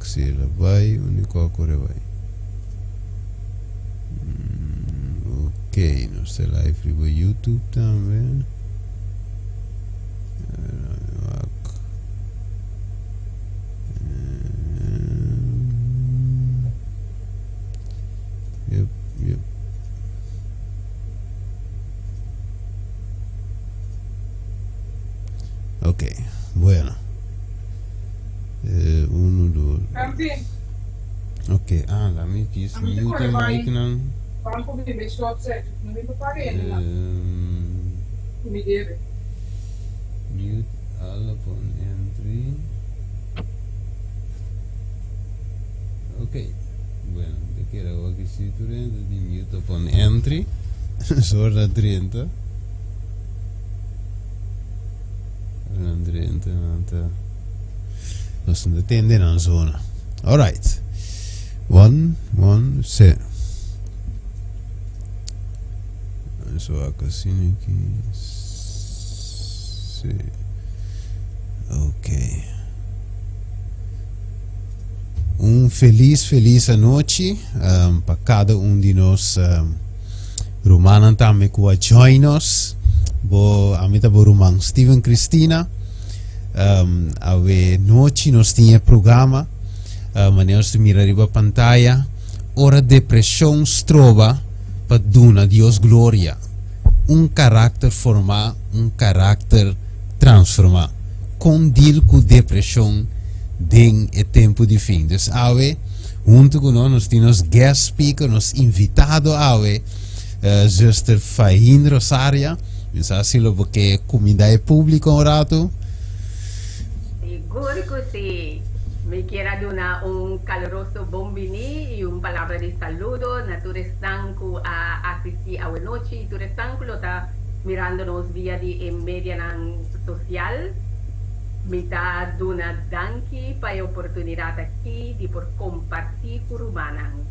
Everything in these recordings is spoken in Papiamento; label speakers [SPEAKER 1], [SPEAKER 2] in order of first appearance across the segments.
[SPEAKER 1] wak si el a bai uniko a kore bai. Ok, nos ta live riba YouTube tambe. Wak. Yep, yep. Ok, bueno. Eh, uno, dos.
[SPEAKER 2] Kampi.
[SPEAKER 1] Ok, ah, la mi kies
[SPEAKER 2] Ami te
[SPEAKER 1] mute
[SPEAKER 2] kore bai
[SPEAKER 1] mic nan.
[SPEAKER 2] banko mi be short circuit. No mi por paga hende nan
[SPEAKER 1] Ehm,
[SPEAKER 2] ku mi debe.
[SPEAKER 1] mute all upon entry. Ok, bueno, te kere awor ki si tur hende di mute upon entry. Zorra 30. Nan 30, nan ta. Nos no ta tende nan zona. Alright. One, one, se. So akasina ki. Se. Ok. Un felis, felis anochi um, pa kada un di nos um, rumannan tambe ku a join nos. Bo, ami ta bo ruman Steven Cristina. Um, awe nochi nos tin e programa, uh, manera nos ta mira riba pantaya, ora depreshon stroba pa duna Dios gloria. Un karakter formá, un karakter transformá. Kon deal ku depreshon den e tempu di fin. Dus awe, huntu ku nos, nos tin nos guest speaker, nos invitado awe, uh, zuster Fahin Rosaria. Mi sa si lo bo ke kumindá e públiko un ratu.
[SPEAKER 3] Sigur ku si. Mi kier a duna un kaluroso bon biní i un palabra di saludo na tur esnan ku a asistí awenochi i tur esnan ku lo ta mirando nos via di e medianan sosial. Mi ta duna danki pa e oportunidat aki di por kompartí ku rumannan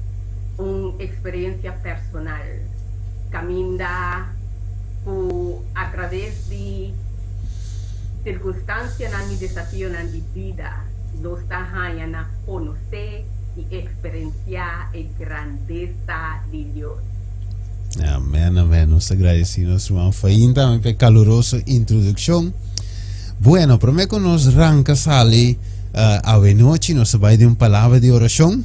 [SPEAKER 3] un eksperensia personal kaminda ku atraves di sirkunstansianan i desafionan di bida nos ta haña na konosé i eksperensiá e grandesa di Dios.
[SPEAKER 1] Amèn, amèn. Nos ta gradisí nos ruman Fain tambe pa e kaluroso introdukshon. Bueno, promé ku nos ranka sali awenochi, nos ta bai den un palabra di orashon,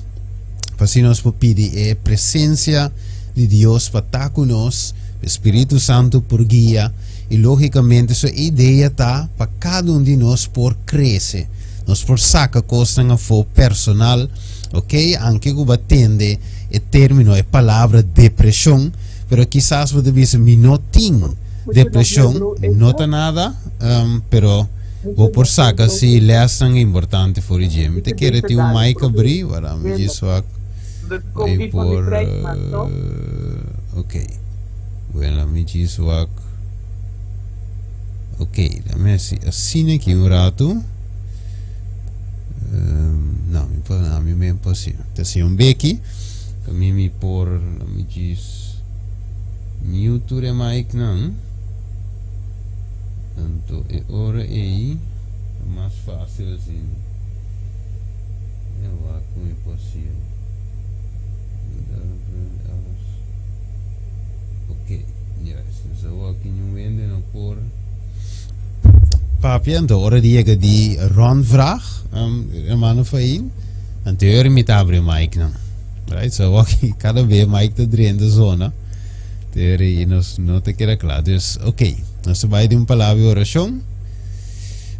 [SPEAKER 1] pa asina nos por pidi e presensia di Dios pa ta ku nos, pa e Spiritu Santu por guia. I lógikamente su idea ta pa kada un di nos por krese, nos por saka kosnan afó personal, ok, anke ku bo a tende e término, e palabra depreshon, pero kisas bo ta bisa mi no tin depreshon, no ta nada, pero bo por saka si lèsnan importante for di dje. Mi ta kere tin un mic abrí, wara mi djis wak ei por, ok. Bueno, mi djis wak. Ok, dame hasi asina aki un ratu. Um, no, mi por, a mi men por hasi. Ta hasi un beki. Pa mi mi por, mi djis mute tur e mic nan. Anto e ora ei ta mas fácil asina. E wak ku mi por hasi. Ok, juist. Dus awor aki niun hende no por papia. Anto ora di yega di rondvraag, um, hermano Fain, anterior mi ta abri mic nan. Right? So awor aki cada be mic ta drenta zona. Teori y nos no te queda kla. Dus, ok. Nos ta bai di un palabra di oracion.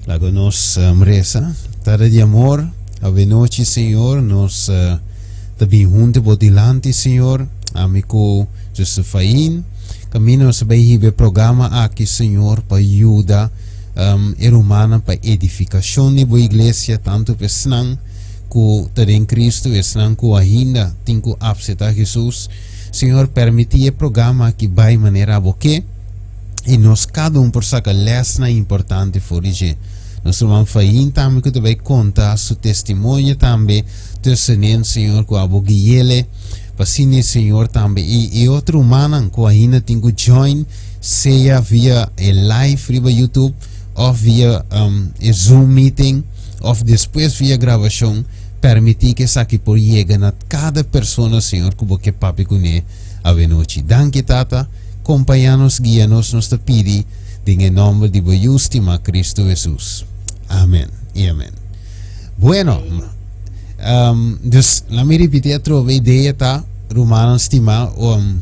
[SPEAKER 1] Laga nos um, reza. Tata di amor, avenochi, Señor, nos uh, Ta bin hunte bo dilanti, Señor, ami ku Zuster Fain. Kaminda nos ta bai hiba e programa aki, Señor, pa yuda um, e rumannan pa edifikashon di bo iglesia, tantu pa esnan ku ta den Kristu, esnan ku ainda tin ku apseptá Hesus. Señor, permití e programa aki bai manera abo ke, i nos kada un por saka lèsnan importante for di dje. Nos ruman Fain tambe ku ta bai konta su testimonio tambe Tussenin, Señor, ku abo guiele, pa asina e Señor tambe i e otro rumannan ku ainda tin ku join, sea via e live riba YouTube òf via um, e Zoom meeting òf despues via grabashon, Permití ku esaki por yega na kada persona, Señor, ku Bo ke papia kuné awenochi. Danki, Tata. Kompañá nos, guia nos, nos ta pidi den e nòmber di Bo Yu stimá, Kristu Hesus. Amèn i amèn. Bueno, um, dus laat mi ripití atrobe, idea ta, rumannan stimá, um,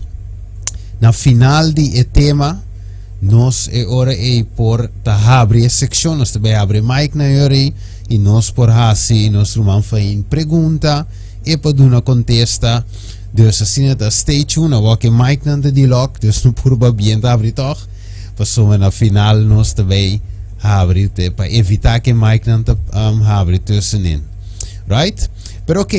[SPEAKER 1] na final di e tema, nos e ora ei por ta habri e sekshon, nos ta bai habri mic na e ora ei, i nos por hasi nos ruman Fain pregunta, e por duna kontesta. Dus asina ta stay tuned, awor ke mic nan ta di lock, dus no purba bien ta habri tòg, pasobra na final nos ta bai habri te pa evitá ke mic nan ta um, habri tussenin. Right? Pero ok,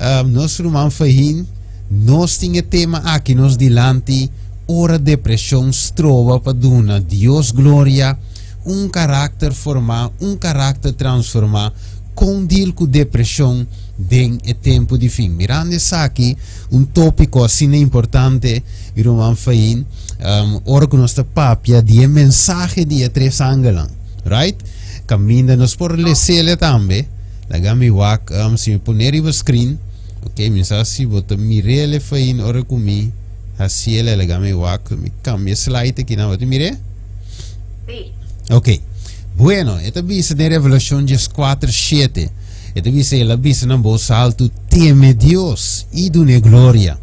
[SPEAKER 1] um, nos ruman Fahin, nos tin e tema aki nos dilanti, ora depreshon stroba pa duna Dios gloria, un karakter formá, un karakter transformá, kon deal ku depreshon den e tempu di fin. Mirando esaki, un tópiko asina importante, mi ruman Fain, um, ora ku nos ta papia di e mensahe di e tres angelnan, right? Kaminda nos por lesele tambe, laga mi wak, um, si mi pone riba screen, ok, mi sa si bo ta mirele Fain ora ku mi hasiele, laga mi wak, mi kambia slide aki nan, bo ta mire?
[SPEAKER 3] Sí.
[SPEAKER 1] Ok. Bueno, e ta bisa den Revelashon 14:7. E ta bisa, el a bisa na bos altu, Teme Dios i dun'é gloria,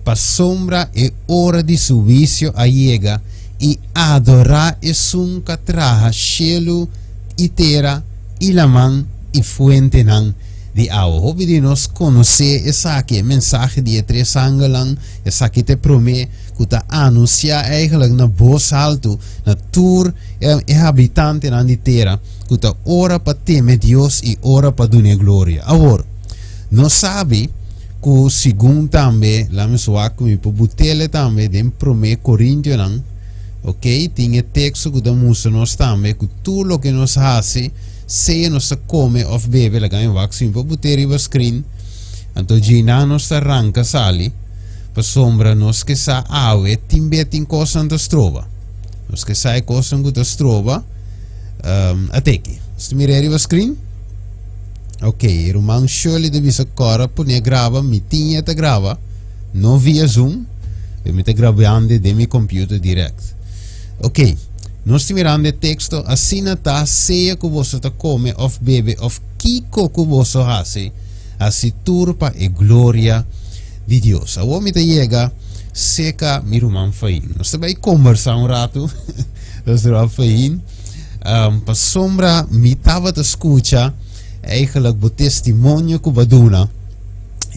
[SPEAKER 1] pasobra e ora di su huisio a yega, i adorá esun k'a traha shelu i tera i laman i fuentenan di awa. Hopi di nos konosé esaki, e mensahe di e tres angelnan. Esaki ta e promé ku ta anunsiá eigenlijk na bos altu na tur e habitantenan di tera ku ta ora pa teme Dios i ora pa dun'é gloria. Awor, nos sabi ku segun tambe, laat me wak ku mi por butele tambe den Promé Korintionan, ok, tin e teksto ku ta mustra nos tambe ku tur loke nos hasi, sea nos ta kome òf bebe, laga mi wak si mi por but'é riba screen, anto djeinan nos ta ranka sali. Pasobra nos ke sa awe tin be tin kosnan ta stroba. Nos ke sa e kosnan ku ta stroba. Um, ateki. Nos ta mira riba screen? Ok, ruman Shirley ta bisa kora pone graba, mi tin e ta graba, no via Zoom, pero mi ta grabando den mi computer direct. Ok, nos ta mirando e teksto, asina ta sea ku boso ta kome òf bebe òf kiko ku boso hasi, hasi tur pa e gloria di Dios. Awor mi ta yega seka mi ruman Fain. Nos ta bai kombersá un ratu, nos ruman Fain. Um, pasobra mi tabata skucha eigenlijk bo testimonio ku bo a duna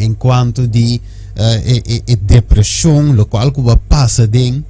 [SPEAKER 1] en kuanto di uh, e, e, e depreshon, lokual ku bo a pasa den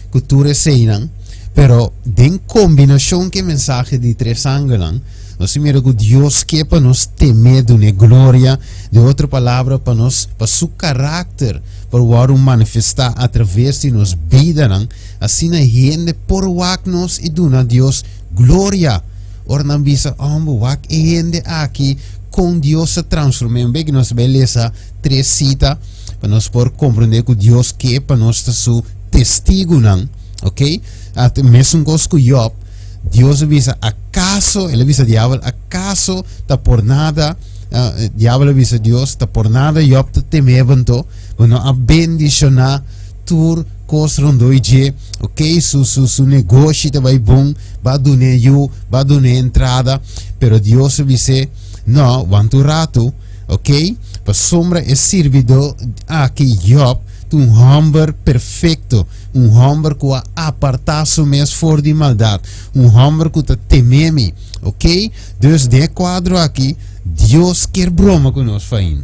[SPEAKER 1] ku tur eseinan. Pero den kombinashon ku e mensahe di tres angelnan, Nos tin mira ku Dios ke pa nos tem'é, dun'é gloria, den otro palabra, pa nos, pa su karakter por wòrdu manifestá atraves di nos bidanan, asina hende por wak nos i duna Dios gloria. Ora nan bisa, Homber, wak e hende aki, kon Dios a transform'é. Un bek nos bai lesa tres sita pa nos por komprondé ku Dios ke pa nos ta su testigunan, ok? At mesun kos ku Job. Dios a bisa, Akaso, el a bisa diabel, akaso ta por nada, uh, diabel a bisa Dios, ta por nada Job ta temeba anto, bo no a bendiciona tur kos rondoi dje, ok, su, su, su negoshi ta bai bon, ba dune yu, ba dune entrada, pero Dios a bise, no, wanta un ratu, ok, pasobra e sirbidó aki, Job, ta un homber perfecto, Un hòmber ku a apartá su mes for di maldat. Un hòmber ku ta temé mi. Ok? Dus den e kuadro aki, Dios kier broma ku nos, Fain.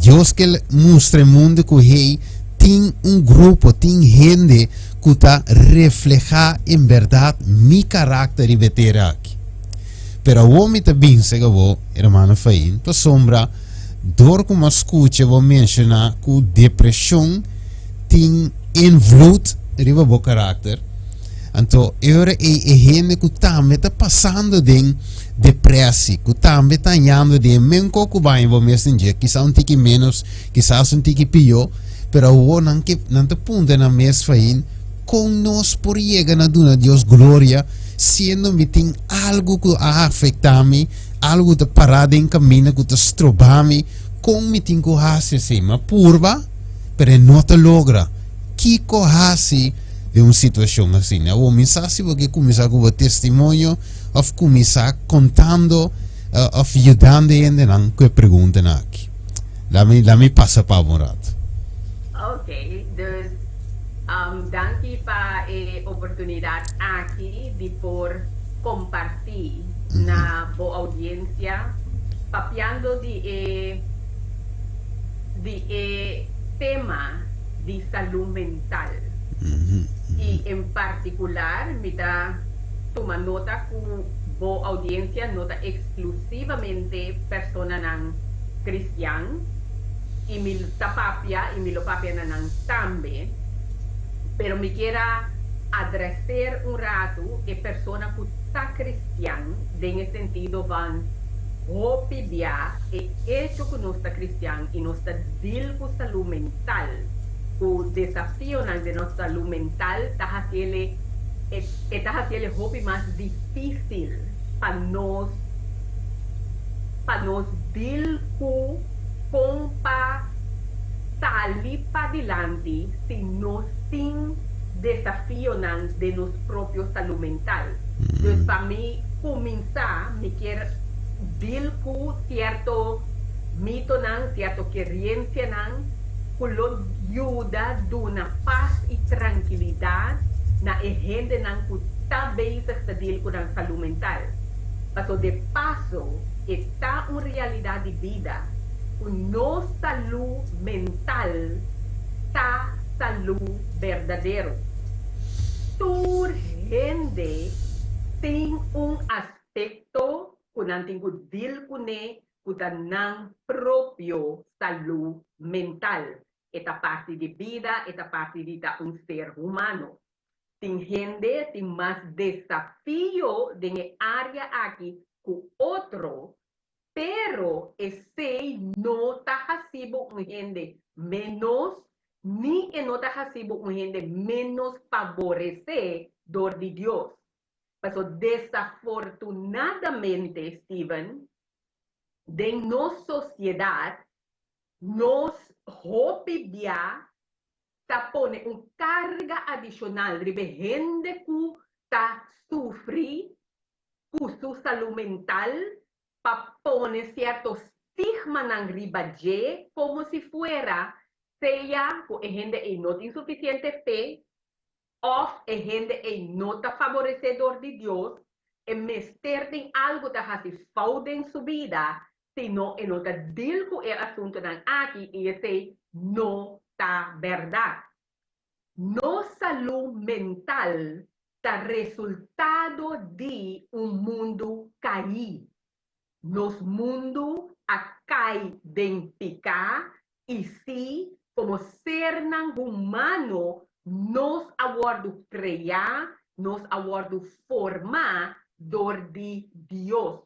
[SPEAKER 1] Dios kier mustra e mundu ku, hey, tin un grupo, tin hende ku ta reflehá en bèrdat mi karakter riba e tera aki. Pero awor mi ta binse ku bo, hermano Fain, pasobra dor ku mi a skucha bo menshoná ku depreshon tin invloed riba bo karakter. Anto e ora ei e hende ku tambe ta pasando den depressie, ku tambe ta hañando den men kos ku baña bo mes den dje, kisas un tiki menos, kisas un tiki pió, pero awor nan ke nan ta puntra nan mes fain, kon nos por yega na duna Dios gloria siendo mi tin algu ku a afektá mi? Algu ta pará den kaminda ku ta stroba mi. Kon mi tin ku hasi esei? Mi a purba, pero e no ta logra. Kiko hasi den un situashon asina? Awor mi sa si bo ke kuminsá ku bo testimonio òf kuminsá kontando òf yudando e hendenan ku e preguntanan aki. Lami lami pasa pa bo un rato.
[SPEAKER 3] Ok, dus danki pa e oportunidat aki di por kompartí na bo oudiensia papiando di e di e tema di salú mental. I en partikular mi ta tuma nota ku bo oudiensia no ta eksklusivamente personanan kristian i mi ta papia i mi lo papia na nan tambe, pero mi kier a adreser un ratu e persona ku ta kristian den e sentido van hopi bia e echo ku nos ta kristian i nos ta deal ku salú mental, ku desafionan den nos salú mental ta hasiele e ta hasiele hopi mas difísil pa nos pa nos deal ku kon pa sali padilanti si nos tin desafionan den nos propio salú mental. Dus pa mi kuminsá mi kier deal ku sierto mitonan, sierto keriensianan ku lo yuda duna pas i trankilidat na e hendenan ku ta bezig ta deal ku nan salú mental. Paso de paso e ta un realidat di bida ku nos salú mental ta salú berdadero. Tur hende tin un aspekto ku nan tin ku dil kuné ku ta nan propio salú mental. E ta parti di bida, e ta parti di ta un ser humano. Tin hende tin mas desafio den e área aki ku otro, pero esei no ta hasi bo un hende ménos ni e no ta hasi bo un hende ménos faboresé dor di Dios. Pasobra desafortunadamente, Steven, den nos sosiedat nos hopi bia ta pone un karga adishonal riba e hende ku ta sufri ku su salú mental pa pone sierto stigmanan riba dje komo si fuera sea ku e hende ei no tin sufisiente fe òf e hende ei no ta faboresé dor di Dios, e mester tin algu ta hasi fout den su bida, sino e no ta deal ku e asuntunan aki i esei no ta bèrdat. Nos salú mental ta resultado di un mundu kaí. Nos mundu a kai den piká i sí, komo sernan humano nos a wòrdu kreá, nos a wòrdu formá dor di Dios.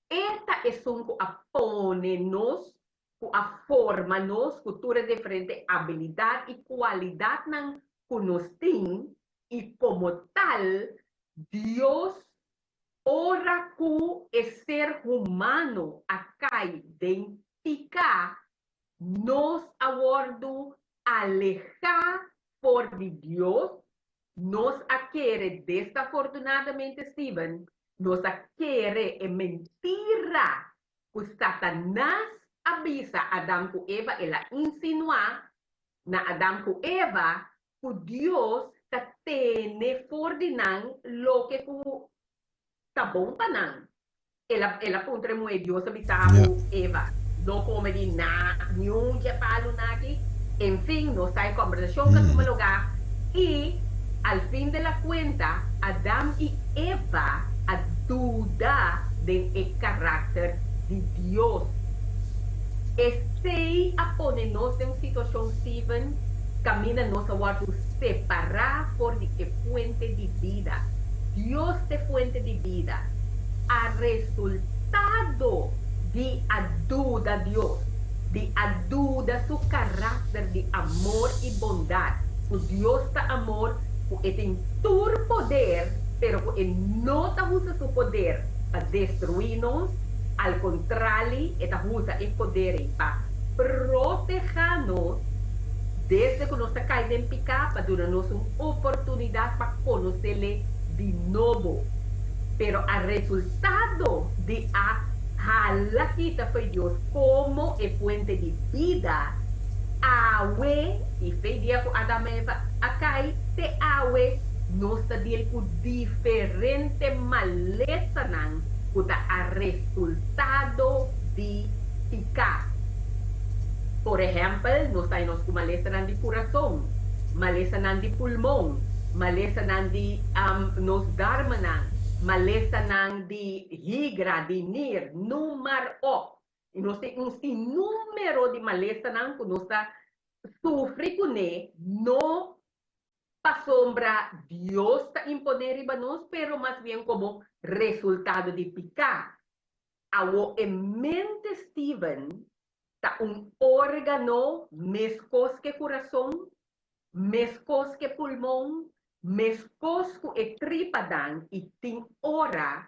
[SPEAKER 3] E ta esun ku a pone nos, ku a forma nos ku tur e diferente abilidat i kualidatnan ku nos tin, i komo tal, Dios, ora ku e ser humano a kai den piká, nos a wòrdu alehá for di Dios. Nos a kere desafortunadamente, Steven, nos a kere e mentira ku Satanas a bisa Adam ku Eva, el a insinuá na Adam ku Eva ku Dios ta tene for di nan loke ku ta bon pa nan. El a, el a puntra e muhé, Dios a bisa bo, Eva, no come di na niun dje palunan aki? En fin, nos ta e combersacion ka tuma lugar y al fin de la cuenta Adam y Eva a duda den e caracter di Dios. Esey a pone nos den un situacion, Steven, caminda nos a wordo separa for di e fuente di bida. Dios t'e fuente di bida. A resultado di a duda Dios, di a duda su karakter di amor i bondat, ku Dios ta amor, ku e tin tur poder, pero ku e no ta usa su poder pa destruí nos, Al kontrali, e ta usa e poder ei pa protehá nos desde ku nos ta kai den piká, pa duna nos un oportunidat pa konos'Ele di nobo. Pero a resultado di a hala kita fo'i Dios komo e fuente di bida, awe, i fei dia ku Adam i Eva a kai te awe, nos ta deal ku diferente malesanan ku ta a resultado di piká. Por ehèmpel, nos ta nos ku malesanan di kurason, malesanan di pulmon, malesanan di nos darmanan, malesanan di higra, di nir, noem maar op. I nos tin un sinnúmero di malesanan ku nos ta sufri kuné, no pasobra Dios ta imponé riba nos, pero mas bien komo resultado di piká. Awor e mente Steven ta un órgano meskos ku e kurason, meskos ku e pulmon, meskos ku e tripanan i tin ora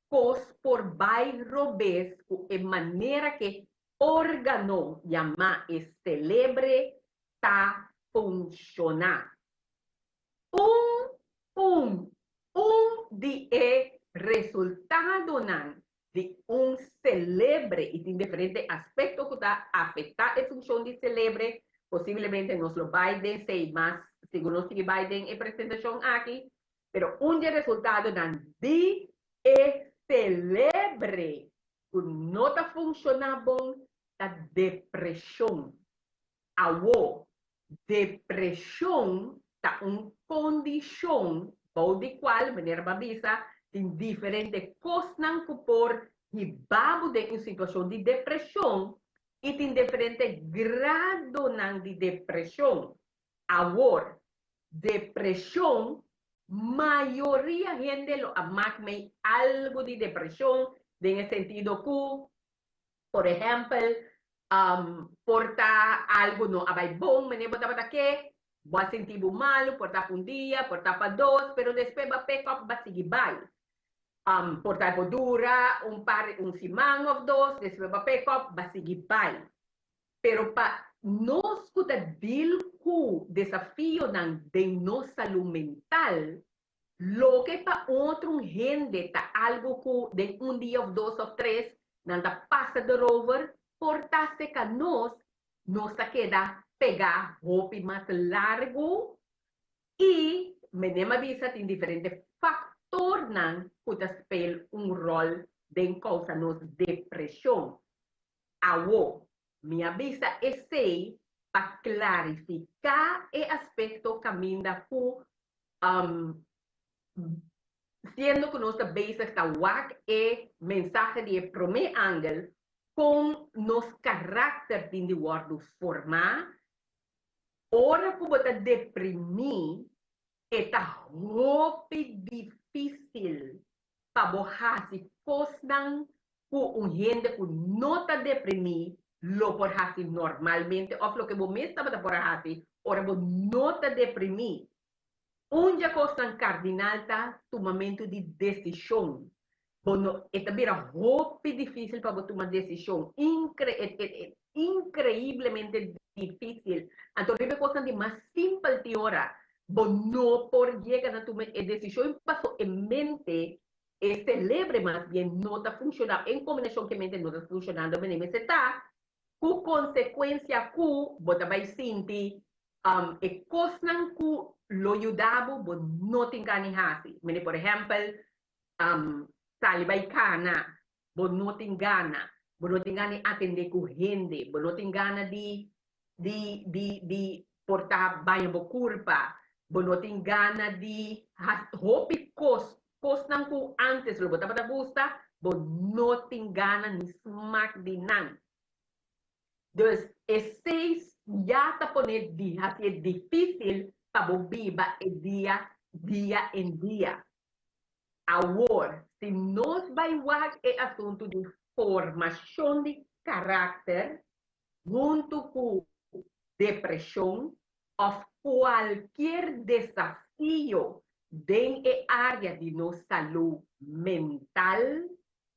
[SPEAKER 3] kos por bai robes ku e manera ku e órgano yamá e selebre ta funshoná. Un un un di e resultadonan di un selebre i tin diferente aspekto ku ta afektá e funshon di selebre, posiblemente nos lo bai den esei mas segun nos sigui bai den e presentashon aki, pero un di e resultadonan di e selebre ku no ta funshoná bon ta depreshon. Awor, depreshon ta un kondishon bou di kual, manera bo a bisa, tin diferente kosnan ku por hiba bo den un situashon di depreshon i tin diferente gradonan di depreshon. Awor, depreshon, mayoria hende lo a mak mei algu di depreshon den e sentido ku Por ehèmpel, por ta algu no a bai bon, manera bo tabata ke, bo a sinti bo malu, por ta pa un dia, por ta pa dos, pero despues bo a pick up, bo a sigui bai. Por ta bo dura un par, un siman òf dos, despues bo a pick up, bo a sigui bai. Pero pa nos ku ta deal ku desafionan den nos salú mental, Loke pa otro un hende ta algo cu den un dia of dos of tres nan ta pasa erover, por ta seca nos, nos ta keda pega hopi mas largo y menem a bisa tin diferente factornan cu ta speel un rol den causa nos depresion. Awo, mi a bisa esey pa clarifica e aspecto caminda cu Siendo ku nos ta bezig ta wak e mensahe di e promé angel, kon nos karakter tin di wòrdu formá? Ora ku bo ta deprimí, e ta hopi difísil pa bo hasi kosnan ku un hende ku no ta deprimí lo por hasi normalmente òf loke bo mes tabata por a hasi ora bo no ta deprimí. Un dje kosnan kardinal ta tumamentu di desishon. Bo no, e ta bira hopi difísil pa bo tuma desishon, inkre, e, e, e, inkreiblemente difísil. Anto riba e kosnan di mas simpel tin ora bo no por yega na tuma e desishon paso e mente, e selebre mas bien no ta funshoná, en kombinashon ku e mente no ta funshonando manera mester ta, ku konsekuensia ku bo ta bai sinti E kosnan ku lo yuda bo, bo no tin gana di hasi. Mene por ehèmpel, sali bai kana, bo no tin gana. Bo no tin gana di atendé ku hende, bo no tin gana di di di di por ta baña bo kurpa, bo no tin gana di hasi hopi kos, kosnan ku ántes lo bo tabata gusta, bo no tin gana ni smak di nan. Dus esei ya ta pone di hasié difísil pa bo biba e dia dia en dia. Awor, si nos bai wak e asuntu di formashon di karakter huntu ku depreshon òf kualkier desafio den e área di nos salú mental,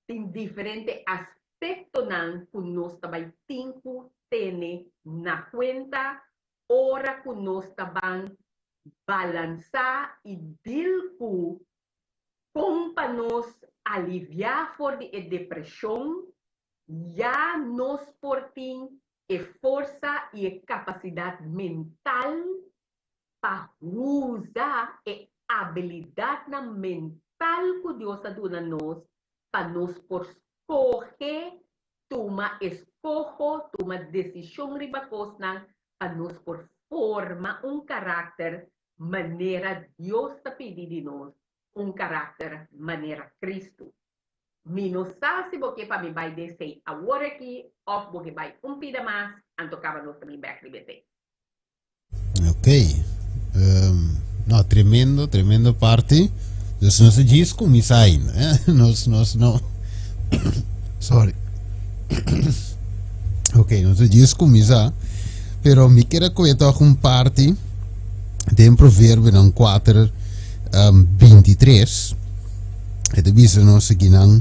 [SPEAKER 3] tin diferente aspekto. aspektonan ku nos ta bai tin ku tene na kuenta ora ku nos ta ban balansá i dil ku kon pa nos aliviá for di e depreshon, ya nos por tin e forsa i e kapasidat mental pa usa e abilidatnan mental ku Dios a duna nos pa nos por skohe, tuma eskoho, tuma desishon riba kosnan pa nos por forma un karakter manera Dios ta pidi di nos, un karakter manera Kristu. Mi no sa si bo ke pa mi bai den esei awor aki òf bo ke bai un pida mas, anto kaba nos ta bin bèk riba esei.
[SPEAKER 1] Ok. Um, no, tremendo, tremendo party. Dus nos djis kuminsá ainda. Eh? Nos, nos no. Sorry. Ok, nos djis kuminsá. Pero mi quiere koe toch un party den Proverbionan 4, um, 23. E ta bisa nos akinan,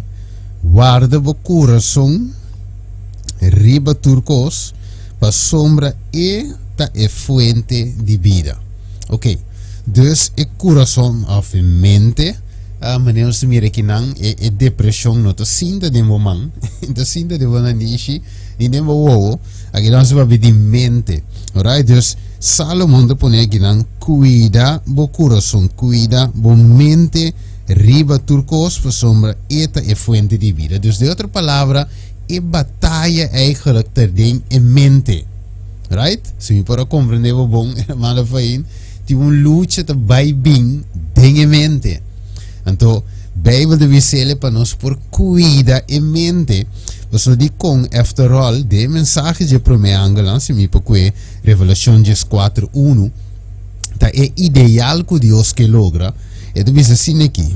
[SPEAKER 1] warda bo kurason riba tur kos, pasobra e ta e fuente di bida. Ok, dus e kurason of e mente, uh, manera nos ta mira akinan, e, e depreshon no ta sinta den bo man, ta sinta den bo nanishi, ni den bo wowo. Aki nos ta papia di mente. Alright, dus Salomon ta pone akinan, kuida bo kurason, kuida bo mente riba tur kos, pasobra e ta e fuente di bida. Dus den otro palabra, e bataya eigenlijk ta den e mente. Right? Si mi por a comprende bo bon, hermano Fain, tin un lucha ta bai bin den e mente. Anto, Bijbel ta bisele pa nos por cuida e mente. Paso di con, after all, de mensahe dje prome angelnan, si mi por kue Revelacion 14:1, ta e ideal ku Dios ke logra. E ta bisa asina aki,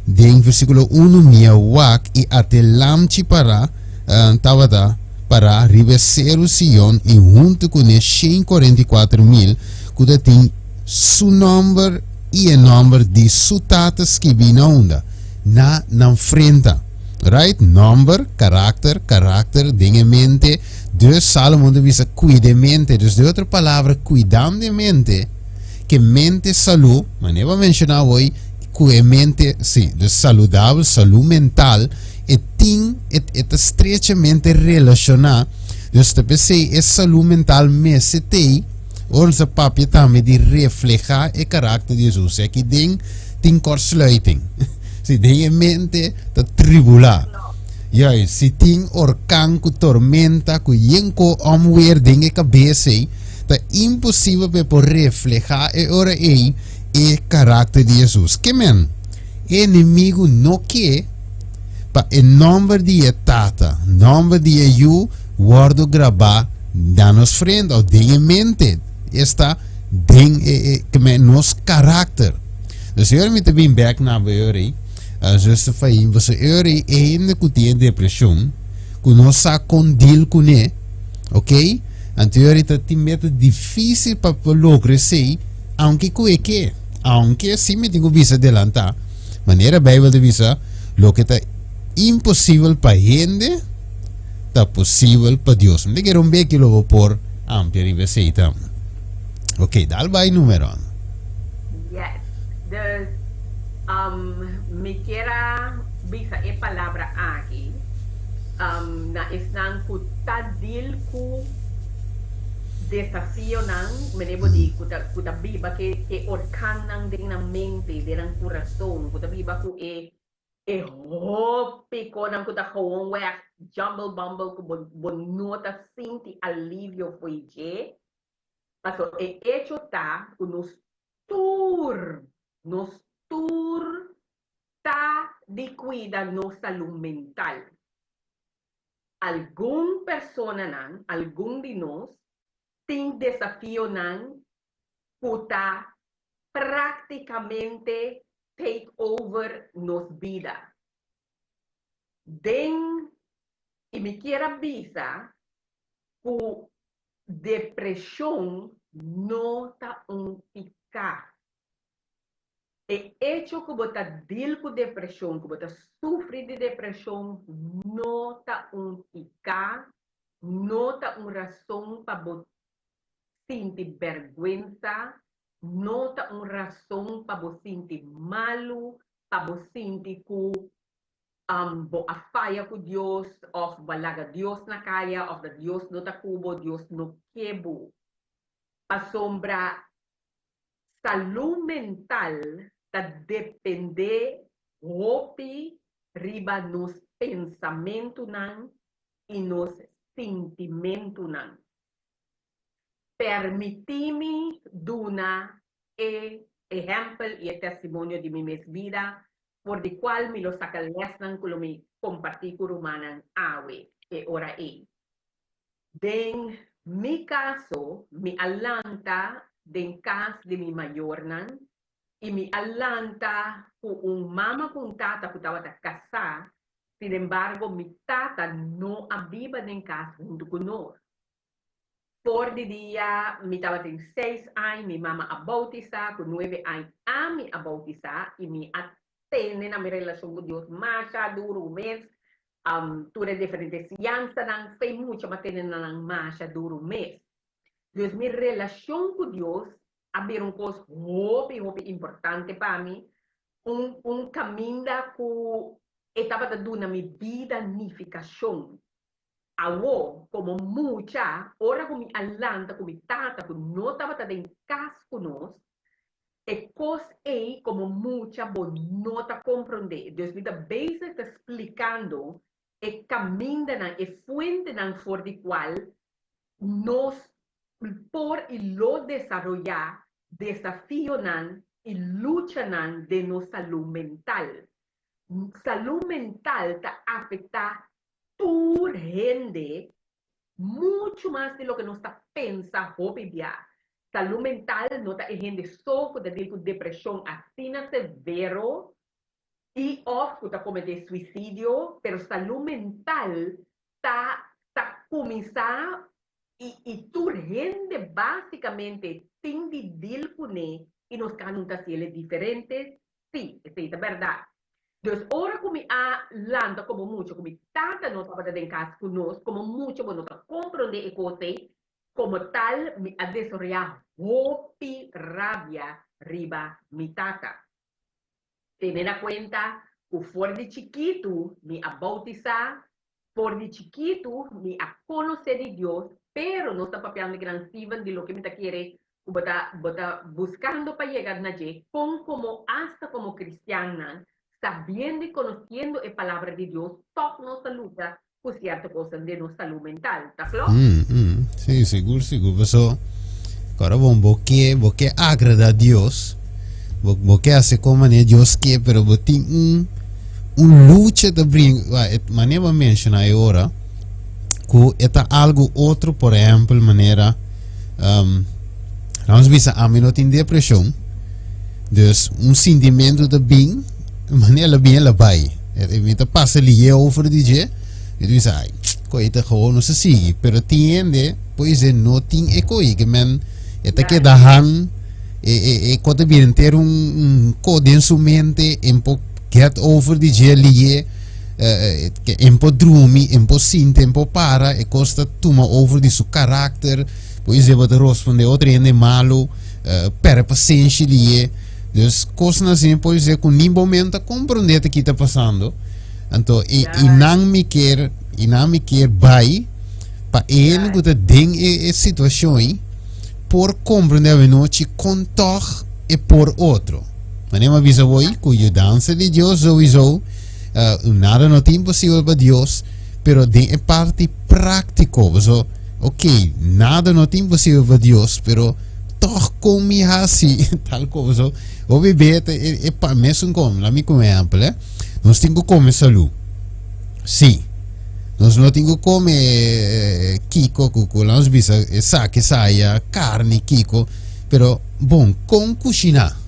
[SPEAKER 1] den versíkulo 1, Mi a wak i ate lamchi pará, uh, tabata pará riba e seru Sion i huntu kuné 144.000 ku ta tin su nòmber i e nòmber di su tata skibí na unda? Na nan frenta. Right? Nòmber, karakter, karakter den e mente. Dus Salomon ta bisa kuida e mente. Dus den otro palabra, kuidando e mente, ke mente salú, manera bo a menshoná hoy, ku e mente, sí, dus saludabel, salú mental, e tin, e, e ta estrechamente relashoná. Dus ta p'esei e salú mental mester t'ei, ora nos ta papia tambe di reflehá e karakter di Hesus. Aki den tin kortsluiting. Si den e mente ta tribulá. Juist, si tin orkan ku tormenta ku yen ko onweer den e kabes ei, ta imposibel pa e por reflehá e ora ei e karakter di Hesus. Ke men? E enemigu no ke pa e nòmber di e Tata, nòmber di e Yu wòrdu grabá na nos frente òf den e mente, esta den e, e, ke men nos karakter. Dus e ora mi ta bin bèk na bo e ora ei, zuster Fahim, pasobra e ora ei e hende ku tin e depreshon, ku no sa kon deal kuné, ok, anto e ora ei ta tin meta difísil pa por logra esei, aunke ku e ke, aunke si mi tin ku bisa adelantá, manera Beibel ta bisa, loke ta imposibel pa hende, ta posibel pa Dios. Mi ta kere un beki lo bo por amplia riba esei tambe. Ok, dal bai numero.
[SPEAKER 3] Yes. Dus, um, mi kier a bisa e palabra aki, um, na esnan ku ta deal ku desafionan, mene bo di, ku ta, ku ta biba ke e orkannan den nan mente, den nan kurason, ku ta biba ku e, e hopi konan ku ta gewoonweg jumble bumble ku bo, bo no ta sinti alivio fo'i dje. Paso e echo ta ku nos tur, nos tur ta di kuida nos salú mental. Algun personanan, algun di nos, tin desafionan ku ta práktikamente take over nos bida. Den, i mi kier a bisa ku depreshon no ta un piká. E echo ku bo ta deal ku depreshon, ku bo ta sufri di depreshon no ta un piká, no ta un rason pa bo sinti bèrgwensa, no ta un rason pa bo sinti malu, pa bo sinti ku bo a faya ku Dios òf bo a laga Dios na kaya òf ta Dios no ta ku bo, Dios no ke bo. Pasobra Salú mental ta dependé hopi riba nos pensamentunan i nos sintimentunan. Permití mi duna e ehèmpel i e testimonio di mi mes bida, for di kual mi lo saka lèsnan ku lo mi kompartí ku rumannan awe e ora ei. Den mi kaso, mi a lanta den kas di mi mayornan i mi a lanta ku un mama ku un tata ku tabata kasá, sinembargo mi tata no a biba den kas huntu ku nos. For di dia mi tabatin seis aña mi mama a boutisá, ku nuebe aña ami a boutisá i mi a tene na mi relashon ku Dios masha duru mes. Tur e diferente siansanan, fe mucha m'a tene na nan masha duru mes. Dus mi relashon ku Dios a bira un kos hopi hopi importante pa mi, un un kaminda ku e tabata duna mi bida nifikashon. Awo, komo mucha, ora ku mi a lanta ku mi tata ku no tabata den kas ku nos, e kos ei komo mucha bo no ta komprondé. Dus mi ta bezig ta splikando e kamindanan, e fuentenan for di kual nos por i lo desaroyá desafionan i luchanan den nos salú mental. Salú mental ta afektá tur hende muchu mas di loke nos ta pensa hopi bia. Salú mental no ta e hende so ku ta dil ku depreshon asina severo i òf ku ta kometé suisidio, pero salú mental ta ta kuminsá i i tur hende básikamente tin di dil kuné i nos kada un ta hasiel e diferente. Sí, esei ta bèrdat. Dus ora ku mi a lanta komo mucha ku mi tata no tabata den kas ku nos, komo mucha bo no ta komprondé e kos ei, komo tal mi a desaroyá hopi rabia riba mi tata. Tene na kuenta ku for di chikitu mi a boutisá, for di chikitu mi a konosé di Dios, pero nos ta papiando gran Steven di loke mi ta kere ku bo ta bo ta buskando pa yega na dje, kon komo asta komo kristiannan, sabiendo i konosiendo e Palabra di Dios, tòg nos ta lucha ku sierto kosnan den nos salú mental. Ta klò?
[SPEAKER 1] Sí, sigur, sigur. Paso, kòrda bon, bo ke, bo ke agradá Dios, bo, bo ke hasi kon manera Dios ke, pero bo tin un, un lucha ta bring, manera bo a menshoná e ora, ku e ta algu otro, por ehèmpel, manera, Um, laat ons bisa, ami no tin depresión. Dus un sentimiento ta bin, manera la bin la bai. E mi ta pasa liye over di dje. Mi ta bisa, ai, koi ta gewoon no se sigui. Pero tin hende, pues e no tin e koi, ke men, e ta keda hang, e, e, e ko ta bin enter un, un ko den su mente, en po get over di dje liye. Eh, eh, en por drumi, en por sinti, en por para, e kos ta tuma over di su karakter, pues e ta responde otro hende malo, eh, perde pasenshi lié. Dus kosnan asina por ser ku ni bo men ta komprondé te ki ta pasando. Anto, i, i nan mi kier, i nan mi kier bai, pa e hende ku ta den e, e situashon ei, por komprondé avenochi kon tòg e por otro. Manera mi a bisa bo ei, ku yudansa di Dios sowieso, Uh, nada no ta imposibel pa Dios, pero den e parti práctico, so, ok, nada no ta imposibel pa Dios, pero toch kon mi hasi tal como so, o bebé e, e pa mesun kom, la mi kom ehempel, eh? Nos tin ku kome salú. Sí. Nos no tin ku kome eh, kiko, ku, ku, la nos bisa, eh, sake saya, carne, kiko, pero bon, kon kushiná?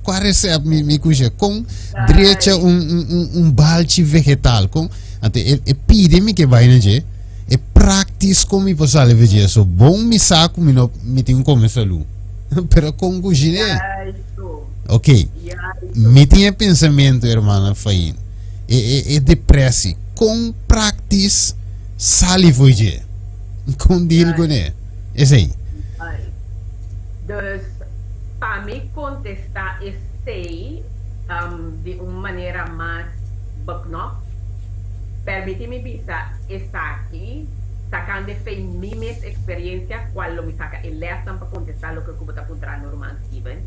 [SPEAKER 1] Kua recept mi, mi kusha? Kon drecha un, un, un, un balchi vegetal? Kon, ante e, e pide mi ke bai na dje, e practice kon mi por sali for dje. So bon mi sa ku mi no, mi tin ku kome salu. Pero kon kushiné?
[SPEAKER 3] Justo.
[SPEAKER 1] Ok. Mi tin e pensamentu, hermana Fain. E, e, e depressie. Kon praktisch sali voor je? Kon deal kuné? Esei.
[SPEAKER 3] Dus, pa mi kontestá esei di un manera mas beknop, permití mi bisa esaki, sakando fe mi mes eksperensia, kual lo mi saka e lèsnan pa kontestá loke ku bo ta puntrando, ruman Steven.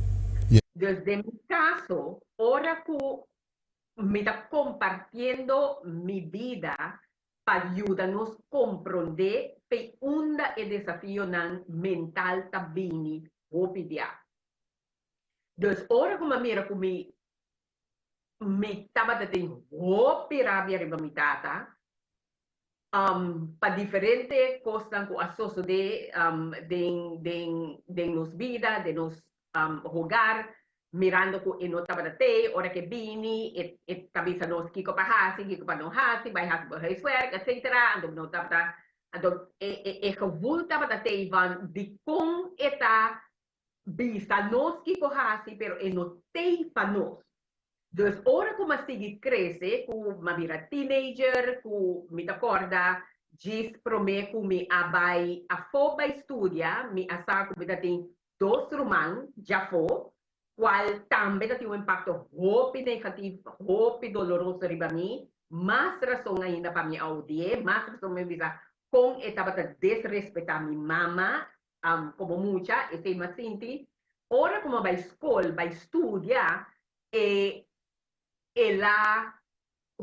[SPEAKER 3] Dus den mi kaso, ora ku mi ta kompartiendo mi bida pa yuda nos komprondé p'e unda e desafionan mental ta bini hopi bia. Dus ora ku mi a mira ku mi mi tabata tin hopi rabia riba mi tata, pa diferente kosnan ku a sosodé den den den nos bida, den nos hogar, mirando ku e no tabata tei, ora ku e bini e e ta bisa nos kiko pa hasi, kiko pa no hasi, bai hasi bo huiswerk, etcetera, anto no tabata, anto e e e gevoel tabata tei van dikon e ta bisa nos kiko hasi pero e no tei pa nos. Dus ora ku m'a sigui krese, ku m'a bira teenager, ku mi ta kòrda djis promé ku mi a bai afó bai studia, mi a sa ku mi ta tin dos ruman djafó, kual tambe ta tin un impakto hopi negativo, hopi doloroso riba mi, mas rason ainda pa mi a odi'é, mas rason mi a bisa kon e tabata desrespetá mi mama Komo mucha, esei m'a sinti. Ora ku m'a bai skol, bai studia, e el a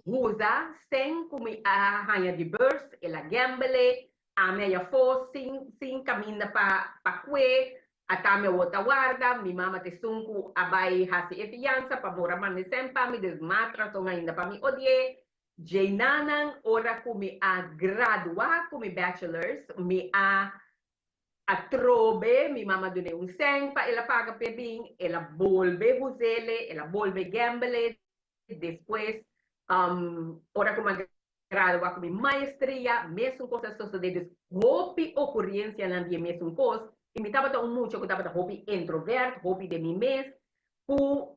[SPEAKER 3] usa sen ku mi a haña di beurs, el a gèmbele, ami a yafó sin sin kaminda pa pa kue, ata mi awor ta warda, mi mama ta esun ku a bai hasi e fiansa pa mora manda e sen pa mi, dus mas rason ainda pa mi odi'é. Djeinanan ora ku mi a gradua ku mi bachelors, mi a atrobe mi mama dun'é un sèn pa el a paga p'e bin, el a bolbe huz'ele, el a bolbe gèmbele, despues ora ku mi a gradua ku mi maestria, mesun kos a sosodé, dus hopi okuriensianan di e mesun kos, i mi tabata un mucha ku tabata hopi introvert, hopi den mi mes, ku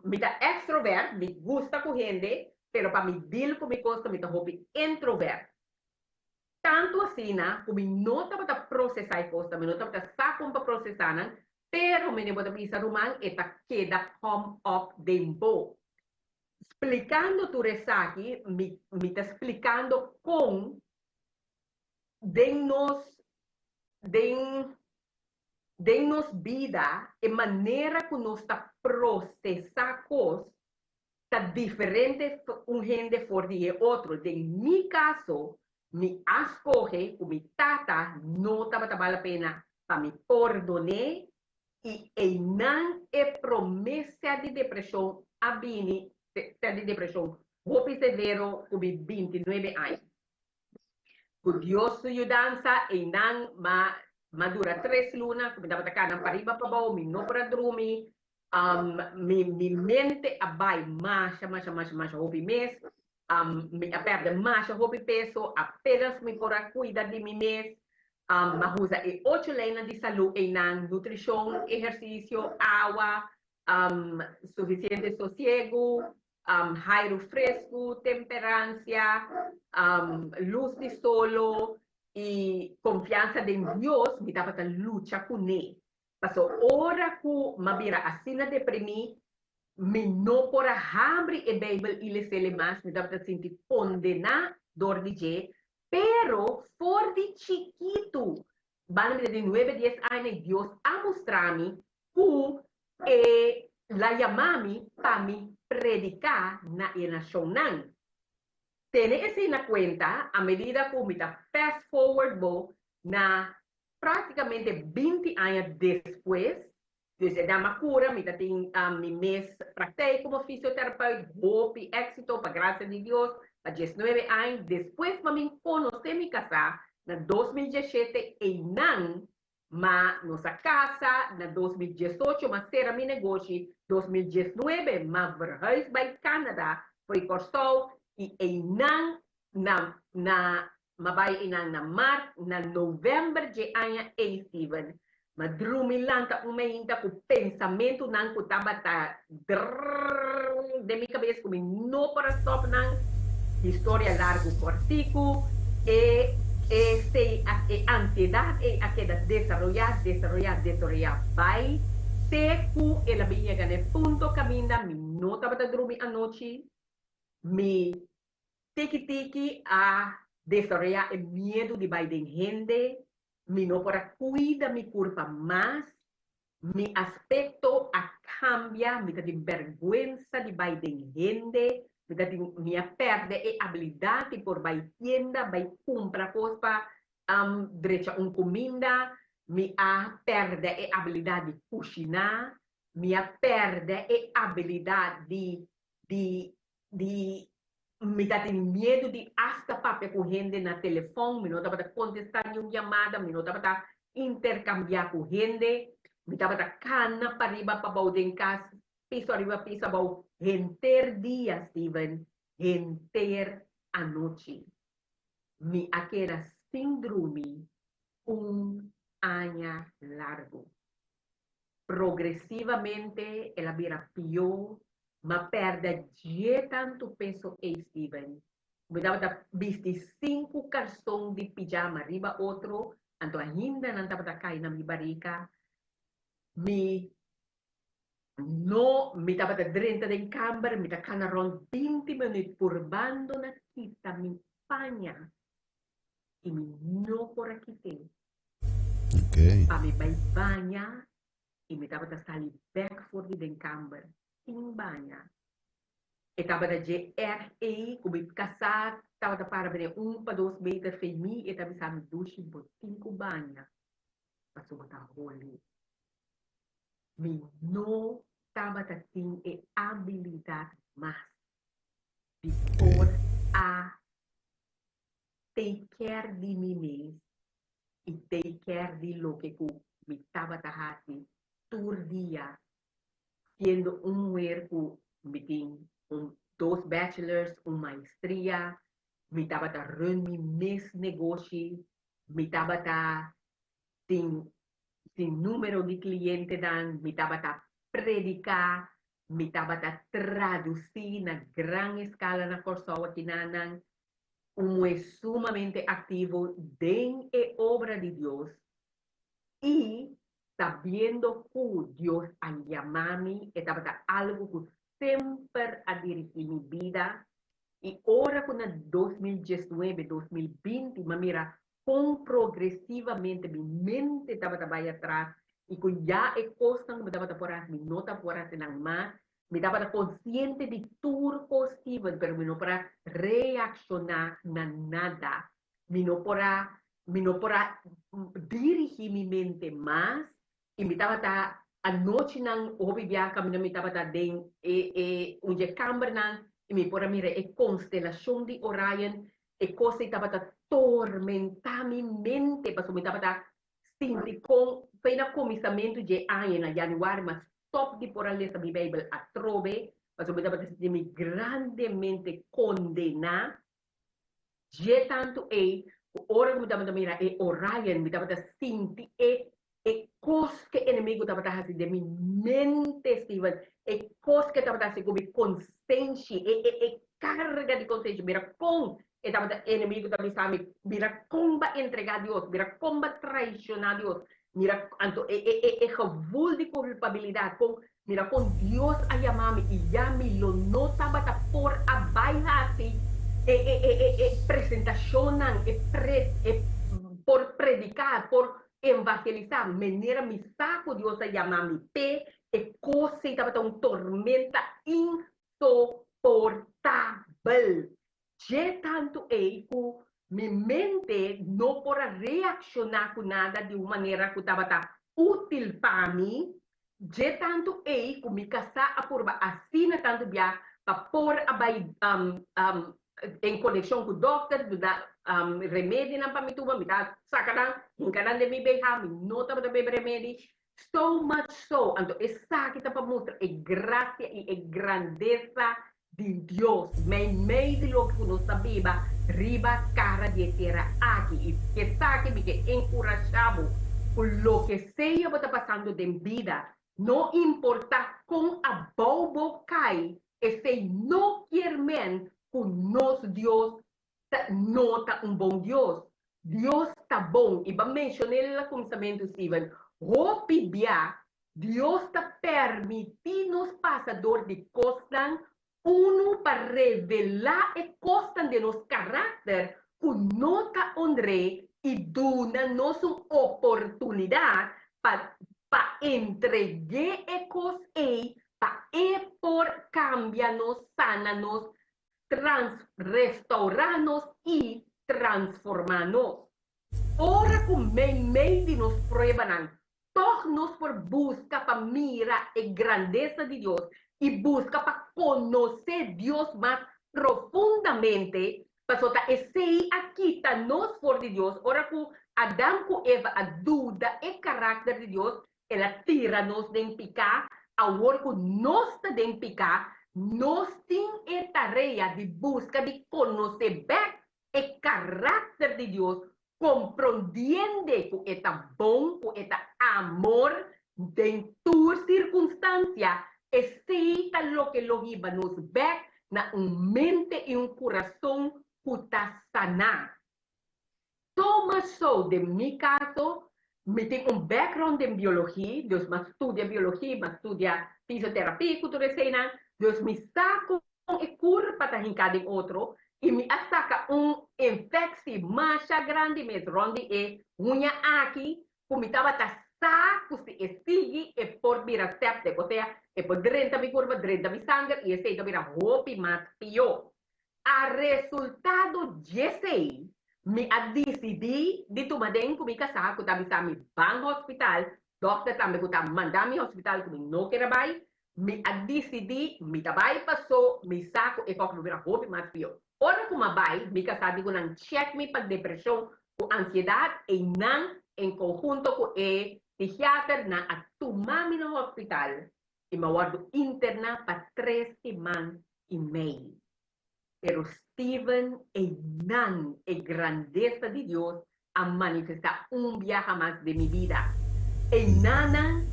[SPEAKER 3] mi ta extrovert, mi gusta ku hende, pero pa mi deal ku mi kos mi ta hopi introvert. Tantu asina ku mi no tabata prosesá e kosnan, mi no tabata sa kon pa prosesá nan, pero mene bo ta bisa ruman e ta keda come up den bo. Splikando tur esaki mi mi ta splikando kon den nos den Den nos bida, e manera ku nos ta prosesá kos ta diferente un hende for di e otro. Den mi kaso, mi a skohe ku mi tata no tabata bal la pena pa mi pordon'é i einan e promé sèt di depreshon a bini, sèt di depreshon hopi severo ku mi bintinuebe aña. Ku Dios su yudansa, einan m'a m'a dura tres luna ku mi tabata kana pariba pabou, mi no por a drumi, mi mi mente a bai masha masha masha masha hopi mes, mi a pèrdè masha hopi peso, apenas mi por a kuida di mi mes, m'a usa e ocho leinan di salú einan, nutrishon, ehersisio, awa, sufisiente sosiegu, hairu fresku, temperansia, lus di solo i konfiansa den Dios, mi tabata lucha kuné. Paso ora ku m'a bira asina deprimí, mi no por a habri e Beibel i les'el mas, mi tabata sinti kondená dor di dje. Pero for di chikitu, banda mi ta di nuebe, dies aña, Dios a mustra mi ku e la yama mi pa mi prediká na e nashonnan. Tene esei na kuenta a medida ku mi ta fast forward bo na práktikamente binti aña despues, dus e dama kura, mi ta tin mi mes praktijk komo fisioterapeut, hopi éksito pa grasia di Dios, pa diesnuebe aña despues pa mi konosé mi kasá na 2017, einan Ma nos a casa na 2018, m'a cera mi negoshi 2019, m'a verhuis bai Canada for di Kòrsou i einan na na m'a bai einan na mart, na november dje aña ei Steven. M'a drumi lanta un meinta ku pensamentunan ku tabata drrrr den mi kabes ku mi no por a stòp nan. Historia largu kòrtiku, e esei a e ansiedat ei a keda desaroyá, desaroyá, desaroyá bai te ku el a bin yega na e punto kaminda mi no tabata drumi anochi, mi Tiki tiki a desaroyá e miedu di bai den hende, mi no por a kuida mi kurpa mas, mi aspekto a kambia, mi ta tin bèrgwensa di bai den hende, mi ta tin, mi a pèrdè e abilidat di por bai tienda, bai kumpra kos pa drecha un kuminda, mi a pèrdè e abilidat di kushiná, mi a pèrdè e abilidat di di di mi ta tin miedu di asta papia ku hende na telefòn, mi no tabata kontestá niun yamada, mi no tabata interkambiá ku hende, mi tabata kana pariba pabou den kas, piso ariba piso abou, henter dia, Steven, henter anochi. Mi a keda sin drumi un aña largu. Progresivamente el a bira pió, m'a pèrdè dje tantu peso ei, Steven. Mi tabata bisti sinku karson di pijama riba otro, anto ainda nan tabata kai na mi barika. Mi no, mi tabata drenta den kamber, mi ta kana rònt binti minüt purbando na kita mi paña i mi no por a kit'é. Pa mi bai baña i mi tabata sali bèk for di den kamber sin baña. E tabata dje erg ei ku mi kasá tabata para bene un pa dos meter fei mi, e ta bisa mi, Dushi, bo tin ku baña pasobra bo ta holi. Mi no tabata tin e abilidat mas di por a take care di mi mes i take care di loke ku mi tabata hasi tur dia siendo un muher ku mi tin un dos bachelors, un maestria, mi tabata run mi mes negoshi, mi tabata tin sin numero di clientenan, mi tabata predica, mi tabata traduci na gran escala na Corsou akinanan, un muhé sumamente aktivo den e obra di Dios i sabiendo ku Dios a yama mi, e tabata algu ku semper a dirigí mi bida i ora ku na 2019, 2020 mi a mira kon progresivamente mi mente tabata bai atras i ku ya e kosnan ku mi tabata por hasi mi no ta por hasi nan mas. Mi tabata konsiente di tur kos, Steven, pero mi no por a reakshoná na nada. Mi no por a, mi no por a dirigí mi mente mas i mi tabata anochinan hopi biaha kaminda mi tabata den e e un dje kambernan i mi por a mira e konstelashon di Orion, e kos ei tabata tormentá mi mente pasobra mi tabata sinti kon fei na kuminsamentu dje aña na yanüari mas stòp di por a lesa mi Beibel atrobe, pasobra mi tabata sinti mi grandemente kondená. Dje tantu ei, ku ora ku mi tabata mira e Orion, mi tabata sinti e e kos ku e enemigu tabata hasi den mi mente, Steven, e kos ku e tabata hasi ku mi konsenshi, e e e karga di konsenshi, mira kon e tabata e enemigu ta bisa mi, mira kon bo a entregá Dios, mira kon bo a traishoná Dios, Mira anto e e e e gevoel di culpabilidad con mira con Dios a yama mi y ya mi lo no tabata por a bay haci e e e e e presentacionnan e pre e por predica por evangelisa manera mi sa cu Dios a yama mi p'e e cos ey tabata un tormenta insoportabel. Dje tantu ei ku mi mente no por a reakshoná ku nada di un manera ku tabata útil pa mi, dje tantu ei ku mi kasá a purba asina tantu bia pa por a bai en konekshon ku dòkter, duna remedinan pa mi tuma, mi ta saka nan, hinka nan den mi beha, mi no tabata bebe remedi, so much so, anto esaki ta pa mustra e grasia i e grandesa di Dios meimei di loke ku nos ta biba riba kara di e tera aki. I esaki mi ke enkurashá bo. Ku loke sea bo ta pasando den bida, no importá kon abou bo kai, esei no kier men ku nos Dios ta no ta un bon Dios. Dios ta bon, i bo a menshon'é na kuminsamentu, Steven, hopi bia Dios ta permití nos pasa dor di kosnan unu pa revelá e kosnan den nos karakter ku no ta honr'é i duna nos un oportunidat pa pa entreg'é e kos ei pa e por kambia nos, sana nos, trans restaurá nos i transformá nos. Ora ku meimei di nos pruebanan tòg nos por buska pa mira e grandesa di Dios i buska pa konosé Dios mas profundamente, pasobra ta esei a kita nos for di Dios. Ora ku Adam ku Eva a duda e karakter di Dios, el a tira nos den piká. Awor ku nos ta den piká, nos tin e tarea di buska di konosé bèk e karakter di Dios, komprondiende ku e ta bon, ku e ta amor den tur sirkunstansia. Esei ta loke lo hiba nos bèk na un mente i un kurason ku ta saná. Toma so den mi kaso, mi tin un background den biologi, dus mi a studia biologi, mi a studia fisioterapia ku tur eseinan, dus mi sa kon e kurpa ta hinká den otro i mi a saka un infeksi masha grandi mes rònt di e huña aki ku mi tabata sa ku si e sigui e por bira septic, osea e por drenta mi kurpa, drenta mi sanger i esei ta bira hopi mas pió. A resultado djesei, mi a disidí di tuma den ku mi kasá ku ta bisa mi ban hospital, dòkter tambe ku ta manda mi hospital ku mi no ker a bai, mi a disidí mi ta bai pasó mi sa ku e kòk lo bira hopi mas pió. Ora ku m'a bai, mi kasá di ku nan chèk mi pa depreshon ku ansiedat, einan en konhunto ku e psikiater nan a tuma mi na hospital i m'a wòrdu interná pa tres siman i mei. Pero Steven, einan e grandesa di Dios a manifestá un biaha mas den mi bida. Einanan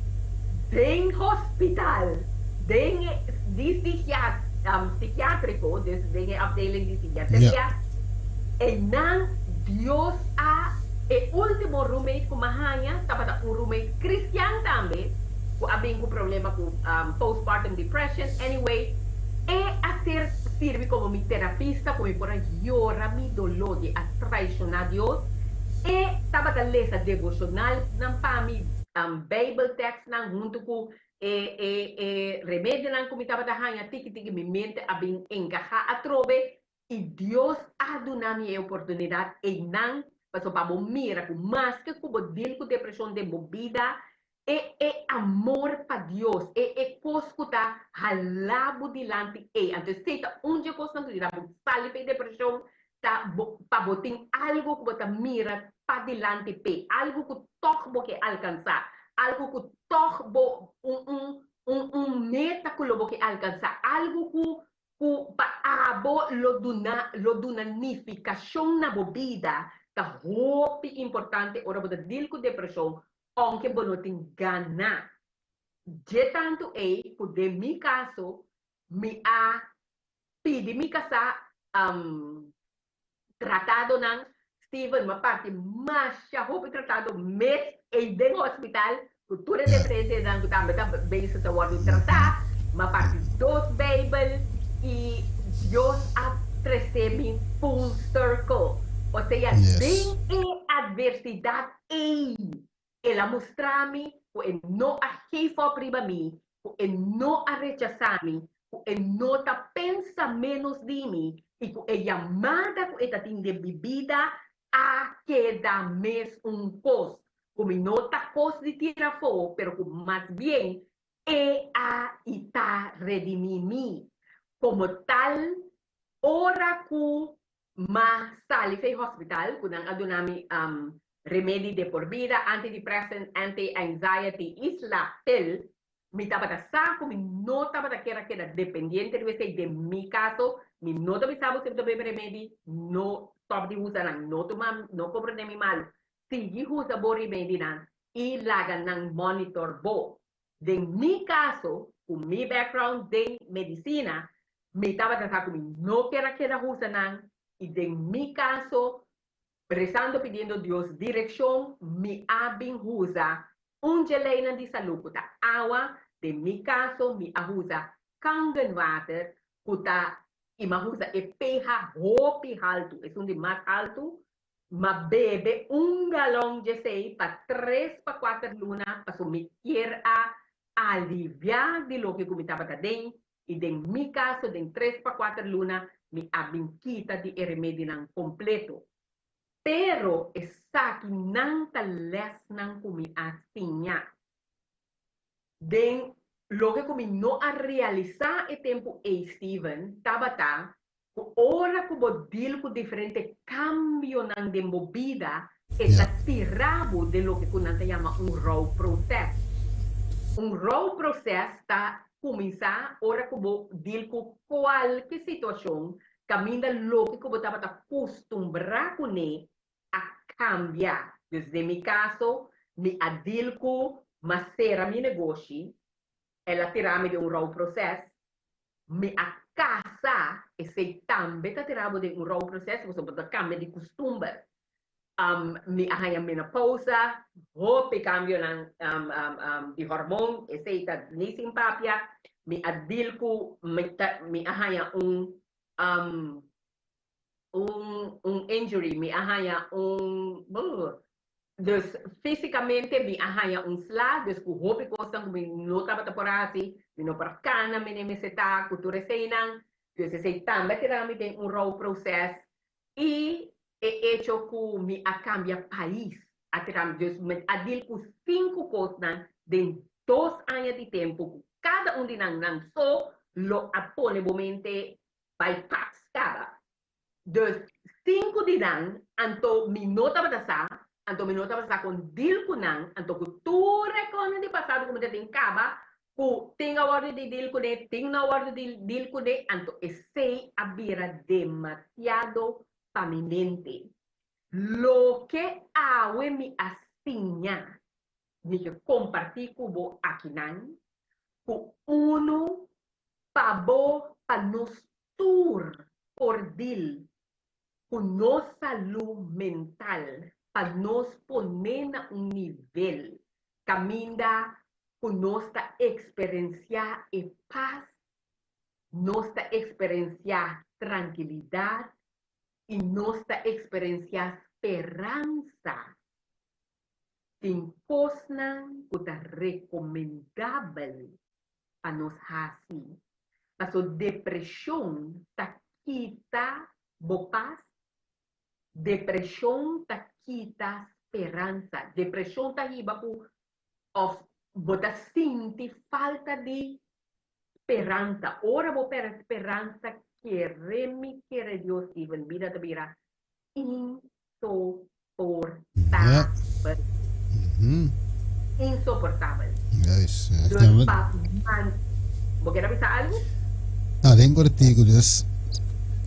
[SPEAKER 3] den hospital, den e di psikiátriko, dus den e afdeling di psikiatria, einan Dios a, e último roommate ku mi a haña tabata un roommate kristian tambe, ku a bin ku problema ku postpartum depression, anyway, e a ser sirbi komo mi terapista ku mi por a yora mi doló di a traishoná Dios. E tabata lesa devoshonalnan pa mi, Bijbel tekstnan huntu ku e e e remedionan ku mi tabata haña tiki tiki mi mente a bin enkahá atrobe i Dios a duna mi e oportunidat einan pasobra pa bo mira ku maske ku bo dil ku depreshon den bo bida E e amor pa Dios, e e kos ku ta hala bo dilanti ei. Anto esei ta un dje kosnan ku yuda bo sali pa e depreshon, ta bo pa bo tin algu ku bo ta mira padilanti p'e, algu ku tòg bo ke alkansá, algu ku tòg bo un un un un meta ku lo bo ke alkansá, algu ku ku pa abo lo duna lo duna nifikashon na bo bida, ta hopi importante ora bo ta dil ku depreshon. Ounke bo no tin gana dje tantu ei ku den mi kaso mi a pidi mi kasá tratadonan, Steven, mi a parti masha hopi tratado mes ei den hospital ku tur e dependentenan ku tambe ta bezig ta wòrdu tratá, mi a parti dos Beibel i Dios a trese mi full circle, osea den e atversidat Ei! El a mustra mi ku e no a geef op riba mi, ku e no a rechasá mi, ku e no ta pensa ménos di mi i ku e yamada ku e ta tin den mi bida a keda mes un kos, ku mi no ta kos di tira afó, pero ku mas bien e a i ta redimí mi. Komo tal, ora ku M'a sali fei hospital ku nan a duna mi remedi de por bida, antidepressant, anti-anxiety i slaappil. Mi tabata sa ku mi no tabata kier a keda dependiente riba esei. Den mi kaso, mi no ta bisa bo si bo ta bebe remedi, no stòp di usa nan, no tuma, no komprende mi malu. Sigui usa bo remedinan. i laga nan monitor bo. Den mi kaso, ku mi background den medisina, mi tabata sa ku mi no ker a keda husa nan i den mi kaso, rezando pidiendo Dios direkshon, mi a bin husa un dje leinan di salú ku ta awa, den mi kaso mi a husa Kangen-water ku ta i mi a husa e pH hopi haltu, esun di mas haltu, M'a bebe un galon djesei pa tres pa kuater luna paso mi kier a aliviá di loke ku mi tabata den i den mi kaso den tres pa kuater luna mi a bin kita di e remedinan kompleto. Pero esakinan ta lèsnan ku mi a siña. Den loke ku mi no a realisá e tempu ei Steven tabata ku ora ku bo deal ku diferente kambionan den bo bida e ta tira bo den loke ku nan ta yama un rouwproces. Un rouwproces ta kuminsá ora ku bo deal ku kualke situashon kaminda loke ku bo tabata kustumbrá kuné a kambia. Dus den mi kaso mi a deal ku m'a sera mi negoshi, el a tira mi den un rouwproces, Mi a casa, esey tambe ta tira bo den un rouwproces, pasobra bo ta cambia di custumber. Mi a haña menopausa, hopi cambionan di hormoon, esey ta ni sin papia. Mi a deal cu, mi ta, mi a haña un, un, un injury, mi a haña un, Dus físikamente mi a haña un sla, dus ku hopi kosnan ku mi no tabata por hasi, mi no por kana mene mester ta ku tur eseinan, dus esei tambe a tira mi den un rouwproces i e echo ku mi a kambia pais a tira mi, dus mi a deal ku sinku kosnan den dos aña di tempu ku kada un di nan nan so lo a pone bo mente bai pas kaba. Dus sinku di nan, anto mi no tabata sa, anto mi no tabata sa kon deal ku nan, anto ku tur e kosnan di pasado ku mi ta tin kaba, ku tin a wòrdu di deal kuné, tin no a wòrdu di deal kuné, anto esei a bira demasiado pa mi mente. Loke awe mi a siña, mi ke kompartí ku bo akinan, ku unu pa bo, pa nos tur por deal ku nos salú mental pa nos poné na un nivel kaminda ku nos ta eksperensiá e pas, nos ta eksperensiá trankilidat i nos ta eksperensiá speransa. Tin kosnan ku ta rekomendabel pa nos hasi. Paso depreshon ta kita bo pas, depreshon ta kita speransa, depreshon ta hiba ku of bo ta sinti falta di speransa. Ora bo perde speransa kere mi kere Dios Steven bida ta bira insoportabel. Insoportabel.
[SPEAKER 1] Juist.
[SPEAKER 3] Dus pa man, bo kier a bisa algu?
[SPEAKER 1] No, den kortiku, dus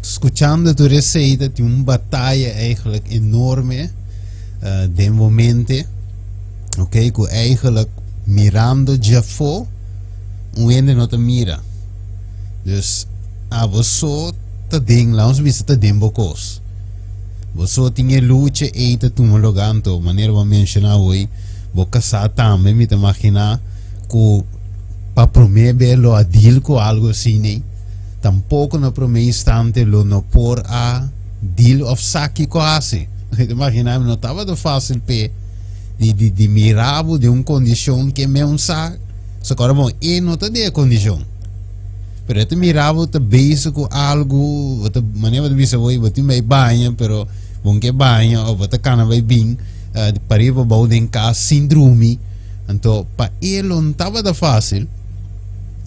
[SPEAKER 1] skuchando tur esei ta tin un bataya eigenlijk enorme uh, den bo mente, ok, ku eigenlijk mirando djafó un hende no ta mira. Dus abo so ta den, laat ons bisa ta den bo kos. Bo so tin e lucha ei ta tuma lugá anto manera bo a menshoná hoy bo kasá tambe mi ta imaginá ku pa promé be lo a deal ku algo asina tampoko na promé instante lo no por a deal òf sa kiko hasi mi ta imaginá mi no tabata fásil p'e di di di mira bo den un kondishon ke men sa so bon e no ta den e kondishon. Pero e ta mira bo ta bezig ku algu, bo ta manera bo ta bisa bo, bo tin bai baña, pero bo no ke baña of bo ta kana bai bin uh, di pariba pa bou den kas sin drumi. Anto pa e lo no tabata fácil.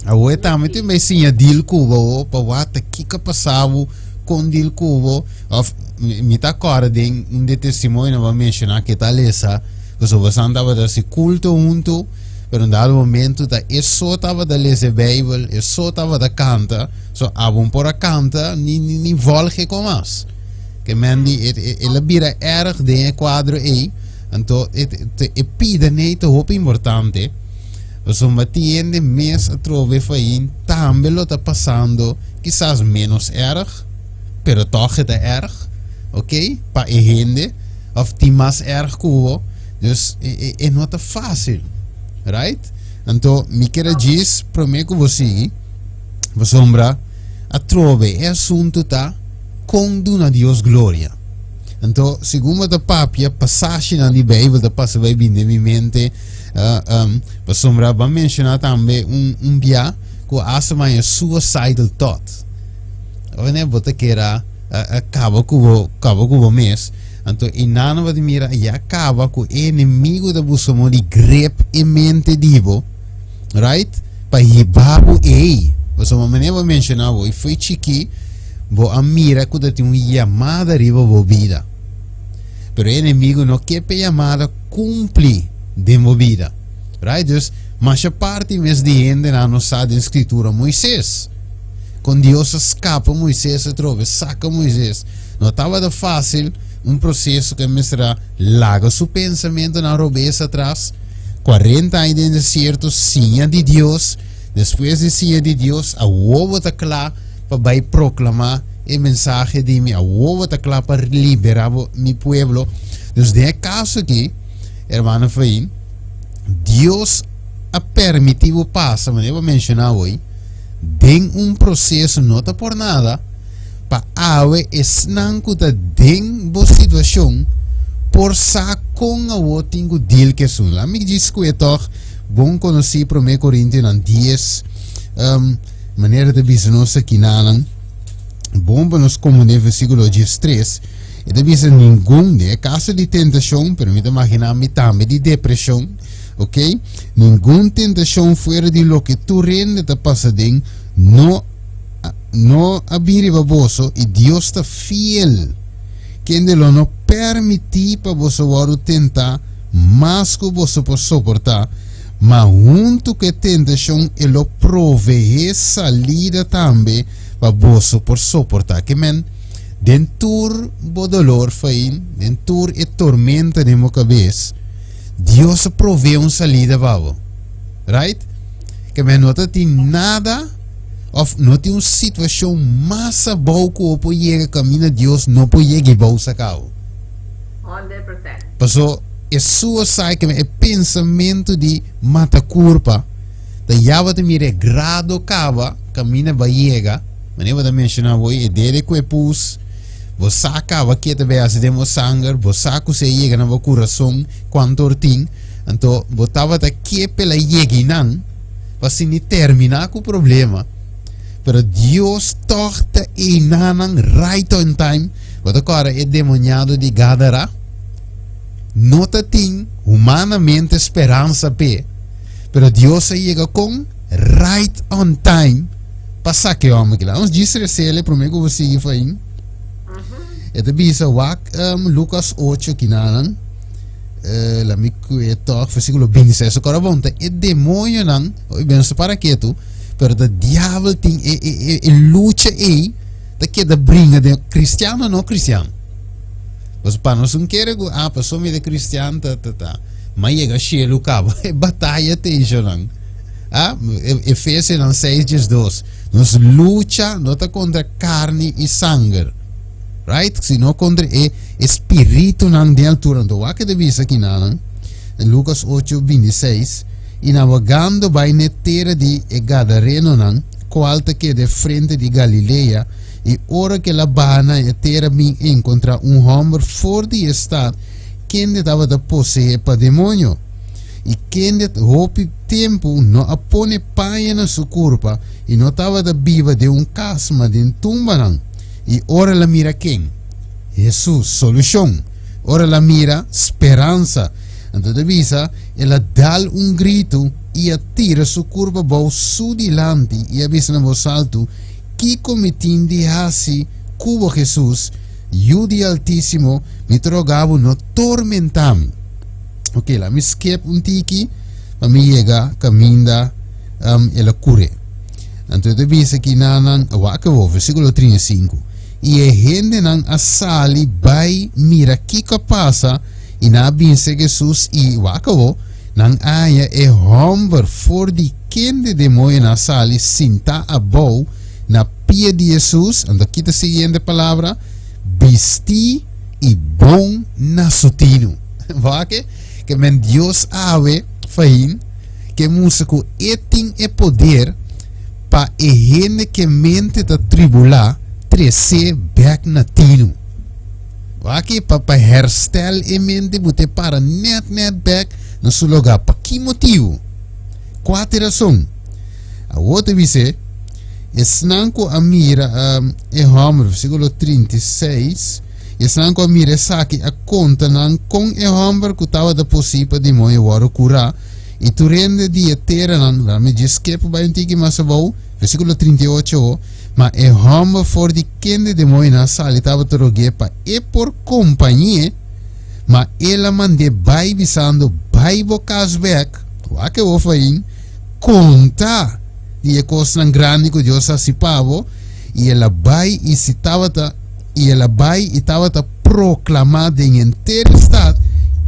[SPEAKER 1] Awor e tambe tin bai siña deal ku bo pa wak ta kiko a pasa bo, kon deal ku bo. Of mi, mi ta kòrda den un di e testimonionan bo a menshoná ke ta lesa, pasobra bosan tabata hasi kulto huntu. Pero un dado momento ta e so tabata lesa e Bijbel, e so tabata canta, so abo no por a canta ni ni, ni volge con mas. Ke men di e, e, el a bira erg den e cuadro ei. Anto e e pida nei ta hopi importante. Pasobra tin hende mes atrobe fain tambe lo ta pasando kisas menos erg, pero tog e ta erg, ok, pa e hende, of tin mas erg ku bo. Dus e e no ta fácil, right? Anto mi kier a djis promé ku bo sigui, pasobra atrobe e asuntu ta kon duna Dios gloria. Anto segun bo ta papia pasashinan di Beibel ta pasa bai bini den mi mente, pasobra bo a menshoná tambe un un bia ku a hasta maña suicidal thought. Wanneer bo ta kera kaba ku bo kaba ku bo mes, anto i nan bo ta mira ya kaba ku e enemigo ta buska modo di grip e mente di bo, right? Pa hiba bo ei. Pasobra manera bo a menshoná bo, i foi chikí bo a mira ku ta tin un yamada riba bo bida. Pero e enemigo no ke pa e yamada kumpli den bo bida. Right? Dus, masha parti mes di hendenan no sa den Skritura Moises. Kon Dios a skapa Moises atrobe, saka Moises. No tabata fásil un proseso ku e mester a laga su pensamentunan robes atras, 40 aña den desierto, siña di Dios, despues di siña di Dios, awor bo ta kla pa bai proklamá e mensahe di mi, awor bo ta kla pa liberá bo, mi pueblo. Dus den e kaso aki, hermano Fain, Dios a permití bo pasa, manera bo menshoná hoy, den un proseso no ta por nada, pa awe esnan ku ta den bo situashon por sa kon awor tin ku deal ku esun. Laat mi djis ku e tòg bon konosí Promé Korintionan 10, um, manera ta bisa nos akinanan, bon pa nos komprendé versíkulo 13, e ta bisa ningun, den e kaso di tentashon, pero mi ta imaginá mi tambe di depreshon, ok, ningun tentashon fuera di loke tur hende ta pasa den no no a bin riba boso, i Dios ta fiel, kende lo no permití pa boso wòrdu tentá mas ku boso por soportá, ma huntu ku e tentashon e lo proveé salida tambe pa boso por soportá. Ke men, den tur bo dolor, Fain, den tur e tormenta den bo kabes, Dios a proveé un salida pa bo. Right? Ke men no ta tin nada of no tin un situashon mas abou ku bo por yega kaminda Dios no por yega i bou saka bo.
[SPEAKER 3] 100%.
[SPEAKER 1] Paso e suicide ke men e pensamentu di mata kurpa ta ya bo ta mira e grado kaba kaminda bo a yega, manera bo ta menshoná bo e dede ku e pus, bo sa kaba ke ta bai hasi den bo sanger, bo sa ku si a yega na bo kurason kuantu or tin, anto bo tabata ke pela yega einan pa asina terminá ku problema, pero Dios tòg ta einanan right on time. Bo ta kòrda e demoniado di Gadara? No ta tin humanamente speransa p'e, pero Dios a yega kon right on time pa saka e hòmber kila. Nos djis resele promé ku bo sigui fain. E ta bisa wak um, Lucas 8 kinanan. Eh, la mi kue tòg versíkulo 26. Kòrda bon, ta e demonionan, oi ben so para ketu, pero ta diabel tin e, e, e, e lucha ei ta keda bringa den cristiano no cristiano. Pues pa nos un kere ku ah paso mi ta cristian ta ta ta. Ma yega cielo kaba e bataya tensionan. Ah, Efesionan 6:12. Nos lucha no ta kontra karni i sanger. Right? Sino kontra e espiritunan den altura. Anto wak e ta bisa kinanan en Lucas 8:26, i nabegando bai n'e tera di e Gadarenonan, kual ta keda e frente di Galilea, i ora ku el a baha na e tera bin enkontrá un hòmber for di e stat kende tabata poseé pa demoño, i kende hopi tempu no a pone paña na su kurpa i no tabata biba den un kas ma den tumbanan. I ora el a mira ken? Hesus, solushon. Ora el a mira, speransa. Anto ta bisa, el a dal un gritu i a tira su kurpa bou su dilanti i a bisa na bos altu, Kiko mi tin di hasi ku bo, Hesus, Yu di Altísimo? Mi ta roga bo, no tormentá mi. Ok, laat mi skip un tiki pa mi yega kaminda um, el a kure. Anto e ta bisa ki nanan, wak awor, versíkulo 35. I e hendenan a sali bai mira kiko a pasa. I nan a bin serka Hesus i wak awor, nan a haña e hòmber for di kende demoñonan a sali sintá abou na pia di Hesus, anto ki ta siguiente palabra? Bistí i bon na su tinu. Wak ke men Dios awe fain ke mustra ku e tin e poder pa e hende ke mente ta tribulá tresé bèk na tinu. Wak pa pa herstel e mente bo te para net net bek na su lugá. Pa ki motibu? Kua ta e rason? Awor ta bis'é, Esnan ku a mira e hòmber, versíkulo 36, esnan ku a mira esaki a konta nan kon e hòmber ku tabata posí pa demoño wòrdu kurá, i tur hende di e teranan, laat mi djis skip bai un tiki mas abou, versíkulo 38, Ma e hòmber for di kende demoñonan a sali tabata rog'é pa e por kompañ'é, ma el a mand'é bai bisando, Bai bo kas bèk, wak e wof ain, konta di e kosnan grandi ku Dios a hasi pa bo. I el a bai i si tabata i el a bai i tabata proklamá den henter e stat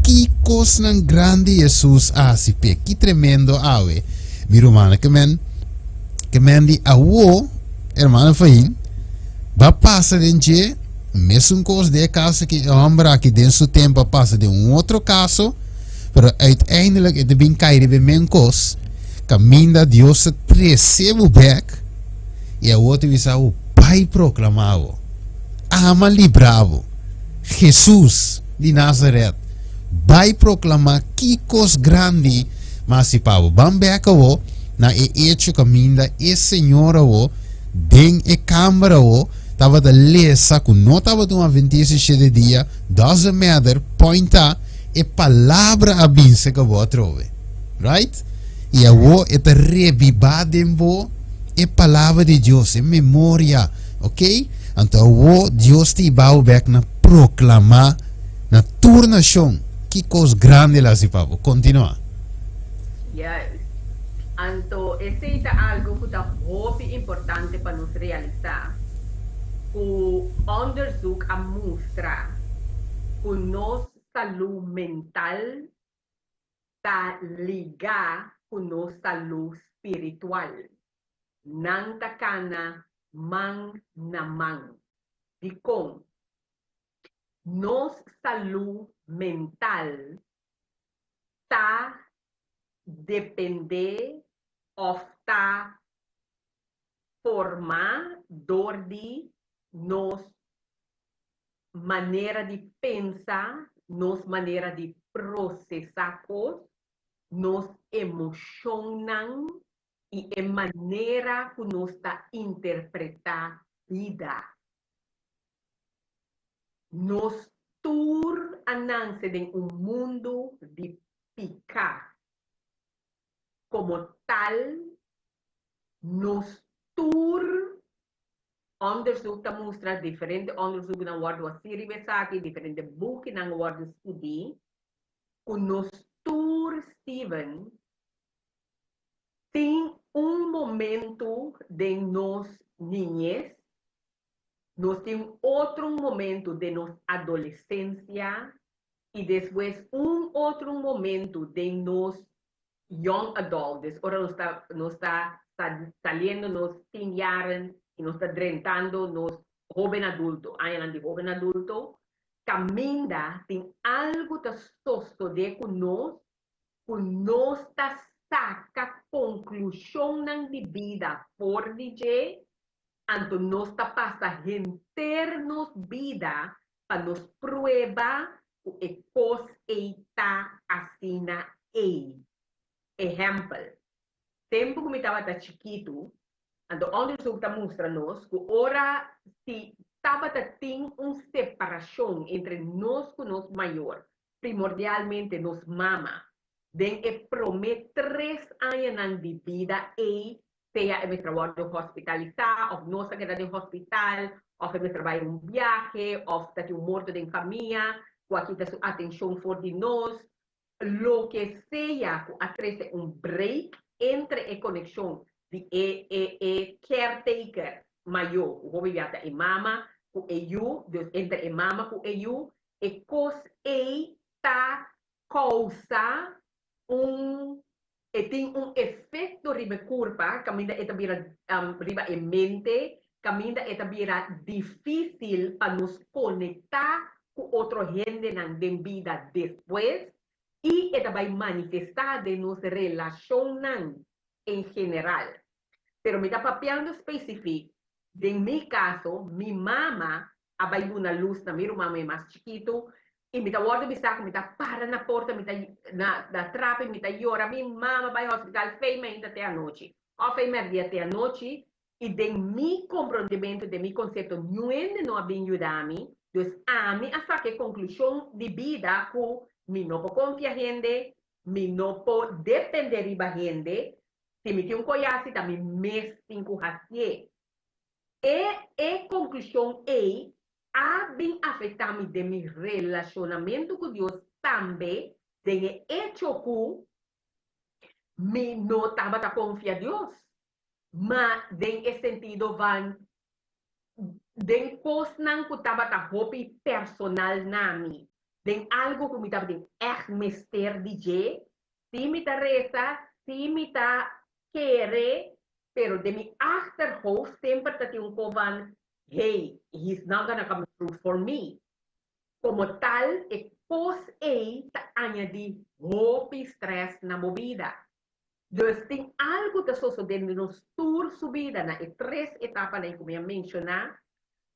[SPEAKER 1] ki kosnan grandi Hesus a hasi p'e. Ki tremendo awe, mi rumannan! Ke men. Ke men di awo, hermano Fahin, ba pasa den dje mesun kos den e kaso ki e homber aki den su tempo a pasa den un otro kaso, pero uiteindelijk e ta bin kai riba e men kos, kaminda Dios ta trese bo bek i awo ta bisa bo bai proklama bo, ama libra bo, Jesus di Nazaret, bai proklama ki kos grandi ma hasi pa bo. Ban bek awo. Na e echo kaminda e señor awo den e kamber awo tabata lesa ku no tabata un adventista di shete dia, doesn't matter, point ta e palabra a bin serka bo atrobe. Right? I awo e ta rebibá den bo e palabra di Dios, e memoria, ok? Anto awo Dios ta hiba bo bek na proklamá na tur nashon ki kos grandi el a hasi pa bo. Kontinuá.
[SPEAKER 3] Juist. Anto esei ta algo ku ta hopi importante pa nos realisá, ku onderzoek a mustra ku nos salú mental ta ligá ku nos salú spiritual. Nan ta kana man na man. Dikon? Nos salú mental ta dependé òf ta formá dor di nos manera di pensa, nos manera di prosesá kos, nos emoshonnan i e manera ku nos ta interpretá bida. Nos tur a nanse den un mundu di piká. Komo tal, nos tur, onderzoek ta mustra, diferente onderzoeknan wòrdu hasi riba esaki, diferente bukinan wòrdu skibí, ku nos tur, Steven, tin un momentu den nos niñes Nos tin un otro momento den nos adolesencia y despues un otro momento den nos young adult, des ora nos ta nos ta saliendo nos teen jaren y nos ta drentando nos hoben adulto, añanan di hoben adulto, caminda tin algo ta sosode cu nos cu nos ta saca conclusionnan di bida for di dje. Anto nos ta pasa henter nos bida pa nos prueba ku e kos ei ta asina ei. Ehèmpel, tempu ku mi tabata chikitu, anto onderzoek ta mustra nos ku ora si tabata tin un separashon entre nos ku nos mayor, primordialmente nos mama, den e promé tres añanan di bida ei sea e mester a wòrdu hospitalisá òf nos a keda den hospital òf e mester bai un biahe òf ta tin un morto den famia ku a kita su atenshon for di nos, loke sea ku a trese un break entre e konekshon di e e e caretaker mayó ku hopi bia ta e mama ku e yu, dus entre e mama ku e yu, e kos ei. ta kousa un e tin un efekto riba e kurpa kaminda e ta bira riba e mente kaminda e ta bira difísil pa nos konektá ku otro hendenan den bida despues i e ta bai manifestá den nos relashonnan en general. Pero mi ta papiando spesifik den mi kaso, mi mama a bai duna lus na mi ruman muhé mas chikitu i mi ta wòrdu bisa ku mi ta para na porta mi ta na na trapi mi ta yora mi mama bai hospital fei mainta te anochi òf fei mèrdia te anochi i den mi komprondementu den mi konsepto niun hende no a bin yuda mi dus ami a saka e konklushon di bida ku mi no por konfia hende mi no por depende riba hende si mi tin un koyasi ta mi mes tin ku hasié. E e konklushon ei a bin afektá mi den mi relashonamentu ku Dios tambe den e echo ku mi no tabata konfia Dios, ma den e sentido van den kosnan ku tabata hopi personal na mi, den algu ku mi tabatin ègt mester di dje, si mi ta resa, si mi ta kere, pero den mi achterhoofd semper ta tin un ko van, hey, he's not gonna come through for me. Como tal, e kos ei ta añadi hopi stress na bo bida. Dus tin algu ta sosode den nos tur su bida na e tres etapanan ku mi a menshoná,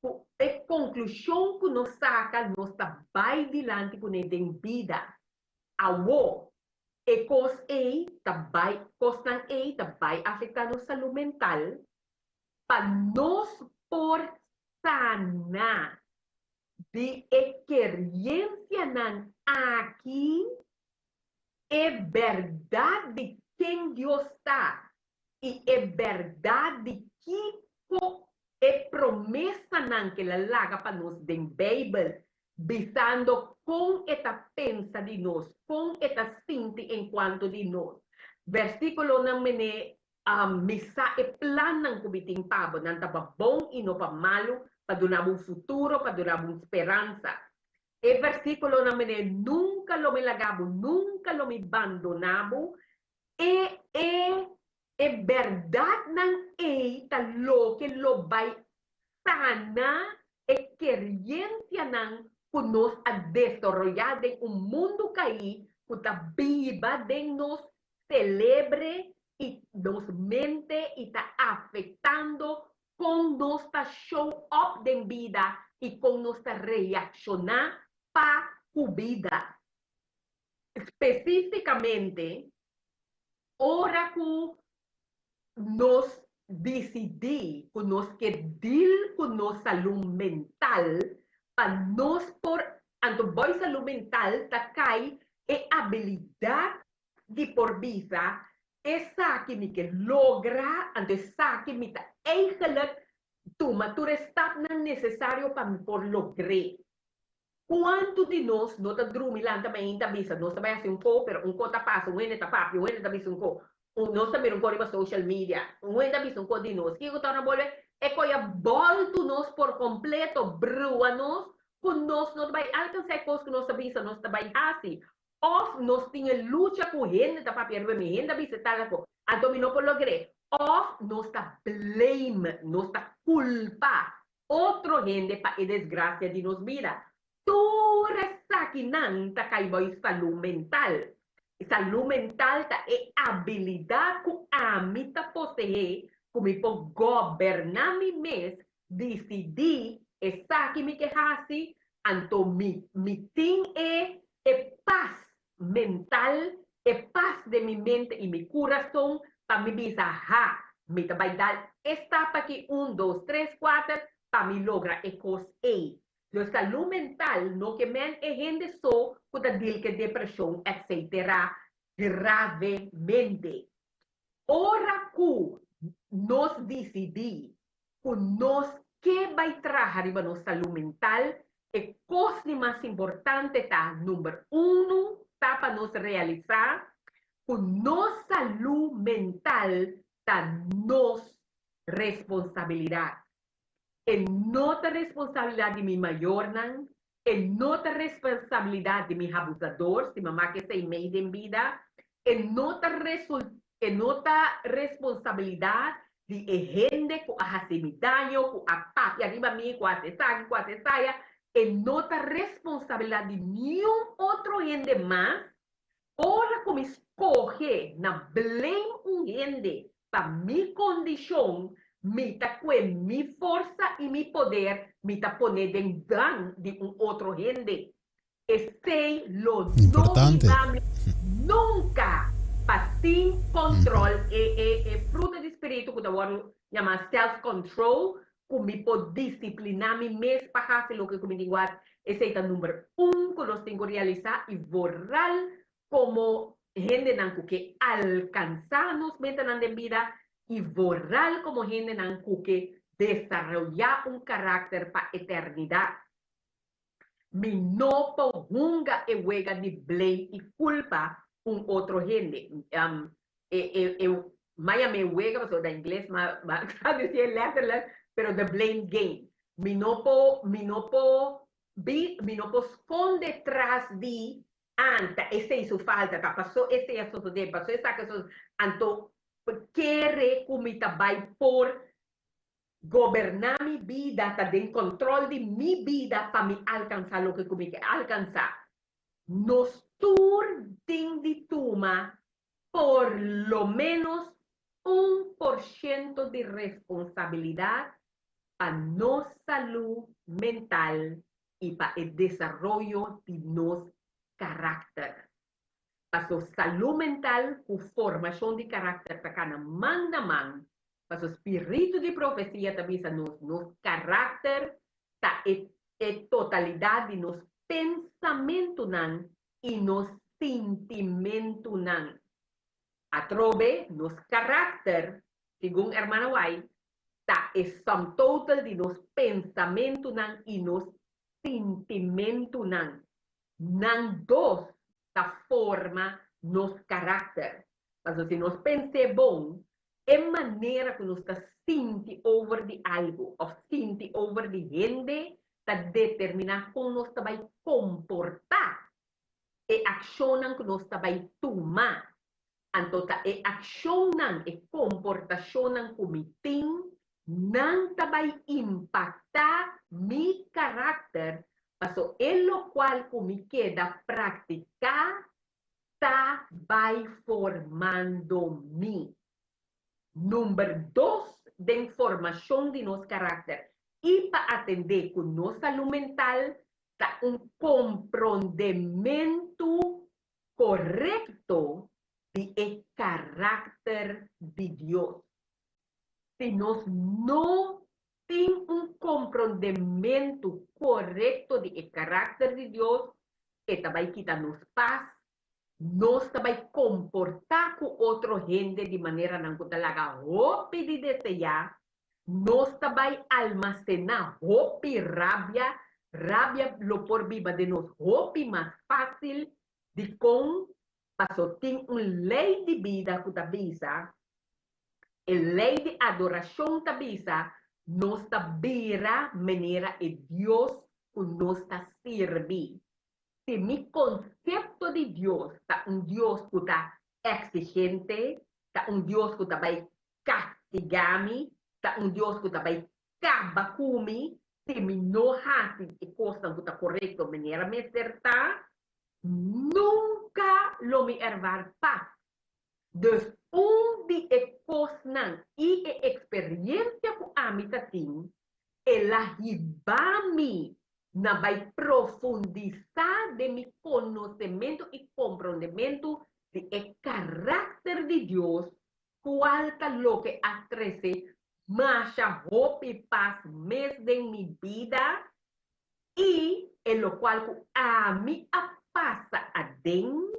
[SPEAKER 3] ku e konklushon ku nos saka nos ta bai dilanti kuné den bida. Awor, e kos ei ta bai, kosnan ei ta bai afektá nos salú mental pa nos por sana di e keriensianan aki, e bèrdat di ken Dios ta i e bèrdat di kiko e promesanan ku el a laga pa nos den Beibel, bisando kon e ta pensa di nos, kon e ta sinti enkuanto di nos. Versíkulonan mene Mi sa e plannan ku mi tin pa bo, nan ta pa bon i no pa malu, pa duna bo un futuro, pa duna bo un speransa. E versíkulonan mene Nunka lo mi laga bo, nunka lo mi bandoná bo, E e e bèrdatnan ei ta loke lo bai sana e keriensianan ku nos a desaroyá den un mundu kaí ku ta biba den nos selebre i nos mente i ta afektando kon nos ta show up den bida i kon nos ta reakshoná pa ku bida. Spesífikamente, ora ku nos disidí ku nos ke deal ku nos salú mental, pa nos por, anto boi salú mental ta kai e abilidat di por bisa, esaki mi ke logra, anto esaki mi ta eigenlijk tuma tur e stapnan nesesario pa mi por logr'é. Kuantu di nos no ta drumi lanta mainta bisa nos ta bai hasi un ko pero un ko ta pasa un hende ta papia un hende ta bisa un ko un nos ta mira un ko riba social media un hende ta bisa un ko di nos kiko torna bolbe e ko ya boltu nos por kompleto brua nos ku nos no ta bai alkansa e kos ku nos ta bisa nos ta bai hasi òf nos tin e lucha ku hende ta papia riba mi hende ta bisa tal ako anto mi no por logr'é òf nos ta blame nos ta kulpa otro hende pa e desgracia di nos bida. Tur esakinan ta kai bao e salú mental. E salú mental ta e abilidad cu ami ta poseé cu mi por goberná mi mes, dicidí esaki mi ke haci, anto mi mi tin e e pas mental, e pas den mi mente i mi kurason pa mi bisa, Ha, mi ta bai dal e stap aki, un, dos, tres, kuater, pa mi logra e kos ei. Nos salú mental no ke men e hende so ku ta dil ke depreshon etcetera gravemente. Ora ku nos disidí ku nos ke bai traha riba nos salú mental, e kos di mas importante ta, number unu, ta pa nos realisá ku nos salú mental ta nos responsabilidat. E no ta responsabilidat di mi mayornan, E no ta responsabilidat di mi abusador si mi a maka esei mei den bida. E no ta e no ta responsabilidat di e hende ku a hasi mi daño, ku a papia riba mi, ku a hasi esaki, ku a hasi esaya. E no ta responsabilidat di niun otro hende mas. Ora ku mi skohe na blame un hende pa mi kondishon, mi ta kue mi forsa i mi poder mi ta pone den gan di un otro hende. Esei lo no
[SPEAKER 1] Importante.
[SPEAKER 3] hiba mi nunka pa tin kòntròl. E e e fruta di spiritu ku ta wòrdu yamá self control, ku mi por disipliná mi mes pa hasi loke ku mi tin ku hasi, esei ta number un ku nos tin ku realisá i vooral komo hendenan ku ke alkansá nos metanan den bida i vooral komo hendenan ku ke desaroyá un karakter pa eternidat. Mi no por hunga e wega di blame i kulpa un otro hende. E e e m'a yama e wega pasobra ta ingles m'a m'a traduci e letterlijk, pero the blame game. Mi no por mi no por bi mi no por sconde tras di an ta esey su falta, ta paso esey a sosode, paso esaki a sosode, anto kere cu mi ta bay por Goberná mi bida ta den kòntròl di mi bida pa mi alkansá loke ku mi ke alkansá. Nos tur tin di tuma por lo ménos un por shento di responsabilidat pa nos salú mental i pa e desaroyo di nos karakter. Paso salú mental ku formashon di karakter ta kana man na man. Paso spiritu di profesia ta bisa nos, nos karakter ta e e totalidat di nos pensamentunan i nos sintimentunan. Atrobe, nos karakter, segun Hermana White, ta e sum total di nos pensamentunan i nos sintimentunan. Nan dos ta forma nos karakter. Pasobra si nos pens'é bon, e manera ku nos ta sinti over di algu òf sinti over di hende ta determiná kon nos ta bai komportá, e akshonnan ku nos ta bai tuma. Anto ta e akshonnan, e komportashonnan ku mi tin, nan ta bai impaktá mi karakter, paso e lokual ku mi keda praktiká ta bai formando mi. Number dos den formashon di nos karakter i pa atendé ku nos salú mental ta un komprondementu korekto di e karakter di Dios. Si nos no tin un komprondementu korekto di e karakter di Dios, e ta bai kita nos pas, nos ta bai komportá ku otro hende di maneranan ku ta laga hopi di deseá, nos ta bai almasená hopi rabia, rabia lo por biba den nos hopi mas fásil. Dikon? Paso tin un lei di bida ku ta bisa, e lei di adorashon ta bisa, nos ta bira manera e Dios ku nos ta sirbi. Si mi konsepto di Dios ta un Dios ku ta eksigente, ta un Dios ku ta bai kastigá mi, ta un Dios ku ta bai kaba ku mi si mi no hasi e kosnan ku ta korekto manera mester ta, nunka lo mi ervaar pas. Dus un di e kosnan i e eksperiensia ku ami ta tin, el a hiba mi na bai profundisá den mi konosementu i komprondementu di e karakter di Dios, kual ta loke a trese masha hopi pas mes den mi bida i e lokual ku ami a pasa aden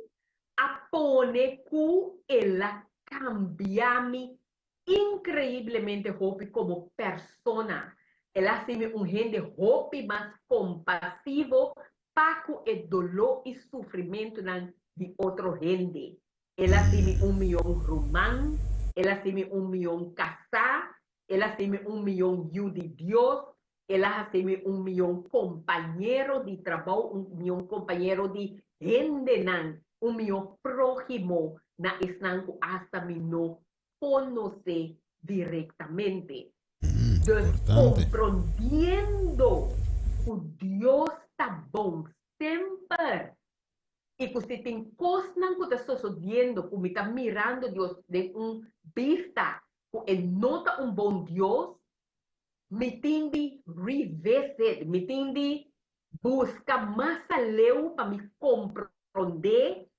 [SPEAKER 3] a pone ku el a kambia mi inkreiblemente hopi komo persona. El a hasi mi un hende hopi mas kompasivo pa ku e doló i sufrimentunan di otro hende. El a hasi mi un mihó ruman, el a hasi mi un mihó kasá, el a hasi mi un mihó yu di Dios, El a hasi mi un mihó kompañero di trabou, un mihó kompañero di hendenan, un mihó próhimo na esnan ku asta mi no konosé direktamente. Dus komprondiendo ku Dios ta bon semper i ku si tin kosnan ku ta sosodiendo ku mi ta mirando Dios den un bista ku e no ta un bon Dios, mi tin di revisit, mi tin di buska mas aleu pa mi komprondé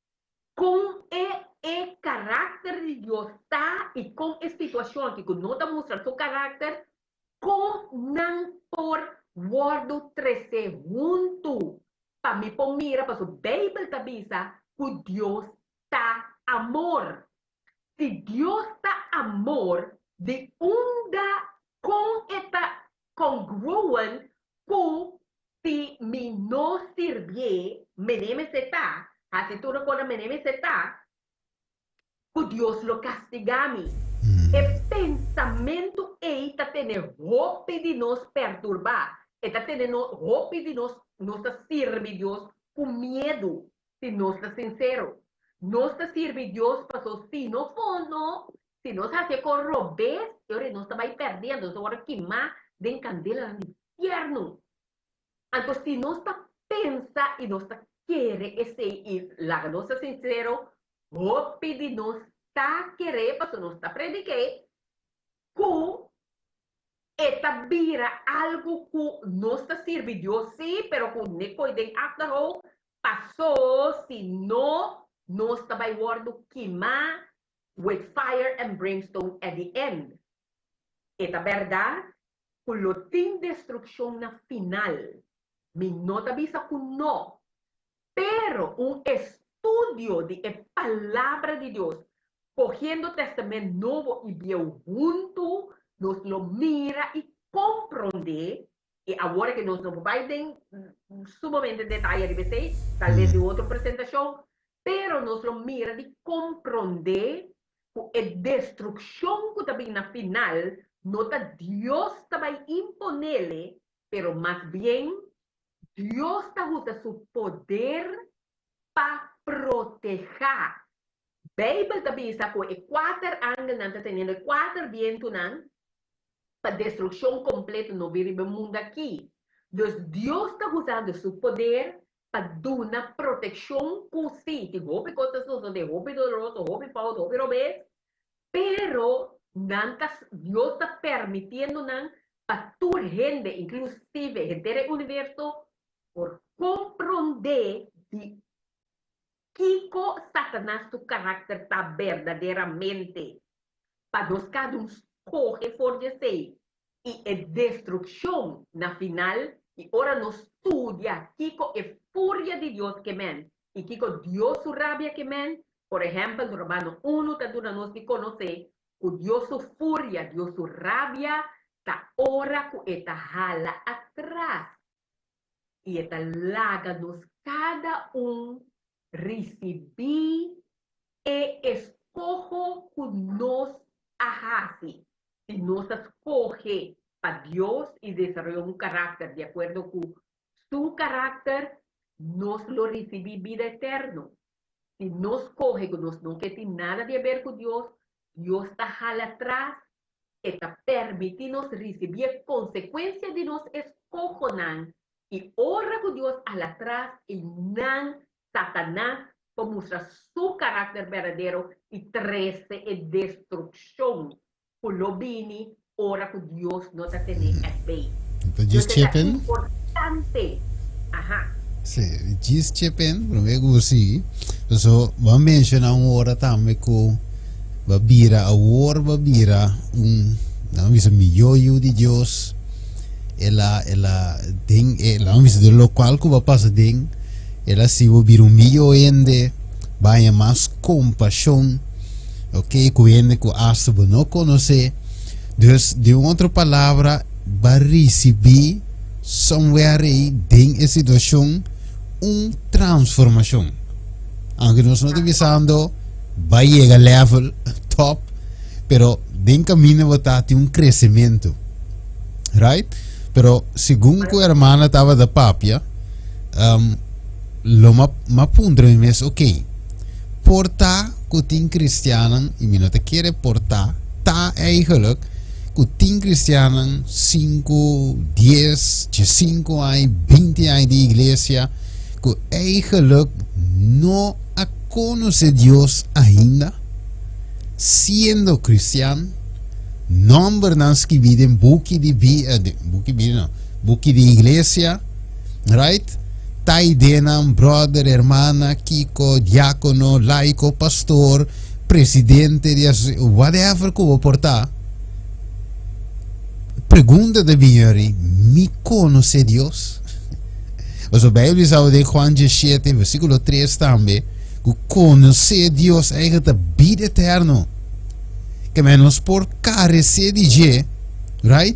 [SPEAKER 3] kon e e karakter di Dios ta i kon e situashon aki ku no ta mustra su karakter, kon nan por wòrdu tresé huntu pa mi por mira, pasobra Beibel ta bisa ku Dios ta amor. Si Dios ta amor, di unda kon e ta congruent ku si mi no sirbié, mene mester ta, hasi tur loke mene mester ta, ku Dios lo kastigá mi? E pensamentu ei ta tene hopi di nos perturbá, e ta tene hopi di nos, nos ta sirbi Dios ku miedu, Si nos ta sinsero, nos ta sirbi Dios paso si no fondo, si nos hasi e kos robes, e ora nos ta bai pèrdendo, nos ta wòrdu kimá den kandelanan di fièrnu. Anto si nos ta pensa i nos ta kere esei i laga nos ta sinsero, hopi di nos ta kere paso nos ta predik'é ku E ta bira algu ku nos ta sirbi Dios sí, pero ku ne koi den achterhoofd, pasó si no nos ta bai wòrdu kimá with fire and brimstone at the end. E ta bèrdat ku lo tin destrukshon na final, mi no ta bisa ku no, Pero un estudio di e Palabra di Dios, kohiendo Tèstamènt Nobo i Bieu huntu, nos lo mira i komprondé, i awor ke nos no por bai den sumamente detaye riba esei, tal bes den otro presentashon, pero nos lo mira di komprondé ku e destrukshon ku ta bin na final no ta Dios ta bai imponele, pero mas bien Dios ta usa su poder pa protehá. Beibel ta bisa ku e kuater angelnan ta teniendo e kuater bientunan pa destrukshon kompleto no bin riba e mundu akí. Dus Dios ta usando su poder pa duna protekshon ku sí, tin hopi kos ta sosodé, hopi doloroso, hopi fout, hopi robes, Pero nan ta, Dios ta permitiendo nan pa tur hende, inclusive henter e universo, por comprende di kico Satanas su caracter ta berdaderamente, pa nos cada un scoge for di esey y e destruccion na final, y ora nos studia kico e furia di Dios ke men y kico Dios su rabia ke men, por ehempel Romano unu ta duna nos di conoce cu Dios su furia, Dios su rabia ta ora cu e ta hala atras y e ta laga nos cada un ricibi e escoho cu nos a haci. Si nos a scoge pa Dios y desaroya un caracter di acuerdo cu Su caracter, nos lo ricibi bida eterno. Si nos scoge cu nos no ke tin nada di haber cu Dios, Dios ta hala atras, E ta permiti nos ricibi e consecuencia di nos escohonan, y ora cu Dios hala atras, einan Satanas por mustra su karakter berdadero i trese e destrukshon ku lo bini ora ku Dios no ta ten'é at bay.
[SPEAKER 1] Ta djis
[SPEAKER 3] Entonces ta
[SPEAKER 1] chepen.
[SPEAKER 3] importante. Aha.
[SPEAKER 1] Sí, djis chepen, promé ku bo sigui. Paso bo a menshoná un ora tambe ku bo a bira awor bo a bira un, nan a bisa mihó yu di Dios. El a, el a den e, nan a bisa den lokual ku bo a pasa den. El a sibo bira un miyo hende, baña mas kompashon, ok, ku hende ku asta bo no konosé. Dus, den un otro palabra, ba risibí somewhere ei den e situashon un transformashon. Aunke nos no ta bisando ba yega level top, pero den kaminda bo ta tin un kresementu. Right? Pero segun ku hermana tabata papia, um, lo m'a m'a puntra mi mes, ok, por ta ku tin kristiannan, i mi no ta kere por ta, ta eigenlijk ku tin kristiannan sinku, dies, diesinku aña, binti aña di iglesia, ku eigenlijk no a konosé Dios ainda, siendo kristian, nòmbernan skibí den buki di bi, buki bi no, buki di iglesia, right? Ta idenan, brother, hermana, kiko, diákono, laiko, pastor, presidente di whatever ku bo por ta. Pregunta ta bin yori, mi konosé Dios? Pasobra Bijbel bisa den Juan 17, versíkulo 3 tambe, ku konosé Dios eigenlijk ta bida eterno. Ke men nos por karesé di dje, right?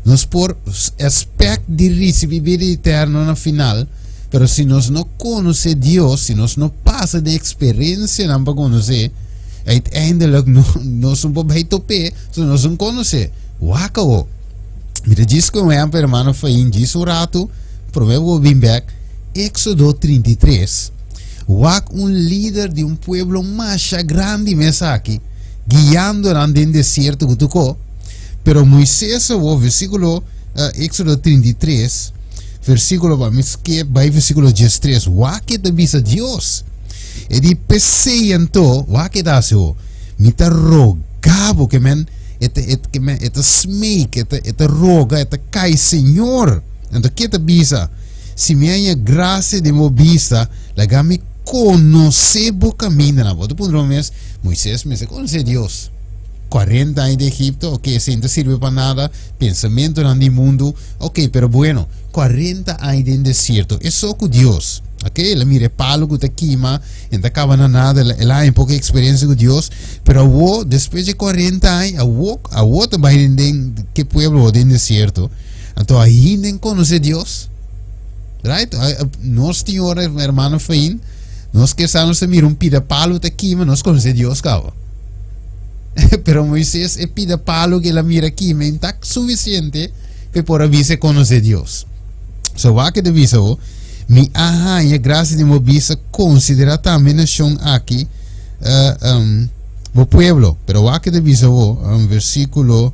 [SPEAKER 1] Nos por expect di risibí bida eterno na final, pero si nos no konosé Dios, si nos no pasa den eksperensianan pa konosé, uiteindelijk no, nos no por bai top'é, so nos no konosé. Wak awo. Mi ta djis ku un ehèmpel, hermano Fain, djis un ratu, promé bo bin bèk, Éxodo 33. Wak un lider di un pueblo masha grandi mes aki, guiando nan den desierto ku tuko. Pero Moisés awo, versíkulo uh, Éxodo 33, versíkulo pa mi skip bai versíkulo 13, wak e ta bisa Dios. E di p'esei anto, wak e ta hasi ho, mi ta roga bo ke men e ta e ke men e ta smeek, e ta e ta roga, e ta kai Señor. Anto ke ta bisa? Si mi haña grasia den bo bista, laga mi konosé bo kamindanan. Bo ta puntra bo mes, Moisés mester konosé Dios. 40 aña di Egipto, ok, esei no ta sirbi pa nada, pensamentonan di mundu, ok, pero bueno, 40 aña den desierto, e so ku Dios, ok, el a mira e palu ku ta kima, e no ta kaba na nada, el a haña poko eksperensia ku Dios, pero awo, despues di 40 aña, awo, awo ta bai den ke pueblo den desierto, Anto ainda en konosé Dios? Right? Nos tin ora, hermano Fein, nos ke sa nos ta mira un pida palo ta kima, nos konosé Dios kaba. Pero Moisés e pida palo ke el a mira kima en ta sufisiente pe por a bisa e konosé Dios. So wak e ta bisa bo, mi a haña grasia den bo bisa konsiderá tambe nashon aki uh, um, bo pueblo. Pero wak e ta bisa bo, um, versíkulo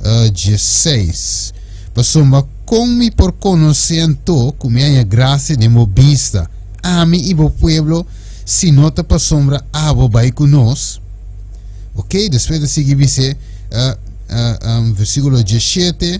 [SPEAKER 1] 16. Pasobra kon mi por konosé anto ku mi haña grasia den bo bista, ami i bo pueblo, si no ta pasobra abo bai ku nos? Ok, despues ta sigui bis'é, versíkulo 17,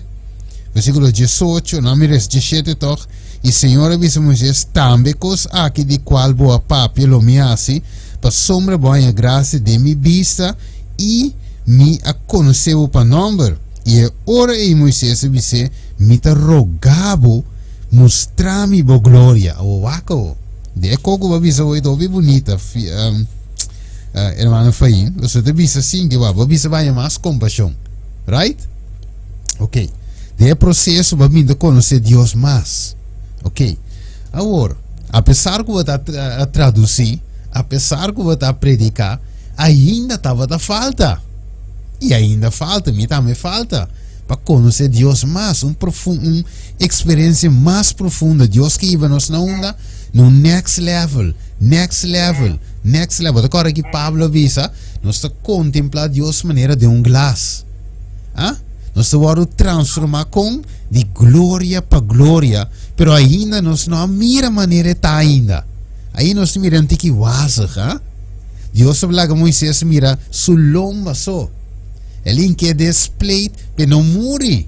[SPEAKER 1] versíkulo 18, no mira es 17 tòg, I Señor a bisa Moisés, Tambe kos aki di kual bo a papia lo mi hasi, pasobra bo haña grasia den mi bista i Mi a konosé bo pa nòmber. I e ora ei Moisés a bis'é, Mi ta rogá bo, mustra mi bo gloria. Awor wak awor. Di e koko bo a bisa bo e ta hopi bunita, hermano Fain. Pasobra ta bisa asin ke bo a bisa bo haña mas kompashon. Right? Ok. Den e proseso bo a bin ta konosé Dios mas. Ok. Awor, apesar ku bo ta tradusí, apesar ku bo ta prediká, Ainda tabata falta, i ainda falta, mi tambe falta, pa konosé Dios mas, un profun, un eksperensia mas profundo. Dios ke hiba nos na unda? Na un next level, next level, next level. Ta kòrda ki Pablo a bisa, nos ta kontemplá Dios manera den un glas. Ah? Nos ta wòrdu transformá kon? Di gloria pa gloria, pero ainda nos no a mira manera e ta ainda. Ainda nos ta mira un tiki wazig, ah? Dios a laga Moisés mira su lomba so. El inke des pleit pe no muri.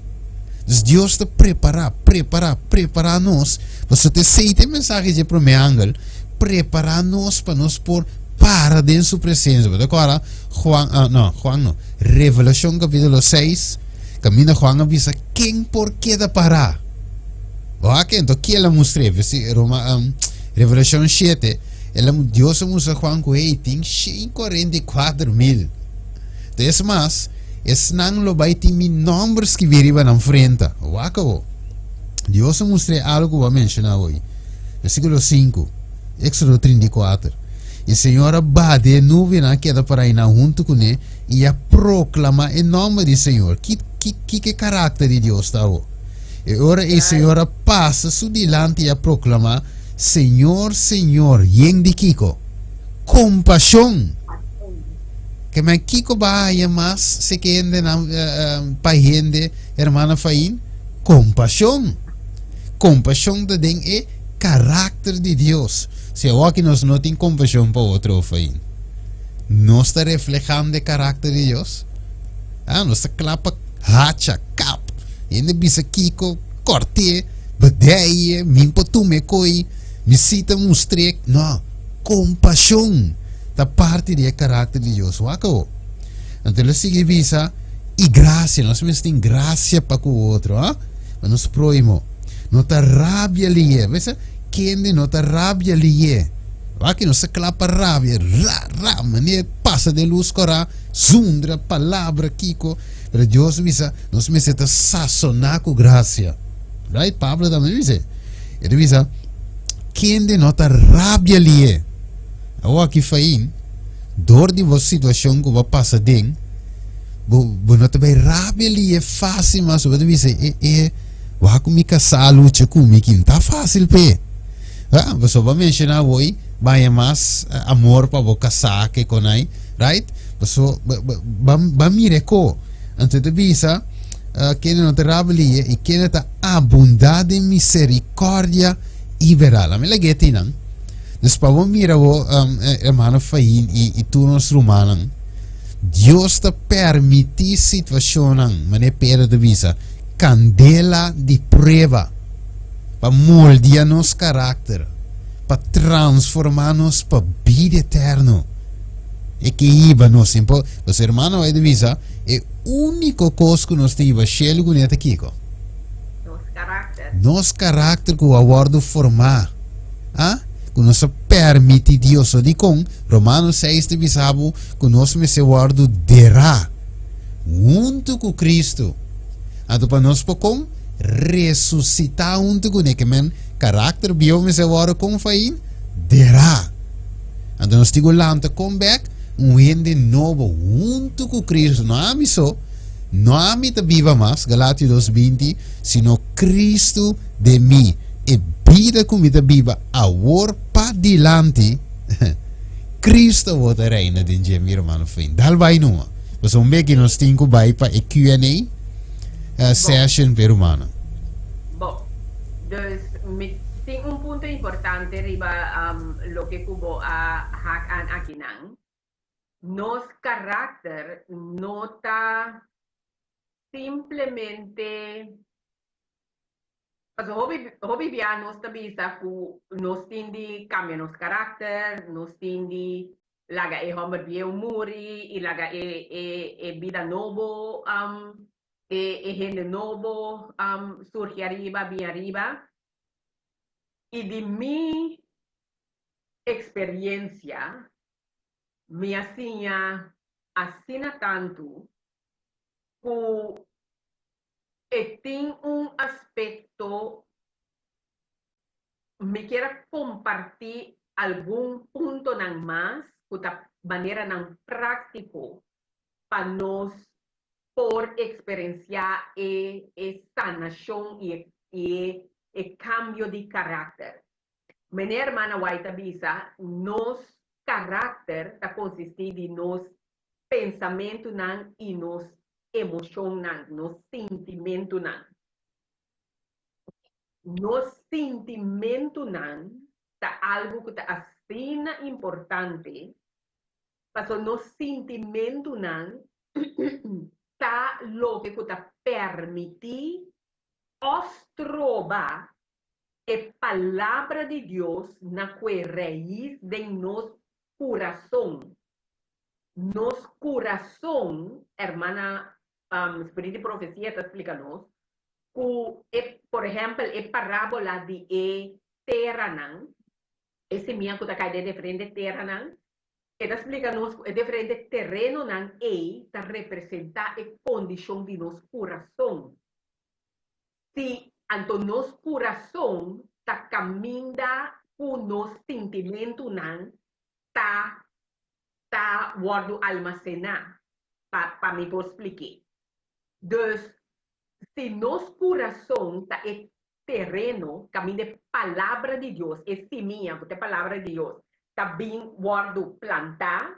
[SPEAKER 1] Dus Dios ta prepara, prepara, prepara nos. Pasobra ta esei ta e mensahe dje prome angel. Prepara nos pa nos por para den su presencia. Bo ta acorda Juan, ah, no, Juan no. Revelacion capítulo 6, caminda Juan a bisa, ken por keda para? Oa ke, entonces, kiel a mustr'é? Roma, um, Revelacion 7, El a Dios a mustra Juan ku ei tin 144.000. Es mas, esnan lo bai tin mi nòmber skibí riba nan frenta. Wak awor. Dios a mustr'é algu ku bo a menshoná hoy. Versíkulo 5, Éksodo 34. I Señor a baha den e nubianan a keda pará einan huntu kuné i a proklamá e nòmber di Señor. Ki, ki, ki ke karakter di Dios ta awor? E ora ei Señor a pasa su dilanti i a proklamá, Señor, Señor, yen di kiko? Kompashon! Ke men kiko bo a haña mas si ke hendenan pa hende, hermana Fain? Kompashon! Kompashon ta den e karakter di Dios. Si awoki nos no tin kompashon pa otro, Fain, nos ta reflehando e karakter di Dios? Ah, nos ta kla pa hacha, kap. Hende bisa kiko, kort'é, bedei'e, mi por tum'e koi, mi si ta mustr'é. No, kompashon ta parti di e karakter di Dios. Wak awo. Anto el a sigui bisa, i grasia, nos mester tin grasia pa ku otro, ah, pa nos próhimo. No ta rabia lié. Bisa, kende no ta rabia lié? Wak, nos ta kla pa rabia, ra, ra, manera pasa den lus kòrá. Zundra, palabra, kiko, pero Dios bisa, nos mester ta sasoná ku grasia. Right? Pablo tambe bisa. E ta bisa, kende no ta rabia lié? Awor aki Fain, dor di bo situashon ku bo pasa den, bo, bo no ta bai rabia lié fásil mas, bo ta bisa, e, e, wak ku mi kasá lucha ku mi, ki no ta fásil p'e. Ah, pasobra bo a menshoná awor, baña mas amor pa bo kasá ke konai. Right? Paso, ba mira e ko. Anto ta bisa, uh, kende no ta rabelie i kende ta abundá den misericordia i veral. Ami lag'é tinan. Dus pa bo mira bo, um, hermano Fain i, i tur nos rumannan, Dios ta permití situacionnan, manera Pedro ta bisa, candela di prueba, pa moldia nos karakter, pa transformá nos pa bida eterno. E ke hiba nos sin por. Los hermano bai ta bisa, e úniko kos ku nos ta hiba shelu kuné ta kiko?
[SPEAKER 3] Nos karakter.
[SPEAKER 1] Nos karakter ku a wòrdu formá. Ah? Ku nos a permití Dios. So dikon Romanos 6 ta bisa bo ku nos mester wòrdu derá huntu ku Kristu. Anto pa nos por kon resusitá huntu kuné. Ke men karakter bieu mester wòrdu kon fain? Derá. Anto nos tin ku lanta kon bek un hende nobo huntu ku Kristu. No ami so, no ami ta biba mas, Galatio 2:20, sino Kristu den mi. E bida ku mi ta biba awor pa dilanti, Kristu awor ta reina den dje, mi hermano Fijn. Dal bai numa. Pasobra un beki nos tin ku bai pa e Q&A eh, session pe rumannan.
[SPEAKER 3] Bo. Dus mi tin un punto importante riba loke ku bo a hak aan akinan. Nos karakter no ta simplemente pasobra hopi hopi bia nos ta bisa ku nos tin di kambia nos karakter, nos tin di laga e hòmber bieu muri i laga e e e bida nobo e e hende nobo surgi ariba, bin ariba. I di mi experiencia mi a siña asina tantu cu e tin un aspecto mi kier a comparti algun puntonan mas cu ta maneranan practico pa nos por eksperensiá e e sanashon i e i e e kambio di karakter. Meneer Hermana White ta bisa, Nos karakter ta konsistí di nos pensamentunan i nos emoshonnan, nos sintimentunan. Nos sintimentunan ta algu ku ta asina importante Pasobra nos sintimentunan ta loke ku ta permití òf stroba e Palabra di Dios na kue reis den nos kurason. Nos kurason, hermana Spirit di Profesia ta splika nos, ku e, por ehèmpel, e parábola di e teranan, e simia ku ta kai den diferente teranan, E ta splika nos ku e diferente terenonan ei ta representá e kondishon di nos kurason. Sí, anto nos kurason ta kaminda ku nos sintimentunan ta ta wòrdu almasená, pa pa mi por splik'é. Dus, Si nos kurason ta e tereno kaminda e Palabra di Dios, e simia ku ta e Palabra di Dios, ta bin wòrdu plantá,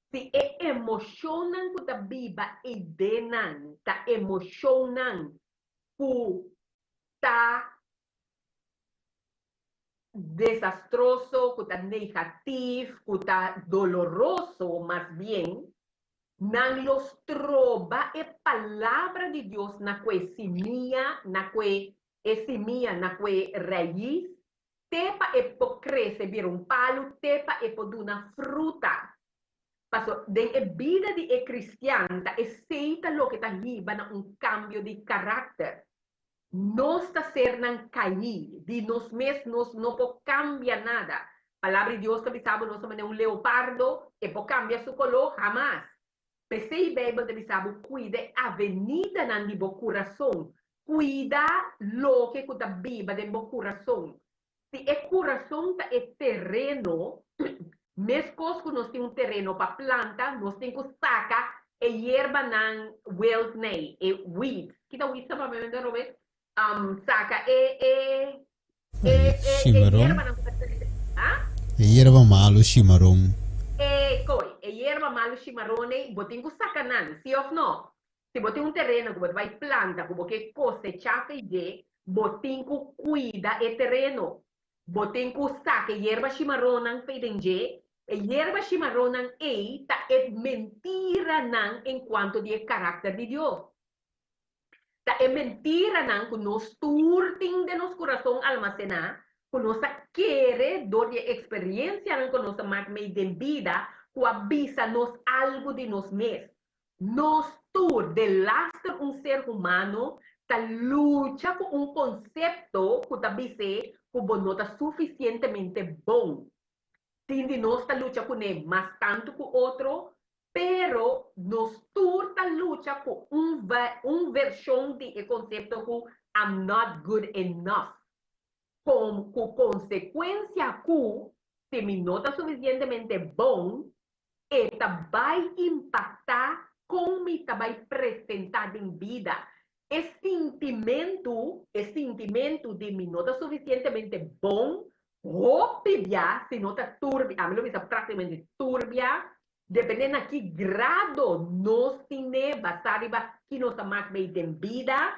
[SPEAKER 3] si e emoshonnan ku ta biba eidenan ta emoshonnan ku ta desastroso, ku ta negatif, ku ta doloroso mas bien, nan lo stroba e Palabra di Dios na ku e simia, na ku e simia, na ku e rais, te pa e por krese bira un palu, te pa e por duna fruta. Paso, den e bida di e kristian ta esei ta loke ta hiba na un kambio di karakter. Nos ta sernan kaí, di nos mes nos no por kambia nada. Palabra di Dios ta bisa bo nos ta manera un leopardo, e por kambia su koló? Hamas! P'esei Beibel ta bisa bo kuida e avenidanan di bo kurason, kuida loke ku ta biba den bo kurason. Si e kurason ta e tereno, meskos ku nos tin un tereno pa planta, nos tin ku saka e yerbanan wild nei, e weeds. Ki ta weeds ta papiamento, Robert? Saka e e e e
[SPEAKER 1] Shimaron.
[SPEAKER 3] yerbanan ku ta krese. Ha?
[SPEAKER 1] E yerba malu shimaron.
[SPEAKER 3] E koi, e yerba malu shimaron ei, bo tin ku saka nan, si òf no? Si bo tin un tereno ku bo ta bai planta, ku bo ke kosechá fe dje, bo tin ku kuida e tereno. Bo tin ku saka e yerba shimaronnan fe den dje. E yerba shimaronnan ei ta e mentiranan en kuanto di e karakter di Dios. Ta e mentiranan ku nos tur tin den nos kurason almasená, ku nos ta kere dor di e eksperensianan ku nos a mak mei den bida, ku a bisa nos algu di nos mes. Nos tur, delaster un ser humano, ta lucha ku un konsepto ku ta bis'é ku bo no ta sufisientemente bon. Tin di nos ta lucha kuné mas tantu ku otro, pero nos tur ta lucha ku un un vershon di e konsepto ku I'm not good enough, kon ku konsekuensia ku si mi no ta sufisientemente bon, E ta bai impaktá kon mi ta bai presentá den bida. E sintimentu, e sintimentu di mi no ta sufisientemente bon, hopi bia, si no ta tur bia, ami lo bisa práktikamente tur bia, dependé na ki grado nos tin'é basá riba ki nos ta mak mei den bida,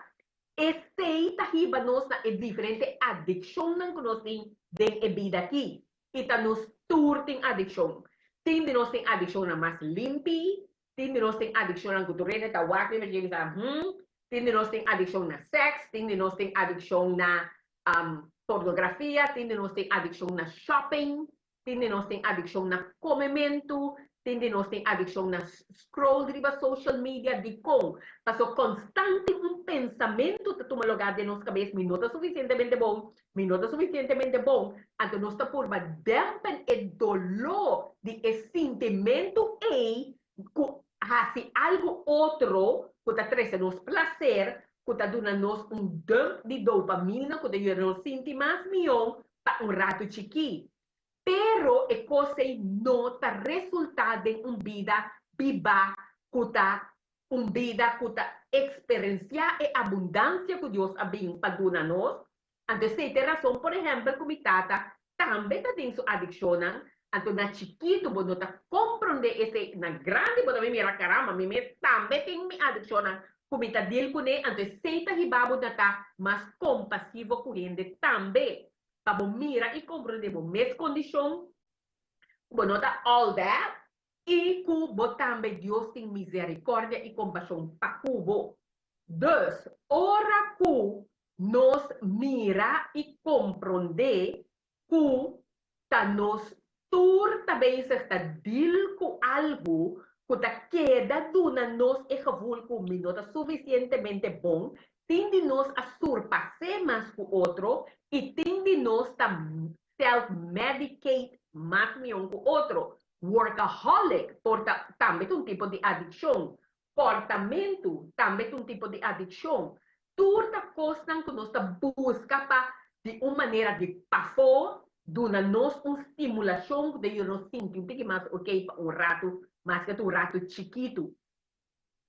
[SPEAKER 3] esei ta hiba nos na e diferente adikshonnan ku nos tin den e bida akí. I ta nos tur tin adikshon. Tin di nos tin adikshonnan mas limpi, tin di nos tin adikshonnan ku tur hende ta wak riba dje i bisa hmm, tin di nos tin adikshon na sèks, tin di nos tin adikshon na pornografia, tin di nos tin adikshon na shopping, tin di nos tin adikshon na komementu, tin di nos tin adikshon na scroll riba social media. Dikon? Pasobra konstante un pensamentu ta tuma lugá den nos kabes, mi no ta sufisientemente bon, Mi no ta sufisientemente bon, anto nos ta purba dempen e doló di e sintimentu ei ku hasi algu otro ku ta trese nos plaser, ku ta duna nos un dump di dopamina ku ta yuda nos sinti mas mihó pa un ratu chikí. Pero e kos ei no ta resultá den un bida bibá ku ta un bida ku ta eksperensiá e abundansia ku Dios a bin pa duna nos. Anto esei ta e rason, por ehèmpel, ku mi tata tambe ta den su adikshonnan. Anto na chikitu bo no ta komprondé esei, na grandi bo ta bin mira, karamba, mi mes tambe tin mi adikshonnan ku mi ta dil kuné. Anto esei ta hiba bo na ta mas kompasivo ku hende tambe, pa bo mira i komprondé bo mes kondishon, ku bo no ta all that, I ku bo tambe Dios tin misericordia i kompashon pa ku bo. Dus, ora ku nos mira i komprondé ku ta nos tur ta bezig ta deal ku algu ku ta keda duna nos e gevoel ku mi no ta sufisientemente bon, tin di nos a surpas'é mas ku otro i tin di nos ta self-medicate mas mion ku otro. Workaholic por ta tambe ta un tipo di adikshon. Kòrtamentu tambe ta un tipo di adikshon. Tur ta kosnan ku nos ta buska pa di un manera di pafó duna nos un stimulashon ku ta yuda nos sinti un tiki mas okey pa un ratu, maske ta un ratu chikitu.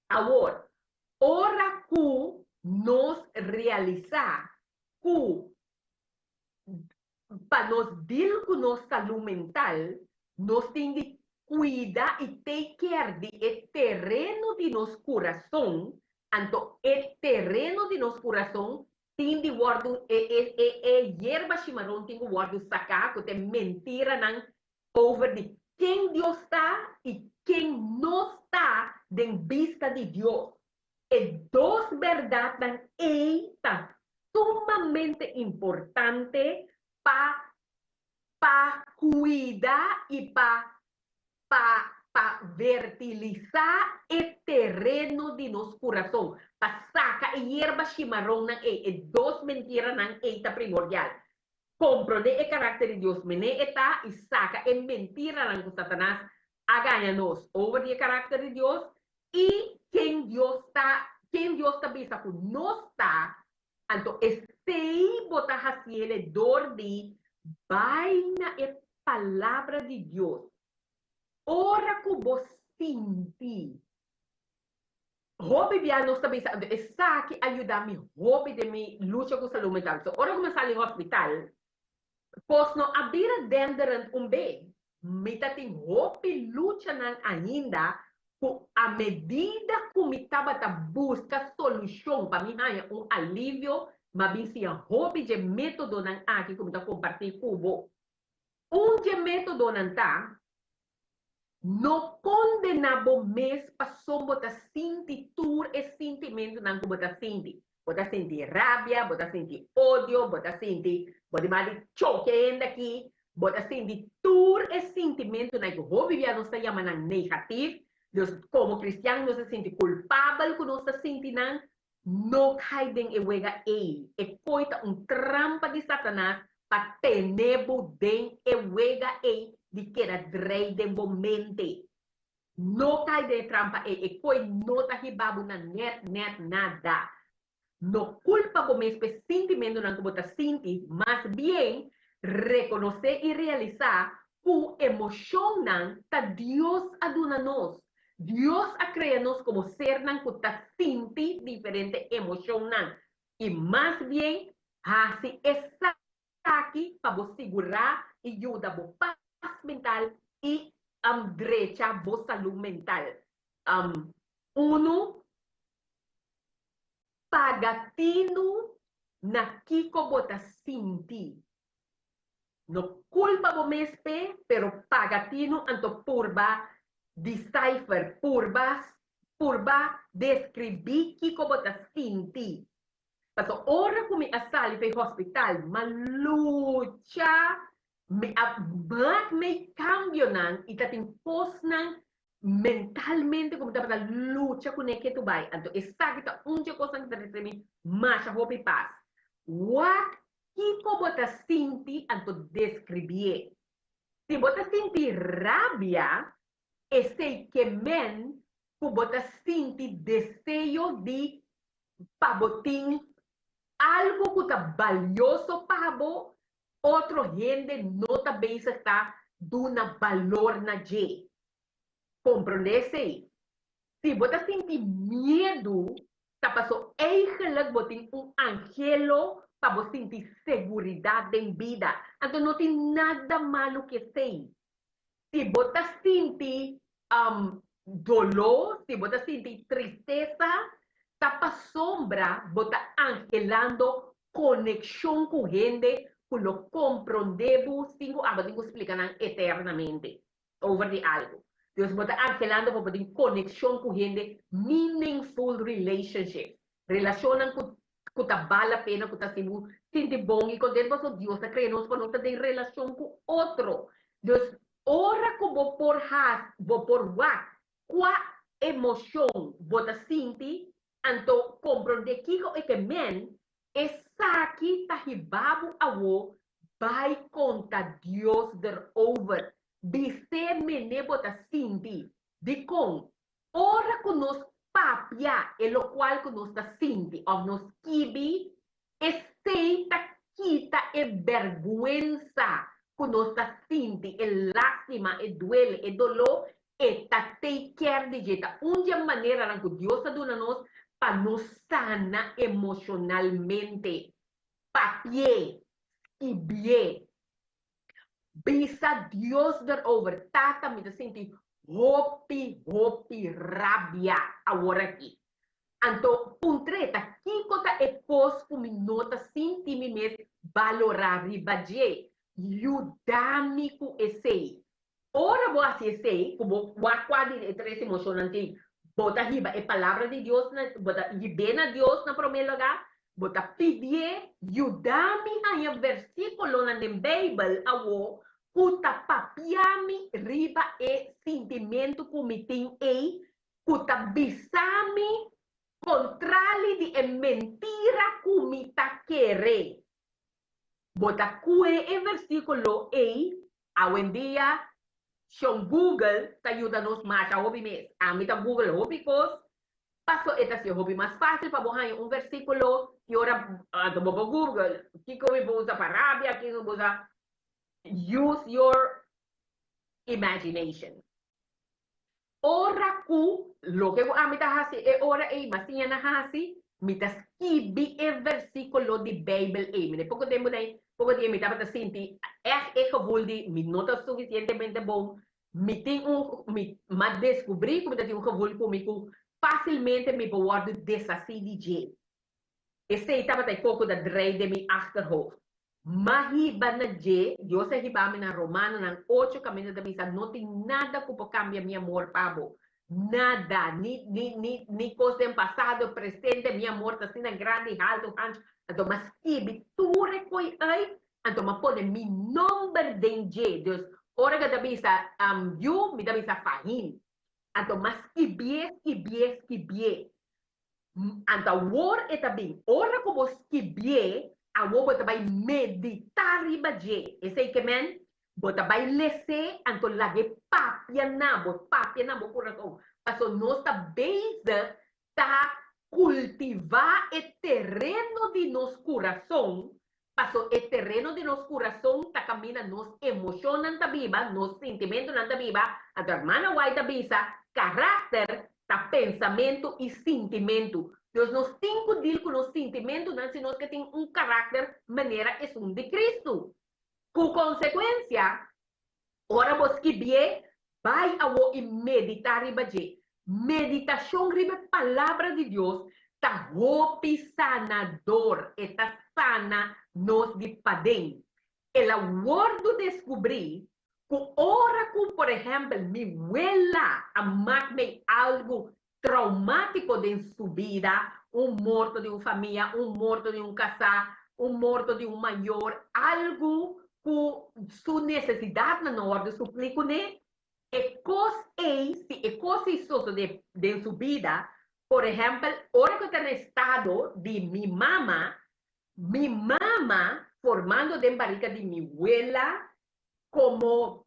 [SPEAKER 3] Awor, ora ku. nos realisá ku pa nos deal ku nos salú mental, nos tin di kuida i take care di e tereno di nos kurason, anto e tereno di nos kurason tin di wòrdu, e e e e yerba shimaron tin ku wòrdu saká ku ta e mentiranan over di ken Dios ta i ken nos ta den bista di Dios. E dos bèrdatnan ei ta sumamente importante pa pa kuida i pa pa pa vertilisá e tereno di nos kurason, pa saka e yerba shimaronnan ei. E dos mentiranan ei ta primordial. Komprondé e karakter di Dios mene e ta i saka e mentiranan ku Satanas a gaña nos over di e karakter di Dios i ken Dios ta, ken Dios ta bisa ku nos ta, anto esei bo ta hasiele dor di bai na e Palabra di Dios. Ora ku bo sinti Hopi bia nos ta bisa, esaki a yuda mi hopi den mi lucha ku salú mental. So ora ku mi a sali hospital, kos no a bira denderend un be. Mi ta tin hopi luchanan ainda ku a medida ku mi tabata buska solushon pa mi haña un alivio, mi a bin siña hopi dje métodonan aki ku mi ta kompartí ku bo. Un dje métodonan ta No kondená bo mes pasobra bo ta sinti tur e sintimentunan ku bo ta sinti. Bo ta sinti rabia, bo ta sinti odio, bo ta sinti bo di madi choke hende aki, bo ta sinti tur e sintimentunan ku hopi bia nos ta yama nan negatif. Dus komo kristian nos ta sinti kulpabel ku nos ta sinti nan. No kai den e wega ei. E koi ta un trampa di Satanas pa tene bo den e wega ei di keda drei den bo mente. No kai den e trampa ei. E koi no ta hiba bo na nèt nèt nada. No kulpa bo mes p'e sintimentunan ku bo ta sinti, mas bien rekonosé i realisá ku emoshonnan ta Dios a duna nos. Dios a krea nos komo sernan ku ta sinti diferente emoshonnan i mas bien hasi esaki pa bo sigurá i yuda bo pas mental i drecha bo salú mental. Unu, paga tinu na kiko bo ta sinti. No kulpa bo mes p'e, pero paga tinu anto purba decipher, purba purba deskribí kiko bo ta sinti. Paso ora ku mi a sali p'e hospital, m'a lucha, mi a mak mei kambionan i ta tin kosnan mentalmente ku mi tabata lucha kuné ketu bai. Anto esaki ta un dje kosnan ku ta trese mi masha hopi pas. Wak Kiko bo ta sinti anto deskribié. Si bo ta sinti rabia, esei ke men ku bo ta sinti deseo di pa bo tin algu ku ta balioso pa bo, otro hende no ta bezig ta duna balor na dje. Komprondé esei. Si bo ta sinti miedu, ta paso eigenlijk bo tin un anhelo pa bo sinti seguridat den bida. Anto no tin nada malu ku esei. Si bo ta sinti doló, si bo ta sinti tristesa, ta pasobra bo ta anhelando konekshon ku hende ku lo komprondé bo sin ku abo tin ku splika nan eternamente. over di algu. Dus bo ta anhelando pa bo tin konekshon ku hende, meaningful relationships, relashonnan ku ku ta bal la pena, ku ta hasi bo sinti bon i kontentu pasobra Dios a krea nos pa nos ta den relashon ku otro. Dus ora ku bo por has bo por wak kua emoshon bo ta sinti, anto komprondé kiko e ke men, Esaki ta hiba bo awo bai konta Dios derover. Bis'é mene bo ta sinti. Dikon? Ora ku nos papia e lokual ku nos ta sinti òf nos skibi, esei ta kita e bèrgwensa ku nos ta sinti, e lástima, e duele, e doló, e ta take care di dje. Ta un di e maneranan ku Dios ta duna nos. pa nos sana emoshonalmente. Papi'é, skibié. Bisa Dios derover, Tata, mi ta sinti hopi, hopi rabia aworaki. Anto puntr'é ta kiko ta e kos ku mi no ta sinti mi mes balorá riba dje. Yuda mi ku esei. Ora bo hasi esei, ku bo wak kua di e tres emoshonnan tin, bo ta hiba e Palabra di Dios na, bo ta hib'é na Dios na promé lugá, bo ta pidié, Yuda mi haña versíkulonan den Beibel awor ku ta papia mi riba e sintimentu ku mi tin ei, ku ta bisa mi kontrali di e mentira ku mi ta kere. Bo ta kue e versíkulo ei? Awendia, shon Google ta yuda nos masha hopi mes. Ami ta Google hopi kos, paso e ta hasi hopi mas fásil pa bo haña un versíkulo ki ora anto bo por Google kiko mi por usa pa rabia, kiko mi por usa. Use your imagination. Ora ku loke ku ami ta hasi e ora ei, mi a siña na hasi, mi ta skibi e versíkulo di Beibel ei. Mi poko tempu nei, poko dia mi tabata sinti ègt e gevoel di mi no ta sufisientemente bon. Mi tin un, mi a deskubrí ku mi ta tin un gevoel ku mi ku fásilmente mi por wòrdu deshasí di dje. Esei tabata e koko ta drei den mi achterhoofd. M'a hiba na dje, Dios a hiba mi na Romanonan ocho kaminda ta bisa no tin nada ku por kambia mi amor pa bo. Nada, ni, ni, ni, ni kos den pasado, presente, mi amor ta asina grandi, haltu, hanchu. Anto m'a skibi tur e koi ei, anto m'a pone mi nomber den dje. Dus, ora ku e ta bisa yu, mi ta bisa Fahim. Anto m'a skibié, skibié, skibié. Anto awor e ta bin, ora ku bo skibié, awor bo ta bai meditá riba dje. Esei ke men, bo ta bai les'é, anto lag'é papia na bo, papia na bo kurason. Pasobra nos ta bezig ta kultivá e tereno di nos kurason Paso e tereno di nos kurason ta kaminda nos emoshonnan ta biba, nos sintimentunan ta biba, anto hermana White ta bisa, karakter ta pensamentu i sintimentu. Dus nos tin ku dil ku nos sintimentunan si nos ke tin un karakter manera esun di Kristu. Ku konsekuensia, Ora bo skibié, bai awor i meditá riba dje. Meditashon riba e Palabra di Dios ta hopi sanador, e ta sana nos di paden. El a wòrdu deskubrí ku ora ku, por ehèmpel, mi wela a mak mei algu traumátiko den su bida, un morto di un famia, un morto di un kasá, un morto di un mayor, algu ku su nesesidatnan no wòrdu suplí kuné, e kos ei, si e kos ei sosodé den su bida, por ehèmpel, ora ku e ta na estado di mi mama, mi mama formando den barika di mi wela komo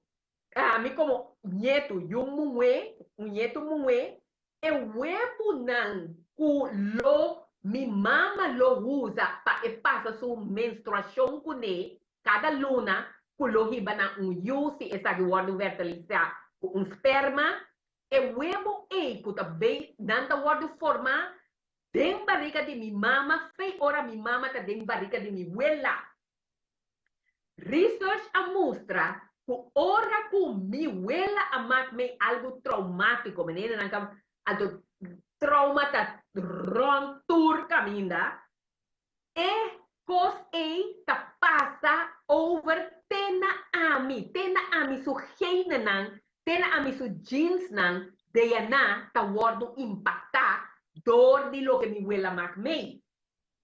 [SPEAKER 3] Ami komo ñetu yu muhé, un ñetu muhé, e webunan ku lo mi mama lo usa pa e pasa su menstruashon kuné kada luna ku lo hiba na un yu si esaki wòrdu fertilisá ku un sperma, e webu ei ku ta bei nan ta wòrdu formá den barika di mi mama fei ora mi mama ta den barika di mi wela. Research a mustra ku ora ku mi wela a mak mei algu traumátiko, manera nan ka anto trauma ta rònt tur kaminda, e kos ei ta pasa over te na ami, te na ami su genenan, te na ami su genesnan, DNA ta wòrdu impaktá dor di loke mi wela mak mei.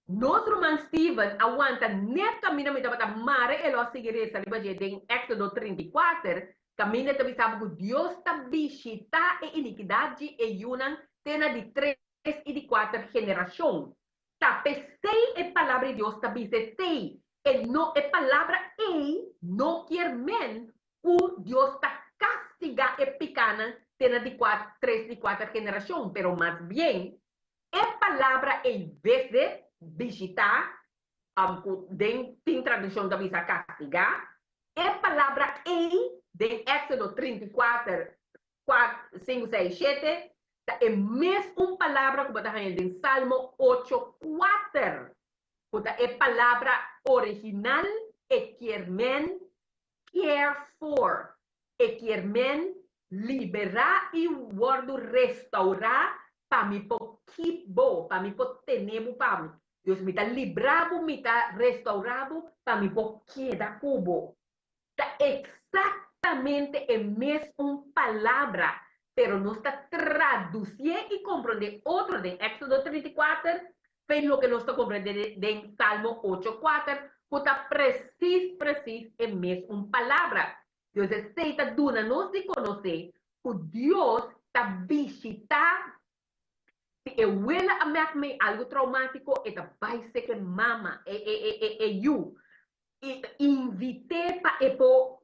[SPEAKER 3] Nos ruman Steven a wanta net kaminda mi tabata mare e lo a sigui resa riba dje den Éxodo 34, kaminda e ta bisa bo ku Dios ta bishitá e inikidat dje e yunan te na di tres i di kuater generashon. Ta p'esei e Palabra di Dios ta bisa esei. E no e palabra ei no kier men ku Dios ta kastigá e pikánan te na di tres di kuater generashon, pero mas bien E palabra ei visit, bishitá, ku den tin tradushon ta bisa kastigá, e palabra ei den Éksodo 34, 4, 5, 6, 7, Ta e mes un palabra ku bo ta haña den Salmo ocho kuater, ku ta e palabra original e kier men care for, e kier men liberá i wòrdu restourá pa mi por keep bo, pa mi por tene bo pa mi. Dios, mi ta libra bo, mi ta restourá bo pa mi por keda ku bo. Ta eksaktamente e mes un palabra, pero nos ta tradusié i komprondé otro den Éksodo 34, fe loke nos ta komprendé den Salmo ocho kuater, ku ta presis presis e mes un palabra. Dios esei ta duna nos di konosé ku Dios ta bishitá. Si e wela a mek mei algu traumátiko, e ta bai seke mama, e e e e yu, i invit'é pa e por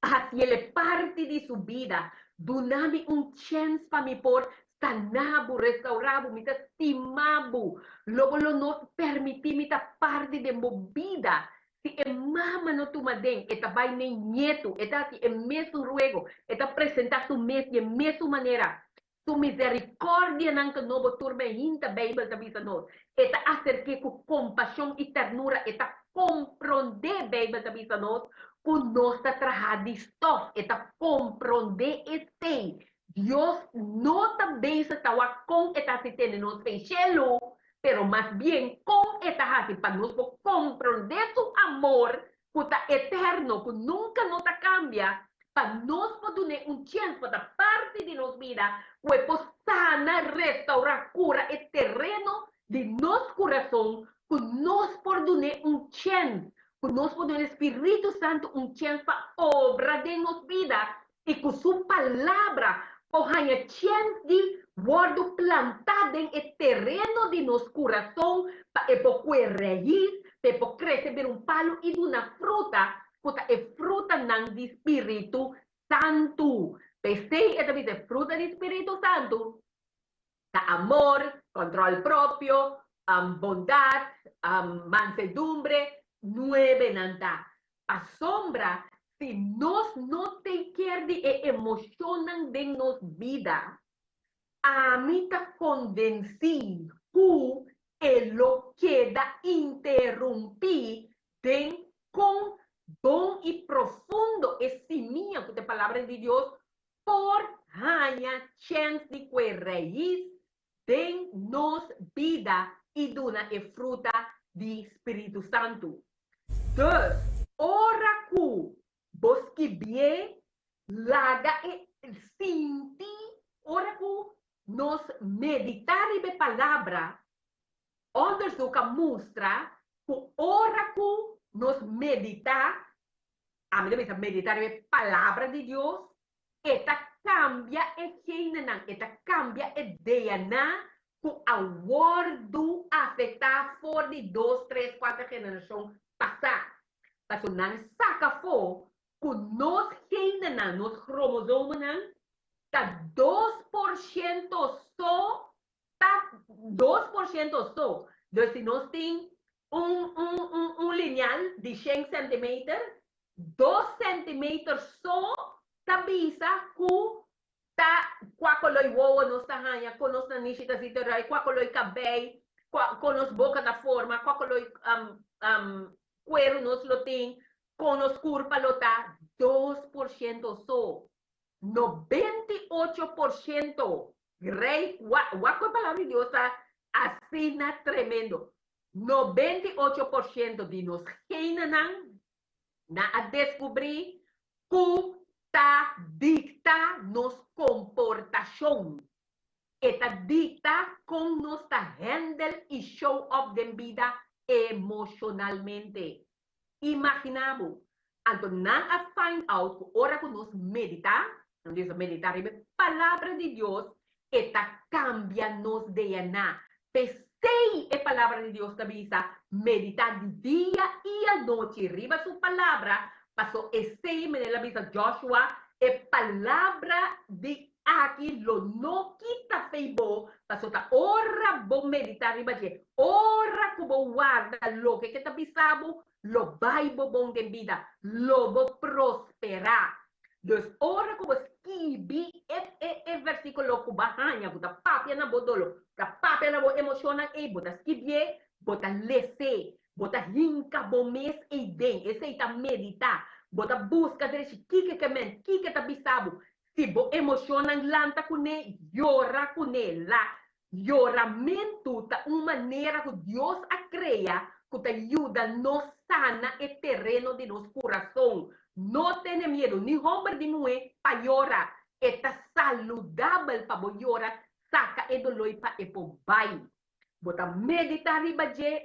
[SPEAKER 3] hasiel parti di su bida. Duna mi un chèns pa mi por sana bo, restaurá bo. Mi ta stima bo. Lo bo lo no permití mi ta parti den bo bida. Si e mama no tuma den, e ta bai n'e ñetu, e ta hasi e mesun ruego, e ta presentá su mes di e mesun manera. Su miserikòrdianan ta nobo tur mehinta, Beibel ta bisa nos. E ta aserk'é ku kompashon i ternura. E ta komprondé, Beibel ta bisa nos, ku nos ta traha di stòf. E ta komprondé esei. Dios no ta bezig ta wak kon e ta hasi tene nos fe shelu, pero mas bien kon e ta hasi pa nos por komprondé su amor ku ta eterno, ku nunka no ta kambia, pa nos por dun'é un chèns pa ta parti di nos bida, ku e por sana, restaurá, kura e tereno di nos kurason, ku nos por dun'é un chèns, ku nos por duna e Spiritu Santu un chèns pa obra den nos bida i ku su Palabra por haña chèns di wòrdu plantá den e tereno di nos kurason pa e por kue rais, pa e por krese bira un palu i duna fruta, ku ta e frutanan di Spiritu Santu. P'esei e ta bisa e fruta di Spiritu Santu ta amor, kòntròl propio, bondat, mansedumbre, nuebenan ta. Pasobra si nos no take care di e emoshonnan den nos bida, ami ta konvensí ku e lo keda interumpí den kon bon i profundo e simia ku ta e Palabra di Dios por haña chèns di kue rais den nos bida i duna e fruta di spiritu santu. Dus, ora ku bo skibié, laga e sinti ora ku nos meditá riba e palabra, onderzoek a mustra ku ora ku nos meditá, ami ta bisa meditá riba e palabra di Dios, E ta kambia e genenan, e ta kambia e DNA ku a wòrdu afektá for di dos, tres, kuater generashon pasá. Pasobra nan saka afó ku nos genenan, nos kromosomenan, ta 2% so, ta 2% so. Dus si nos tin un, un, un, un lineal di shen centimeter, Dos centimeter so ta bisa cu ta cua coloi wowo nos ta haña, con nos nanishi ta zita eruit, cua coloi cabei, cua, con nos boca ta forma, cua coloi cuero nos lo tin, con nos curpa lo ta. 2% so. 98% rey, wak cu e palabra di Dios ta asina tremendo. 98% di nos genenan Nan a deskubrí ku ta dikta nos komportashon. E ta dikta kon nos ta hèndel i show up den bida emoshonalmente. Imaginá bo! Anto nan a find out ku ora ku nos meditá, nan bisa meditá riba e Palabra di Dios, E ta kambia nos DNA. P'esei e Palabra di Dios ta bisa, Meditá di dia i anochi riba su Palabra, paso esei manera el a bisa Joshua, e Palabra di aki lo no kita fei bo, paso ta ora bo meditá riba dje, ora ku bo warda loke ke ta bisa bo, lo bai bo bon den bida, lo bo prosperá. Dus ora ku bo skibi e e e versíkulo ku bo a haña ku ta papia na bo dolo, ta papia na bo emoshonnan ei, bo ta skibié, bo ta les'é, bo ta hinka bo mes ei den, esei ta meditá, bo ta buska drechi kiko ke men, kiko ta bisa bo, si bo emoshonnan lanta kuné, yora kuné, la Yoramentu ta un manera ku Dios a krea ku ta yuda nos sana e tereno di nos kurason. No tene miedu, ni hòmber ni muhé, pa yora. E ta saludabel pa bo yora, saka e doloi pa e por bai. Bo ta meditá riba dje,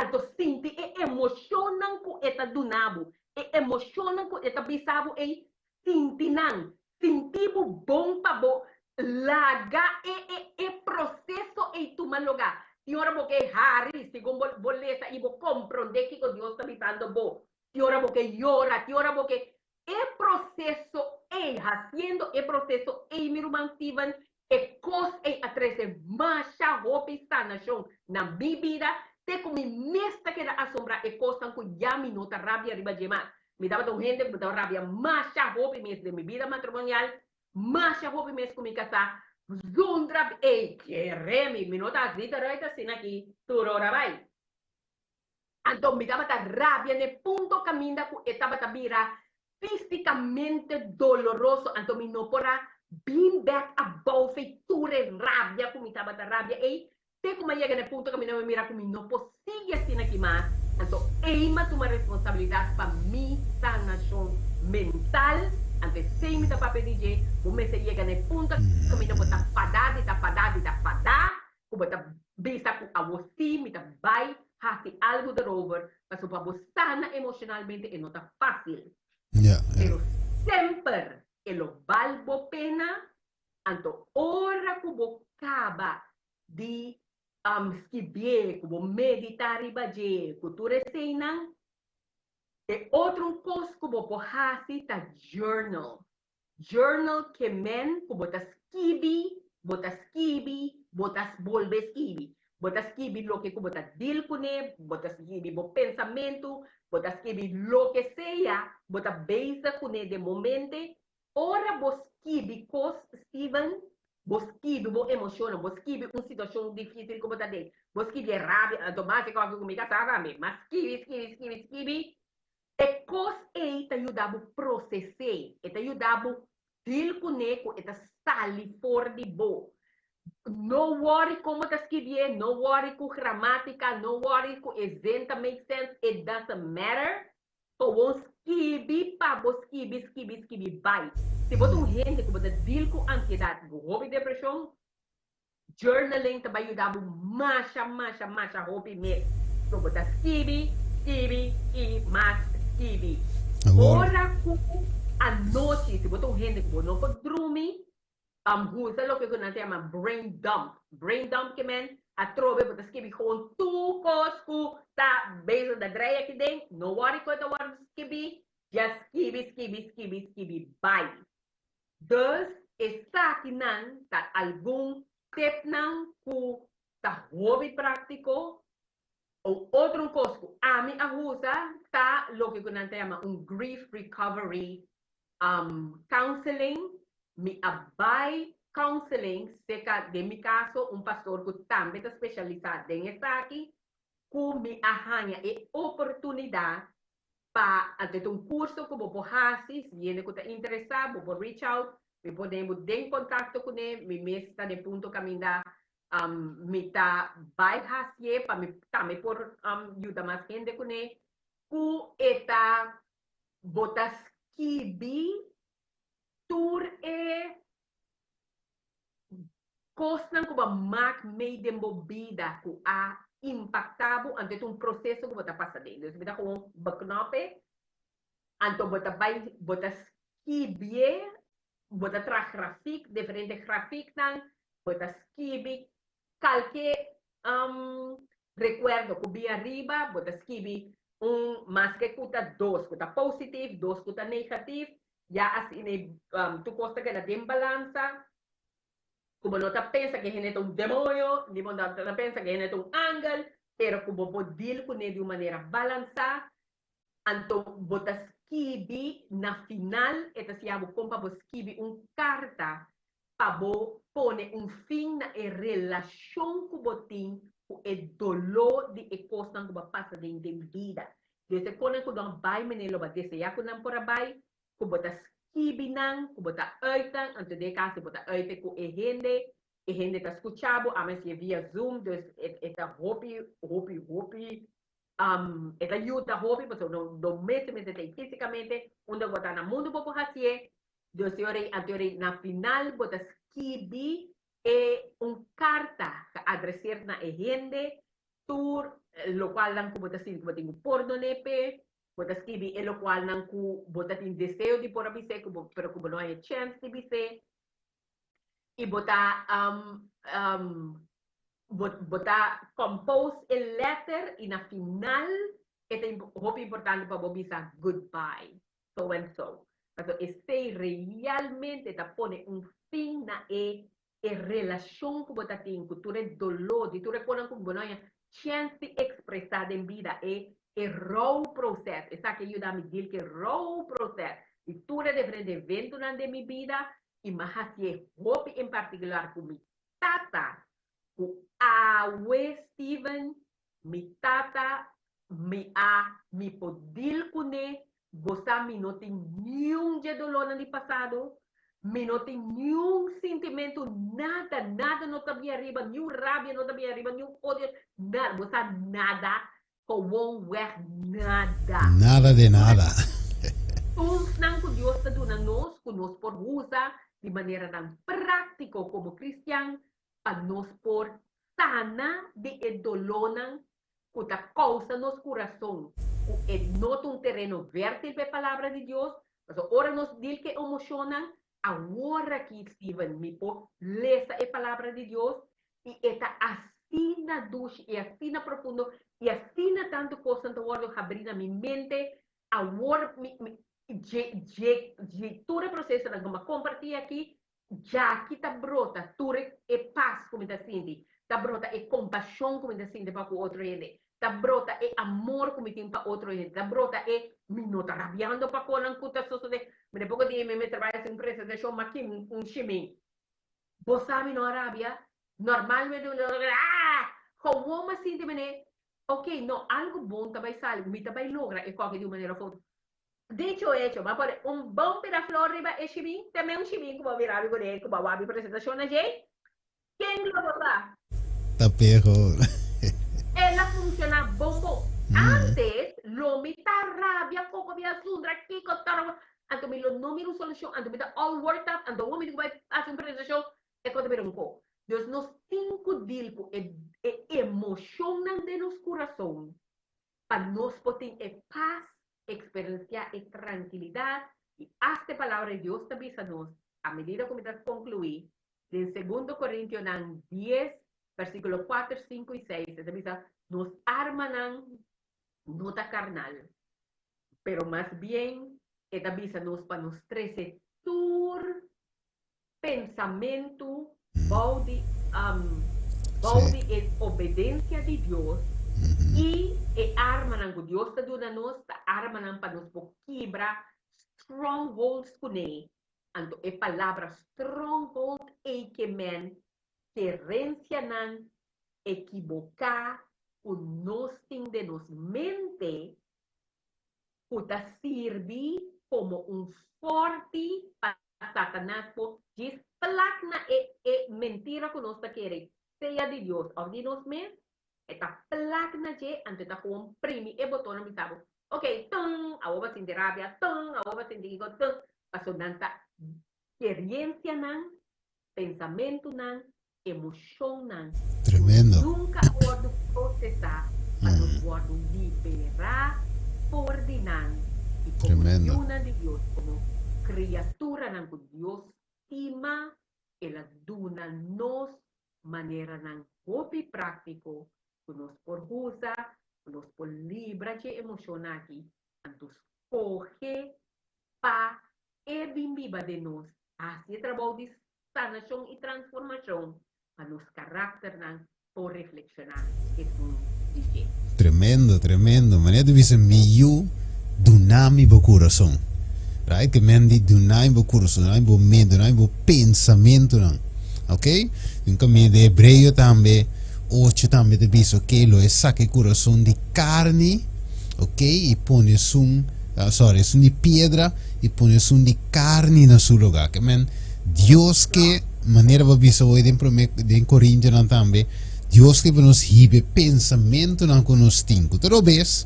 [SPEAKER 3] anto sinti e emoshonnan ku e ta duna bo, e emoshonnan ku e ta bisa bo ei, sinti nan, sinti bo bon pa bo laga e e e proseso ei tuma lugá. Tin ora bo ke hari segun bo bo lesa i bo komprondé kiko Dios ta bisando bo. Tin ora bo ke yora, tin ora bo ke E proseso ei, hasiendo e proseso ei, mi ruman Steven, e kos ei a trese masha hopi sanashon na mi bida, te ku mi mes ta keda asombrá e kosnan ku ya mi no ta rabia riba dje mas. Mi tabata un hende ku mi tabata rabia masha hopi mes den mi bida matrimonial, masha hopi mes ku mi kasá, zundra, ei, kere mi, mi no ta hasi eruit asina aki tur ora bai. Anto mi tabata rabia n'e punto kaminda ku e tabata bira físikamente doloroso, anto mi no por a bin bèk abou fei tur e rabia ku mi tabata rabia ei, te ku mi a yega n'e punto kaminda mi a mira ku mi no por sigui asina aki mas, anto ei mi a tuma responsabilidat pa mi sanashon mental, anto esei mi ta papia di dje, bo mester yega n'e punto kaminda bo ta fadá di ta fadá di ta fadá, ku bo ta bisa ku awor sí mi ta bai hasi algu derover, pasobra pa bo sana emoshonalmente e no ta fásil. Pero semper e lo bal bo pena, anto ora ku bo kaba di skibié, ku bo meditá riba dje, ku tur eseinan, e otro un kos ku bo por hasi ta journal. Journal ke men ku bo ta skibi, bo ta skibi, bo ta bolbe skibi. Bo ta skibi loke ku bo ta deal kuné, bo ta skibi bo pensamentu, bo ta skibi loke sea bo ta bezig kuné den momente. Ora bo skibi kos, Steven, bo skibi bo emoshonnan, bo skibi un situashon difísil ku bo ta den, bo skibi e rabia, anto mas e kòfi ku mi kasá tambe, mas skibi, skibi, skibi, skibi, E kos ei ta yuda bo proses'é, e ta yuda bo deal kuné ku e ta sali for di bo. No worry kon bo ta skibié, no worry ku gramátika, no worry ku e zin ta make sense, it doesn't matter. Gewoon skibi pa bo skibi, skibi, skibi bai. Si bo ta un hende ku bo ta deal ku ansiedat, ku hopi depreshon, Journaling ta bai yuda bo masha masha masha hopi mes. So bo ta skibi, skibi i mas skibi. Ora ku anochi si bo ta un hende ku bo no por drumi, usa loke ku nan ta yama brain dump. Brain dump ke men atrobe bo ta skibi gewoon tur kos ku ta bezig ta drei aki den, no worry ku e ta wòrdu skibi, just skibi skibi skibi skibi bai. Dus esakinan ta algun tipnan ku ta hopi práktiko. Un otro kos ku ami a usa ta loke ku nan ta yama un grief recovery counseling. Mi a bai counseling serka, den mi kaso, un pastor ku tambe ta spesialisá den esaki, ku mi a haña e oportunidat Pa anto ta un curso cu bo por haci, si hende cu ta interesa bo por reach out, mi por den bo den contacto cune, mi mes ta den punto caminda mi ta bay hacié pa mi tambe por yuda mas hende cune, cu e ta bo ta skibi tur e Kosnan ku bo a mak mei den bo bida ku a impaktá bo, anto e ta un proseso ku bo ta pasa den. Dus bo ta gewoon beknòp e, anto bo ta bai, bo ta skibié, bo ta traha grafik, diferente grafiknan, bo ta skibi kalke rekuerdo ku bin ariba, bo ta skibi un maske ku ta dos ku ta positif, dos ku ta negatif, Ya asina e tur kos ta keda den balansa, ku bo no ta pensa ku e hende ta un demoño, ni bo no ta pensa ku e hende ta un angel, pero ku bo por deal kuné di un manera balansá, anto bo ta. skibi na final, e ta siña bo kon pa bo skibi un karta pa bo pone un fin na e relashon ku bo tin ku e doló di e kosnan ku bo a pasa den den bida. Dus e konan ku no a bai manera lo bo a deseá ku nan por a bai, ku bo ta skibi nan, ku bo ta uit nan, anto den e kaso bo ta uit ku e hende, e hende ta skucha bo, ame si e via Zoom, dus e ta hopi, hopi, hopi, e ta yuda hopi, pasobra no no mester mester ta ei físikamente, unda bo ta na mundu bo por hasié, dus e ora ei, anto e ora ei na final bo ta skibi e un karta geadreseerd na e hende, tur lokualnan ku bo ta sinti ku bo tin ku pordoné p'e, Bo ta skibi e lokualnan ku bo ta tin deseo di por a bis'é, ku bo, pero ku bo no haña chèns di bis'é. I bo ta bo, bo ta compose e lèter i na final e ta hopi importante pa bo bisa goodbye, so and so. Pasobra esei realmente ta pone un fin na e e relashon ku bo ta tin ku tur e doló di tur e konan ku bo no haña chèns di ekspresá den bida, e e rouproses, esaki a yuda mi deal ku e rouproses di tur e diferente eventonan den mi bida i mi a hasié hopi en partikular ku mi tata ku awe Steven Mi tata, mi a, mi por deal kuné, bo sa mi no tin niun dje dolónan di pasado, mi no tin niun sintimentu, nada, nada no ta bin ariba, niun rabia no ta bin ariba, niun odio, nada, bo sa nada, gewoonweg nada.
[SPEAKER 1] Nada de nada.
[SPEAKER 3] Toolsnan ku Dios ta duna nos, ku nos por usa di maneranan práktiko komo kristian, pa nos por sana di e dolónan ku ta kousa nos kurason ku e no ta un tereno vértil pa e Palabra di Dios, pasobra ora nos dil ku e emoshonnan, aworakí, Steven, mi por lesa e Palabra di Dios i e ta asina dushi i asina profundo i asina tantu kosnan ta wòrdu habrí na mi mente, awor mi, mi, dje, dje, dje tur e prosesonan ku mi a kompartí aki, Djaki ta brota tur e pas ku mi ta sinti, ta brota e kompashon ku mi ta sinti pa ku otro hende, ta brota e amor ku mi tin pa otro hende, ta brota e mi no ta rabiando pa konan ku ta sosodé. Mi de poko dia mi mester bai hasi un presentashon ma kin un shimin. Bo sa mi no a rabia? Normalmente mi ta aah! Gewoon mi a sinti manera, ok, no, algu bon ta bai sali, mi ta bai logra e koki di un manera of otro. Dicho hecho, bo a pone un bon pida flor riba e shimin, te men un shimin ku bo mira mi kuné ku bo a wak mi presentashon na dje, ken lo bo sa?
[SPEAKER 1] Ta peho.
[SPEAKER 3] El a funshoná bon bon. Antes lo mi ta rabia koko mi a zundra kiko toro anto mi lo no mira un solushon anto mi ta all worked up anto awor mi tin ku bai hasi un presentashon e kos ta bira un ko. Dus nos tin ku deal ku e e emoshonnan den nos kurason pa nos por tin e pas, eksperensiá e trankilidat i asta e Palabra di Dios ta bisa nos, a medida ku mi ta konkluí, den Segundo Korintionan dies, versíkulo kuater, sinku i seis, e ta bisa, Nos armanan no ta karnal, pero mas bien e ta bisa nos pa nos trese tur pensamentu bou di bou di e obedensia di Dios i e armanan ku Dios ta duna nos ta armanan pa nos por kibra strongholds kuné. Anto e palabra stronghold ei ke men kerensianan ekiboká ku nos tin den nos mente ku ta sirbi komo un fòrti pa Satanas por djis plak na e e mentira ku nos ta kere, sea di Dios òf di nos mes, e ta plak na dje, anto e ta gewoon primi e botonnan bisa bo, ok, tun, awor bo a sinti rabia, tun, awor bo a sinti kiko, tun, pasobra nan ta keriensianan, pensamentunan, emoshonnan
[SPEAKER 1] Tremendo.
[SPEAKER 3] ku nunka a wòrdu prosesá pa nos wòrdu liberá for di nan i komo
[SPEAKER 1] Tremendo.
[SPEAKER 3] yunan di Dios, komo kriaturanan ku Dios stima, el a duna nos maneranan hopi práktiko ku nos por usa, ku nos por libra dje emoshonnan aki, anto skohe pa e bin biba den nos, hasi e trabou di sanashon i transformashon pa nos karakternan por reflekshoná esun di dje.
[SPEAKER 1] Tremendo, tremendo. Manera ta bisa mi yu Duna mi bo kurason. Right? Ke men di duna mi bo kurason, duna mi bo mente, duna mi bo pensamentunan. Ok? Un kaminda di Hebreo tambe, ocho tambe ta bisa, ok, lo e saka e kurason di karni, ok, i pone esun, ah, sorry, esun di piedra i pone esun di karni na su lugá. Ke men, Dios ke, manera bo a bisa hoy den prome, den Korintionan tambe, Dios ke pa nos hiba e pensamentunan ku nos tin, ku ta robes,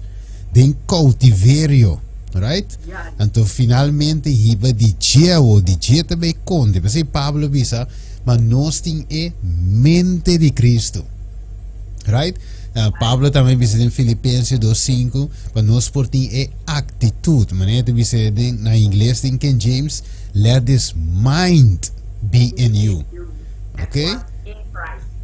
[SPEAKER 1] den koutiverio, right? Anto finalmente hiba di dje awo, di dje ta bay konte. P'esei Pablo bisa, ma nos tin e mente di Cristo. Right? Pablo tambe bisa den Filipenses 2:5, pa nos por tin e actitud. Manera ta bisa den, na ingles den King James, let this mind be in you. Ok?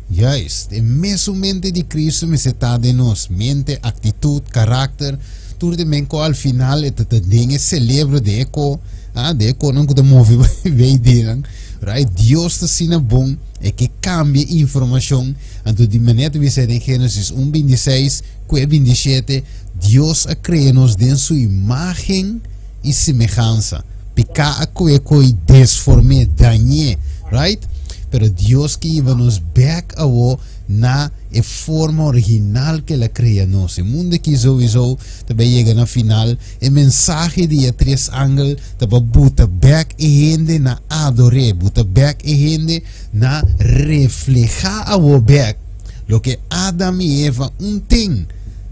[SPEAKER 1] Juist, e mesun mente di Cristo mester ta den nos, mente, actitud, karakter, tur de men ko al final e ta ta den e celebro de e ko, ah, de e konan ku ta move bay dinan, right? Dios ta asina bon, e ke cambia informacion, anto di manera ta bisa den Genesis 1:26 ku e 27, Dios a crea nos den su imagen i semehansa. Piká a koe koi desform'é, dañ'é, right? Pero Dios ke hiba nos bèk awo na e forma original ke El a krea nos. E mundu aki souiso ta bai yega na final. E mensahe di e tres angel ta pa buta bèk e hende na ador'é, buta bèk e hende na reflehá awo bèk loke Adam i Eva un ten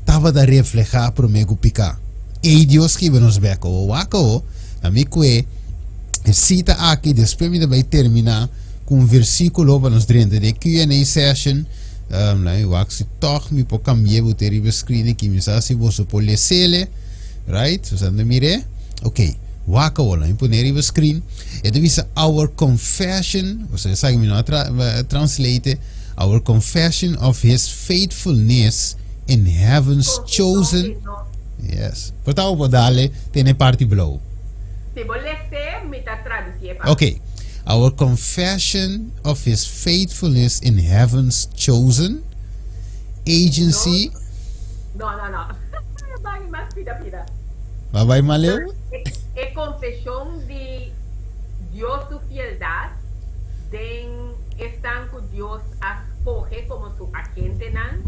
[SPEAKER 1] tabata reflehá promé ku piká. Ei Dios skibi nos bek awo. Wak awo, na mi kue e sita aki, despues mi ta bai termina ku un versikulo pa nos drenta den e Q&A session. La mi wak si tog mi por kambia bo te riba e screen aki, mi sa si boso por lesele, right? So sa mir'é. Ok, wak awo, la mi pone riba screen. E ta bisa our confession, o sea esaki mi no a translate, our confession of his faithfulness in heaven's chosen. Yes. Por ta bo dale tene parti blou.
[SPEAKER 3] Si bo lese, mi ta traducié pa.
[SPEAKER 1] Ok. Our confession of his faithfulness in heaven's chosen agency.
[SPEAKER 3] No, no, no. Bai mas pida pida.
[SPEAKER 1] Ba bai maleu?
[SPEAKER 3] E confesion di Dios su fieldad den esnan cu Dios a scoge como su agentenan.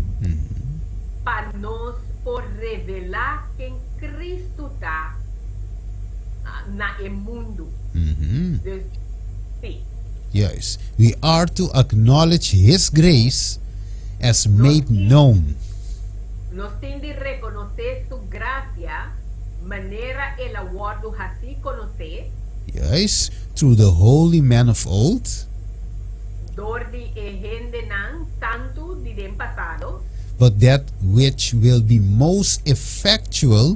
[SPEAKER 3] Pa nos por revelá ken Cristo ta na e mundu. Dus, sí.
[SPEAKER 1] Juist. We are to acknowledge His grace as made known.
[SPEAKER 3] Nos tin di rekonosé Su grasia manera El a wòrdu hasí konosé.
[SPEAKER 1] Juist. Through the holy men of old.
[SPEAKER 3] Dor di e hendenan santu di den pasado.
[SPEAKER 1] But that which will be most effectual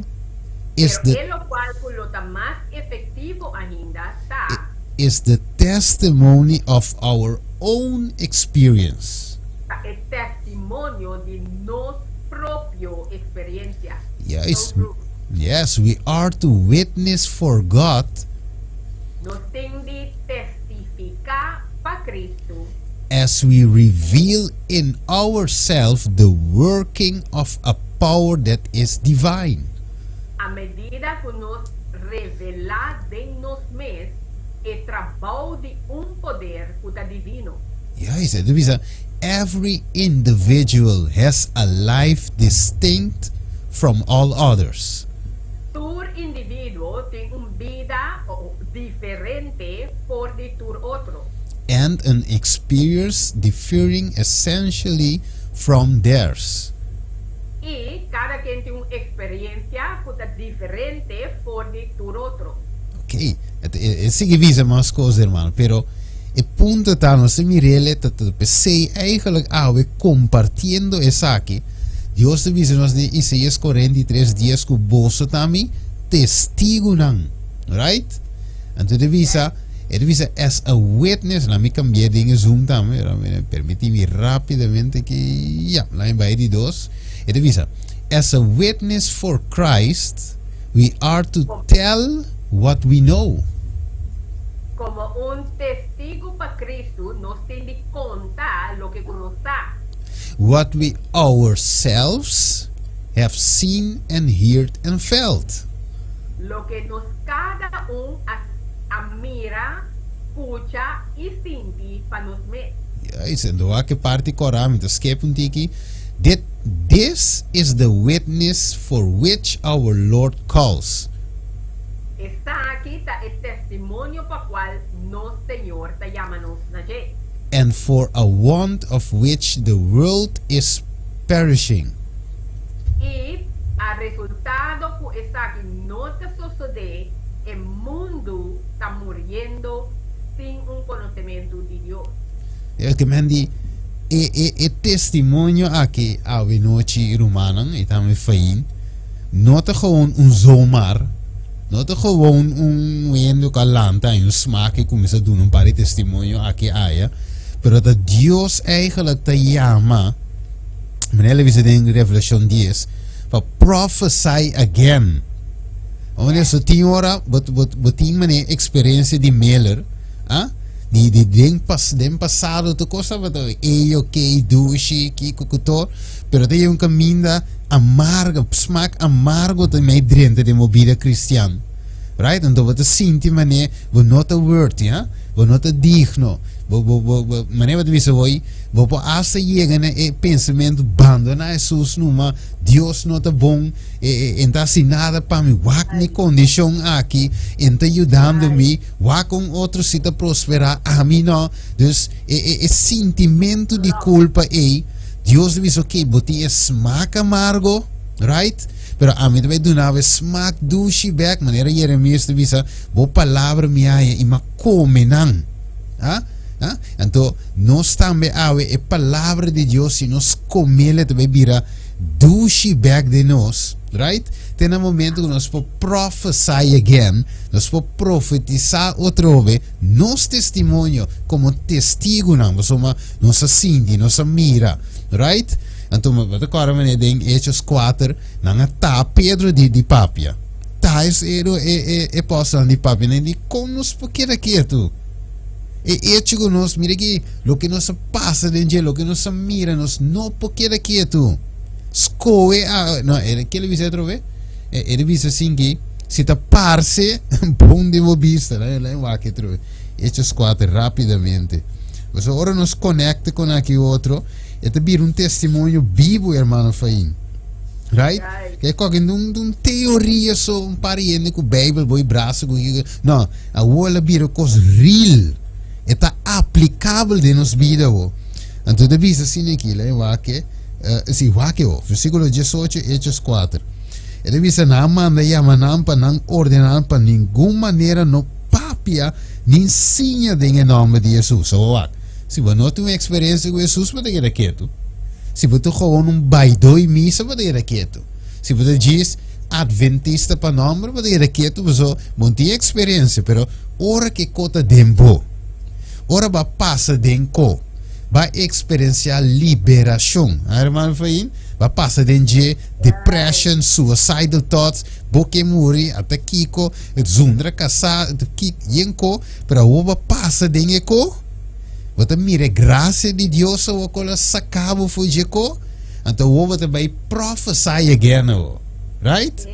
[SPEAKER 1] is
[SPEAKER 3] Pero
[SPEAKER 1] the.
[SPEAKER 3] e lokual ku lo ta mas efektivo ainda ta.
[SPEAKER 1] Is the testimony of our own experience.
[SPEAKER 3] Ta e testimonio di nos propio eksperensia.
[SPEAKER 1] Yes,
[SPEAKER 3] So true.
[SPEAKER 1] yes, we are to witness for God.
[SPEAKER 3] Nos tin di testifiká pa Kristu.
[SPEAKER 1] As we reveal in ourself the working of a power that is divine.
[SPEAKER 3] A medida ku nos revelá den nos mes e trabou di un poder ku ta divino.
[SPEAKER 1] Juist, e ta bisa, Every individual has a life distinct from all others.
[SPEAKER 3] Tur individuo tin un bida diferente for di tur otro.
[SPEAKER 1] And an experience differing essentially from theirs.
[SPEAKER 3] I kada ken tin un eksperensia ku ta diferente for di tur otro.
[SPEAKER 1] Ok, e sigui bisa mas kos hermano, pero e punto ta nos ta mir'el ta ta p'esei eigenlijk awe kompartiendo esaki. Dios ta bisa nos den Isaías 43 dies ku boso ta mi testigunan. Right? Anto ta bisa, e ta bisa as a witness, la mi cambié den e Zoom tambe, permití mi rápidamente ki, ya, la mi bai di dos. E ta bisa, as a witness for Christ, we are to tell what we know.
[SPEAKER 3] Komo un testigu pa Kristu, nos tin di konta loke ku nos sa.
[SPEAKER 1] What we ourselves have seen and heard and felt.
[SPEAKER 3] Loke nos kada un a a mira, skucha i sinti pa nos mes.
[SPEAKER 1] Juist, en door ke parti kora mi ta skip un tiki. Dit, This is the witness for which our Lord calls.
[SPEAKER 3] Esaki ta e testimonio pa kual nos Señor ta yama nos na dje.
[SPEAKER 1] And for a want of which the world is perishing.
[SPEAKER 3] I a resultado ku esaki no ta sosodé, e mundu ta muriendo sin un konosementu di Dios.
[SPEAKER 1] E ke men di e e e testimonio aki awe nochi rumannan i tambe Fain no ta gewoon un zomaar, no ta gewoon un hende ku a lanta en un smak i kuminsá duna un par di testimonio aki aya, pero ta Dios eigenlijk ta yama. Meneer le bisa den Revelation 10, pa prophesy again. O meneer, so tin ora, bot, bot, bot tin meneer experiencia di Miller, ah? Di, di den, pas, den pasado tu cosa bot, ey, ok, dushi, kiko, kuto, pero te un caminda amargo, smaak amargo te mei drente den bo vida cristian. Right? Anto bo ta sinti meneer, bo no ta worthy, ah? Bo no ta digno. Bo, bo, bo, bo, meneer bo ta bisa hoy, Bo por hasta yega na e pensamentu, bandoná Hesus numa, Dios no ta bon, e, e, e ta hasi nada pa mi, wak mi kondishon aki, e ta yudando mi, wak un otro si ta prosperá, ami no. Dus e, e, e sintimentu di kulpa ei, Dios ta bisa, ok, bo tin e smak amargo, right? Pero ami ta bai duna bo e smak dushi bek, manera Jeremias ta bisa, bo palabra mi haña i mi a kome nan. Ah? Ah? Anto, nos tambe awe e palabra di Dios, si nos comele ta bay bira dushi back den nos, right? Te na momento ku nos por prophesy again, nos por profetisa otrobe nos testimonio como testigunan, pasobra nos a sinti, nos a mira, right? Anto, bo ta kòrda manera den Hechos 4, nan a taha Pedro di di papia. Taha e e e apòstelnan di papia, nan di, kon nos por keda ketu? E echo ku nos, mira aki, loke nos a pasa den dje, loke nos a mira, nos no por keda ketu. Skohe a, no, e ke lo bisa otro be? E, e bisa sin ki, si ta parse bon den bo bista, la, la wak otro be. Hechos 4 rápidamente. Pues ora nos conecta con aki otro, e ta bira un testimonio bibo, hermano Fain. Right? Ke koke dun, dun teoria so un par hende ku Bijbel boy brazo ku no, Awor el a bira kos real. E ta aplikabel den nos bida awo. Anto ta bisa asina aki, la e wak e, si, wak e awo, versíkulo diesocho, Hechos kuater. E ta bisa, Nan a manda yama nan pa nan ordena nan pa ningun manera no papia ni siña den e nòmber di Hesus. Awo wak, si bo no tin un eksperensia ku Hesus, bo ta keda ketu. Si bo ta gewoon un baidó i misa, bo ta keda ketu. Si bo ta djis adventista pa nòmber, bo ta keda ketu pasobra Bo no tin experiencia, pero ora ke ko ta den bo, ora bo a pasa den ko, bo a experiencia liberacion. Ha, hermano Fain? Bo a pasa den dje depression, suicidal thoughts, bo ke muri, ata kiko, zundra kasá, ki, yen ko, pero awor bo a pasa den e ko, bo ta mira e gracia di Dios awor ku lo a saka bo for dje ko, anto awor bo ta bai prophesy again awor. Right?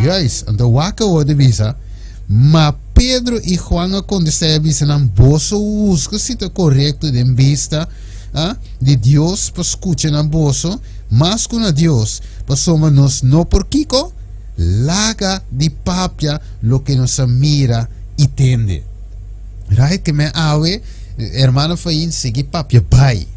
[SPEAKER 1] Juist, anto wak awor ta bisa, Ma Pedro i Juan a kontestá i a bisa nan, Boso husga si ta korekto den bista ah, di Dios pa skucha na boso mas ku na Dios, pasobra nos no por kiko? Laga di papia loke nos a mira i tende. Right? Ke men awe, hermano Fain, sigui papia bai.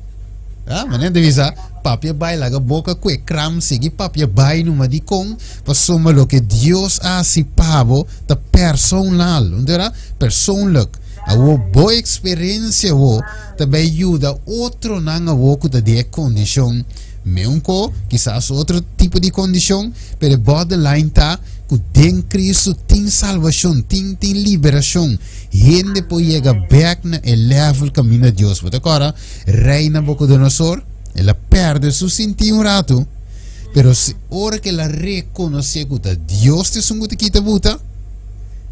[SPEAKER 1] Ah, manera ta bisa, papia bai, laga boka ku e kram, sigui papia bai numa dikon, pasobra loke Dios a hasi pa bo ta personal, no ta Persoonlijk. Awor bo eksperensia awor ta bai yuda otronan awor ku ta den e kondishon meunko, kisas otro tipo di kondishon, pero e bottom line ta ku den Kristu tin salbashon, tin tin liberashon. Hende por yega bèk na e level kaminda Dios. Bo ta kòrda? Rey Nabucodonosor, el a perde su sintí un ratu, pero si, ora que el a reconoce cu ta Dios ta esun cu ta kita buta,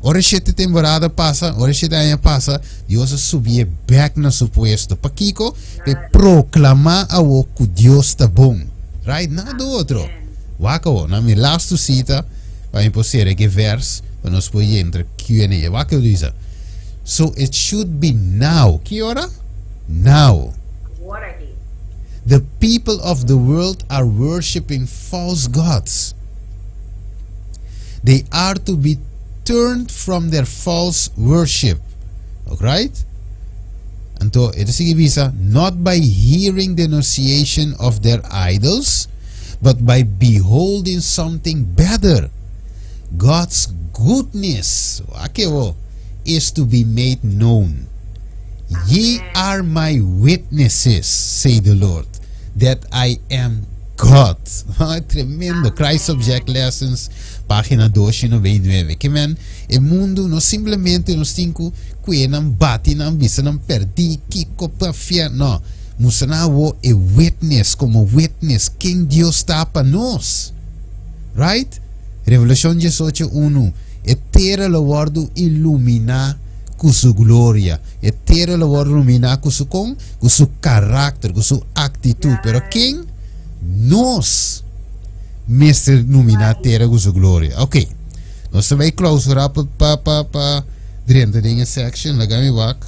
[SPEAKER 1] ora shete temporada pasa, ora shete aña pasa, Dios a subié bek na su puesto. Pakico? P'e proclama awo cu Dios ta bon. Right? Nada otro. Wak awo, na mi lastu cita, Pa mi por sera ke vers pa nos por yentra Q&A. Wak ke bisa. So it should be now. Ki ora? Now.
[SPEAKER 3] Awor aki.
[SPEAKER 1] The people of the world are worshiping false gods. They are to be turned from their false worship. Right? Anto, e ta sigui bisa, not by hearing denunciation of their idols, but by beholding something better. God's goodness, wak bo, is to be made known. Ye are my witnesses, say the Lord, that I am God. Tremendo. Christ Object Lessons, página 299. Ke men, e mundu no simplemente nos tin ku kue nan bati nan bisa nan perdí kiko pa fia. No. Mustra nan awo e witness komo witness ken Dios ta pa nos. Right? Revelashon 18:1 E tera lo wòrdu iluminá ku su gloria. E tera lo wòrdu iluminá ku su kon? Ku su karakter, ku su aktitut. Pero ken? Nos mester iluminá tera ku su gloria. Ok. Nos ta bai klausurá pa pa pa pa drenta den e section. Laga mi wak.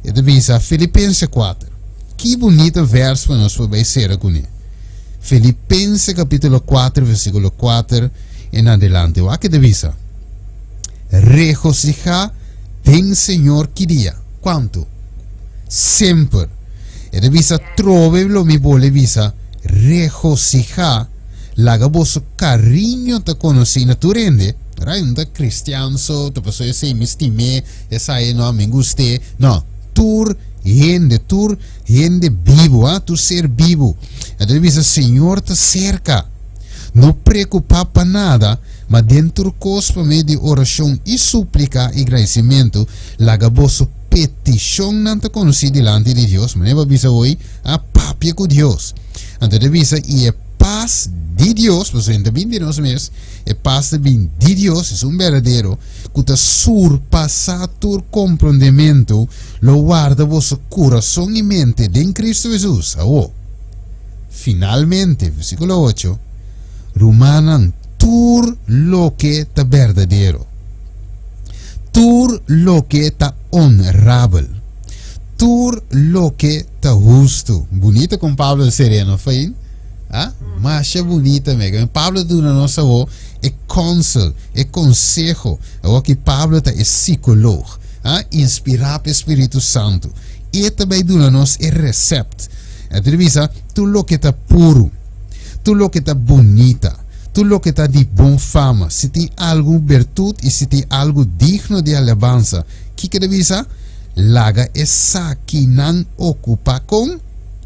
[SPEAKER 1] E ta bisa Filipense 4. Ki bunita vers pa nos por bai sera kuné. Filipense kapítulo 4 versíkulo 4 en adelante. Wak ke ta bisa. Regosihá den Señor ki dia? Kuantu? Semper. E ta bisa trobe lo mi bole bisa regosihá laga boso kariño ta konosí na tur hende. Right? No ta kristian so, ta pasobra esei mi stim'é, esei no mi gust'é. No, tur hende, tur hende bibu, ah, tur ser bibu. E ta bisa Señor ta serka. No preokupá pa nada, ma den tur kos pa medio di orashon i súplika i gradisimentu, laga boso petishonnan ta konosí dilanti di Dios. Manera bo a bisa hoy, a papia ku Dios. Anto e ta bisa, i e pas di Dios, pasobra e no ta bin di nos mes, e pas ta bin di Dios, esun berdadero, ku ta surpasá tur komprondementu, lo warda boso kurason i mente den Kristu Hesus. Awor, finalmente, versíkulo ocho, Rumannan, tur loke ta berdadero, tur loke ta onrabel, tur loke ta hustu. Bunita kon Pablo ta seria, no, Fain? Ah, masha bunita me. Pablo ta duna nos awor e konsel, e konseho. Awor ki Pablo ta e psikoloog, ah, inspirá pa e Spiritu Santu. E ta bai duna nos e resept. E ta bisa, tur loke ta puru, tur loke ta bunita, tur loke ta di bon fama, si tin algun bertut i si tin algu digno di alabansa, kiko e ta bisa? Laga esakinan okupá kon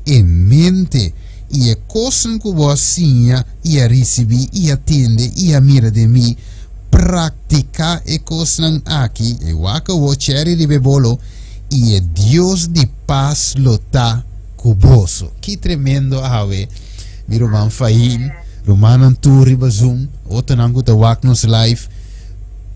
[SPEAKER 1] e mente i e kosnan ku bo a siña i a risibí i a tende i a mira den mi, praktiká e kosnan aki, e wak awor chèri riba e bolo, i e Dios di pas lo ta ku boso. Ki tremendo awe, mi ruman Fahim, rumannan tur riba Zoom, otronan ku ta wak nos live,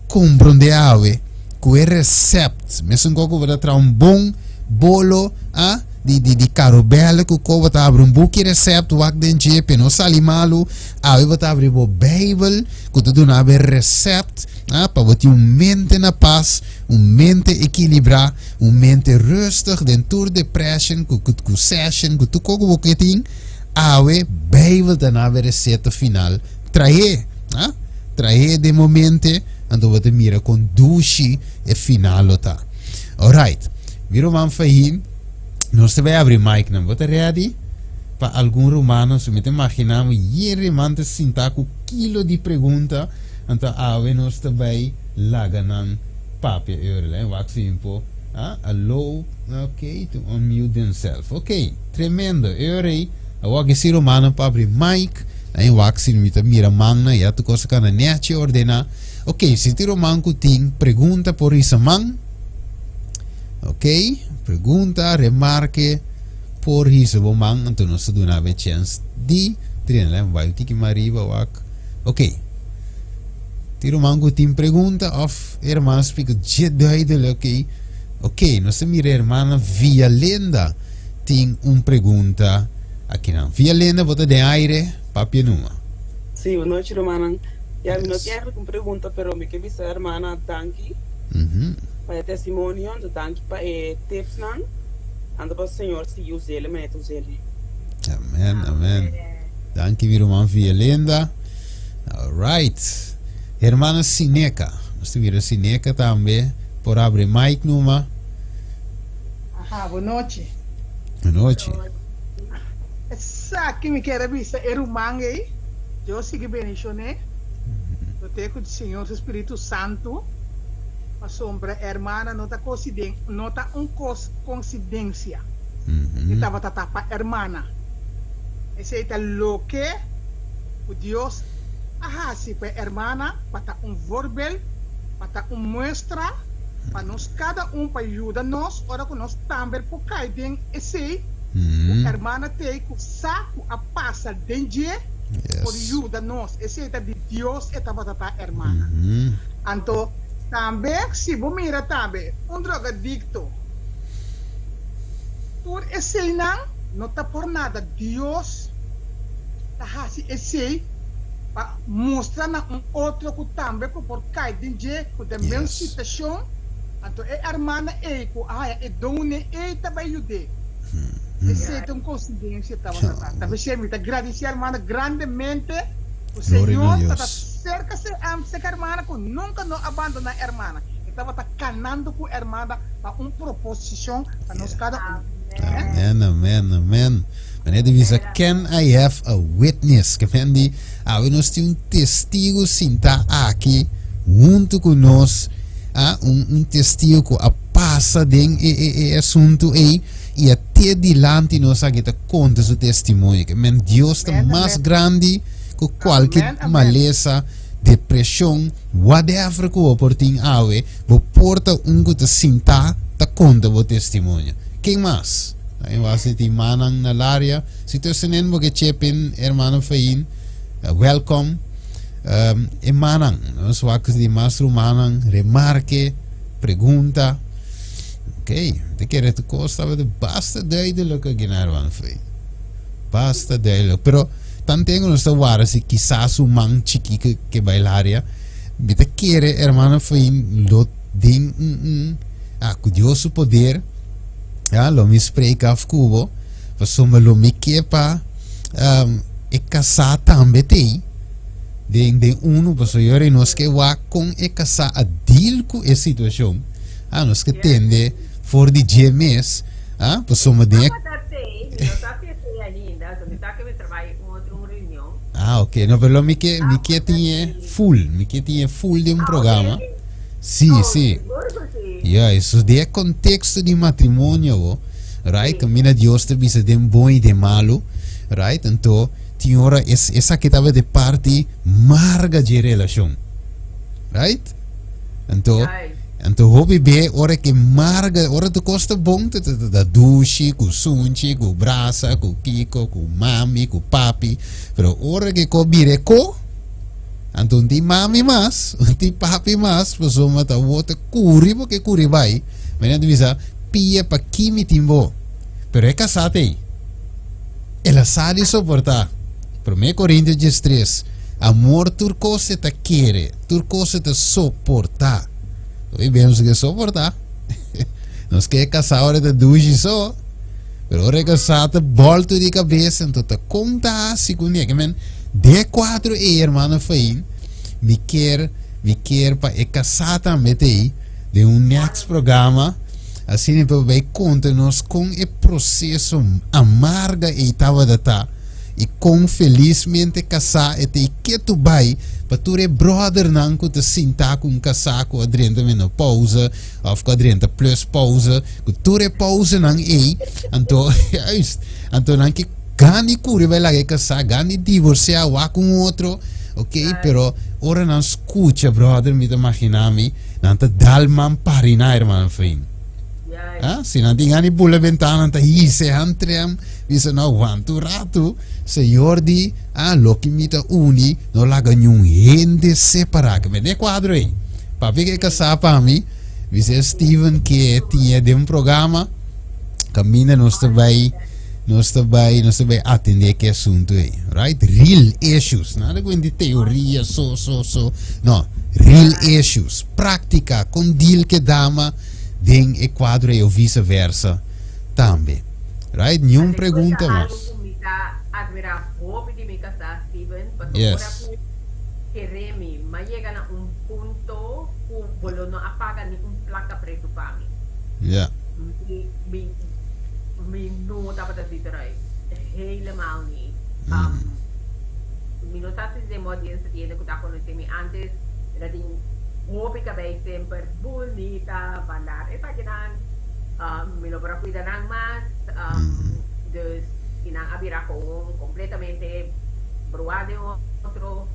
[SPEAKER 1] komprondé awe ku e resèpt, mesun kos ku bo ta traha un bon bolo, ah, di di di karobèle ku ko bo ta abri un buki resèpt wak den dje pe no sali malu, awe bo ta abri bo Beibel ku ta duna bo e resèpt, ah, pa bo tin un mente na pas, un mente ekilibrá, un mente rustig den tur depression ku ku ku session ku tur kos ku bo ke tin, awe Beibel ta na bo e reseta final. Trahe, ah, trahe den bo mente, anto bo ta mira kon dushi e final lo ta. Alright, mi ruman Fahim, nos ta bai abri mic nan. Bo ta ready? Pa algun rumannan, so mi ta imagina mi yen ruman ta sinta ku kilo di pregunta, anto awe nos ta bai laga nan papia e ora. Lei wak si un po, ah, allow, ok, to unmute themselves. Ok, tremendo. E ora ei, awor ki si rumannan pa abri mic, Ai wak si mi ta mira mannan, ya tur kos a kana nechi ordená. Ok, si tin ruman ku tin pregunta por hisa man. Ok, pregunta, remarke, por hisa bo man, anto nos ta duna bo e chèns di trina. Lei bai un tiki mas riba wak. Ok, tin ruman ku tin pregunta òf e hermana splika dje duidelijk, ok. Ok, nos ta mira e hermana Vialenda tin un pregunta. Akinan. Via Lenda bo ta den aire, papia numa.
[SPEAKER 4] Sí, bon nochi rumannan. Ya, mi no tin eigenlijk un pregunta, pero mi ke bisa hermana danki pa e testimonio, anto danki pa e tipsnan, anto pa Señor sigui us'el manera e ta us'el.
[SPEAKER 1] Amen, amen. Danki mi ruman Vielenda. All right. Hermana Sineca. Nos ta mira Sineca tambe. Por abre mic numa.
[SPEAKER 2] Aha, bon nochi.
[SPEAKER 1] Bon nochi.
[SPEAKER 2] Esaki mi kier a bisa e ruman ei, Dios sigui bendicion'é, lo te cu Señor su Spiritu Santu, pasobra e hermana no ta cosiden, no ta un cos coincidencia e tabata ta pa hermana. Esei ta loke cu Dios a haci pa e hermana pa ta un voorbeeld, pa ta un muestra pa nos cada un pa yuda nos ora cu nos tambe por cay den esei. Ku hermana t'ei ku sa ku a pasa den dje por yuda nos. Esei ta di Dios e tabata ta hermana. Anto tambe si bo mira tambe un drogadicto tur eseinan no ta por nada. Dios ta hasi esei pa mustra na un otro ku tambe ku por kai den dje ku den mes situacion. Anto e hermana ei ku a haya e donen ei ta bai yud'é. Esei ta un coincidencia tabata ta. Ta p'esei mi ta gradici hermana grandemente cu Señor ta ta cerca cerca hermana cu nunca no a bandona hermana. E tabata canando cu hermana pa un proposicion pa nos cada un.
[SPEAKER 1] Amen, amen, amen. Meneer di bisa, can I have a witness? Ke men di, awe nos tin un testigo sinta aki hunto cu nos, ah, un, un testigo cu a pasa den e, e, e asunto ei y a te dilanti nos aki ta conta su testimonio. Ke men Dios ta
[SPEAKER 2] Amen,
[SPEAKER 1] mas
[SPEAKER 2] amen.
[SPEAKER 1] grandi cu cualke
[SPEAKER 2] Amen, amen.
[SPEAKER 1] malesa, depresion, whatever cu bo por tin awe, bo por ta un cu ta sinta ta conta bo testimonio. Ken mas? En base tin mannan na laria. Si tussenin bo ke chip in, hermano Fein, welcome. E mannan, nos wak di mas rumannan, remarke, pregunta. Ok, te kere tu kos tabata basta duidelijk aki na hermano Fein. Basta duidelijk. Pero tantengo nos ta wara si kisas un man chiki ke, ke bai laria. Mi ta kere hermano Fein lo den un, un, ah, ku Dios su poder, Ja, lo mi spreek af ku bo, pasobra lo mi ke pa um, e kasá tambe tei den den unu, pasobra yora nos ke wak kon e kasá a deal ku e situashon. Ah, nos ke tende for di dje mes, ah, pasobra den e
[SPEAKER 3] Tabata tei, mi no sa si e tei ainda, so mi sa ke mi trabai un otro un reunion.
[SPEAKER 1] Ah, ok, no, pero lo mi ke mi ke tin e full, mi ke tin e full den un
[SPEAKER 3] Ah, ok,
[SPEAKER 1] programa.
[SPEAKER 3] ok.
[SPEAKER 1] Sí,
[SPEAKER 3] Oh,
[SPEAKER 1] sí.
[SPEAKER 3] sigur ku sí.
[SPEAKER 1] Ja, eso den e contexto di matrimonio, bo, right?
[SPEAKER 3] Sí.
[SPEAKER 1] Camina Dios ta bisa den bon y den malo, right? Anto, tin ora es, esaki tabata e parti marga dje relacion, right? Anto,
[SPEAKER 3] Juist.
[SPEAKER 1] anto hopi be ora ke marga, ora tu cos ta bon, ta, ta, ta, ta dushi, ku sunchi, ku brasa, ku kiko, ku mami, ku papi, pero ora ke ko bira e ko, Anto un tin mami mas, un tin papi mas, pasobra ta bo ta kuri bo ke kuri bai. Mene ta bisa, pia pa ki mi tin bo. Pero e kasá t'ei. El a sa di soportá. Promé Korintios diestres, Amor tur kos e ta kere, tur kos e ta soportá. Oye, bien nos ke soportá. Nos ke kasá ora ta dushi so. Pero ora e kasá ta bòltu di kabes, anto ta kon ta hasi kuné. Ke men, de kuadro ei, hermano Fain, mi kier, mi kier pa e kasá tambe ta ei den un next programa, asina pa bai konta nos kon e proseso amarga ei tabata ta i kon felismente kasá e ta ei ketu bai pa tur e bròdernan ku ta sintá ku un kasá ku a drenta menopousa òf ku a drenta pluspousa, ku tur e pausanan ei, anto, juist, anto nan ke gani kuri bai laga e kasá, gani divorsiá, wak un otro, ok, pero ora nan skucha, brother, mi ta imaginá mi, nan ta dal man pariná, hermano Frin. Ah, si nan tin gani bula bentana, nan ta hise hantrem, bisa no, wanta un ratu, Señor di, ah, loke mi ta uni, no laga niun hende separá. Ke men e kuadro ei. Papia ke kasá pa mi, Bisa Steven ke tinha den un programa kaminda nos ta bai Nos ta bai, nos ta bai atendé ku e asuntu ei. Right? Real issues. Nada ku di teoria, so, so, so. No, real issues. Práktika, kon deal ku e dama den e kuadro ei o vice versa tambe. Right? Niun pregunta mas.
[SPEAKER 3] Algo ku mi ta admirá hopi di mi kasá, Steven, pasobra ora ku kere mi, m'a yega na un punto ku bo lo no a paga ni un plaka pretu pa mi. Mi, mi, mi no tabata zit eruit. Helemaal niet. Mi no sa si den bo audiencia tin hende ku ta konosé mi antes, mi ta tin hopi kabei semper bunita, vandaar esakinan. Mi no por a cuida nan mas, dus y nan a bira gewoon completamente bruá den otro.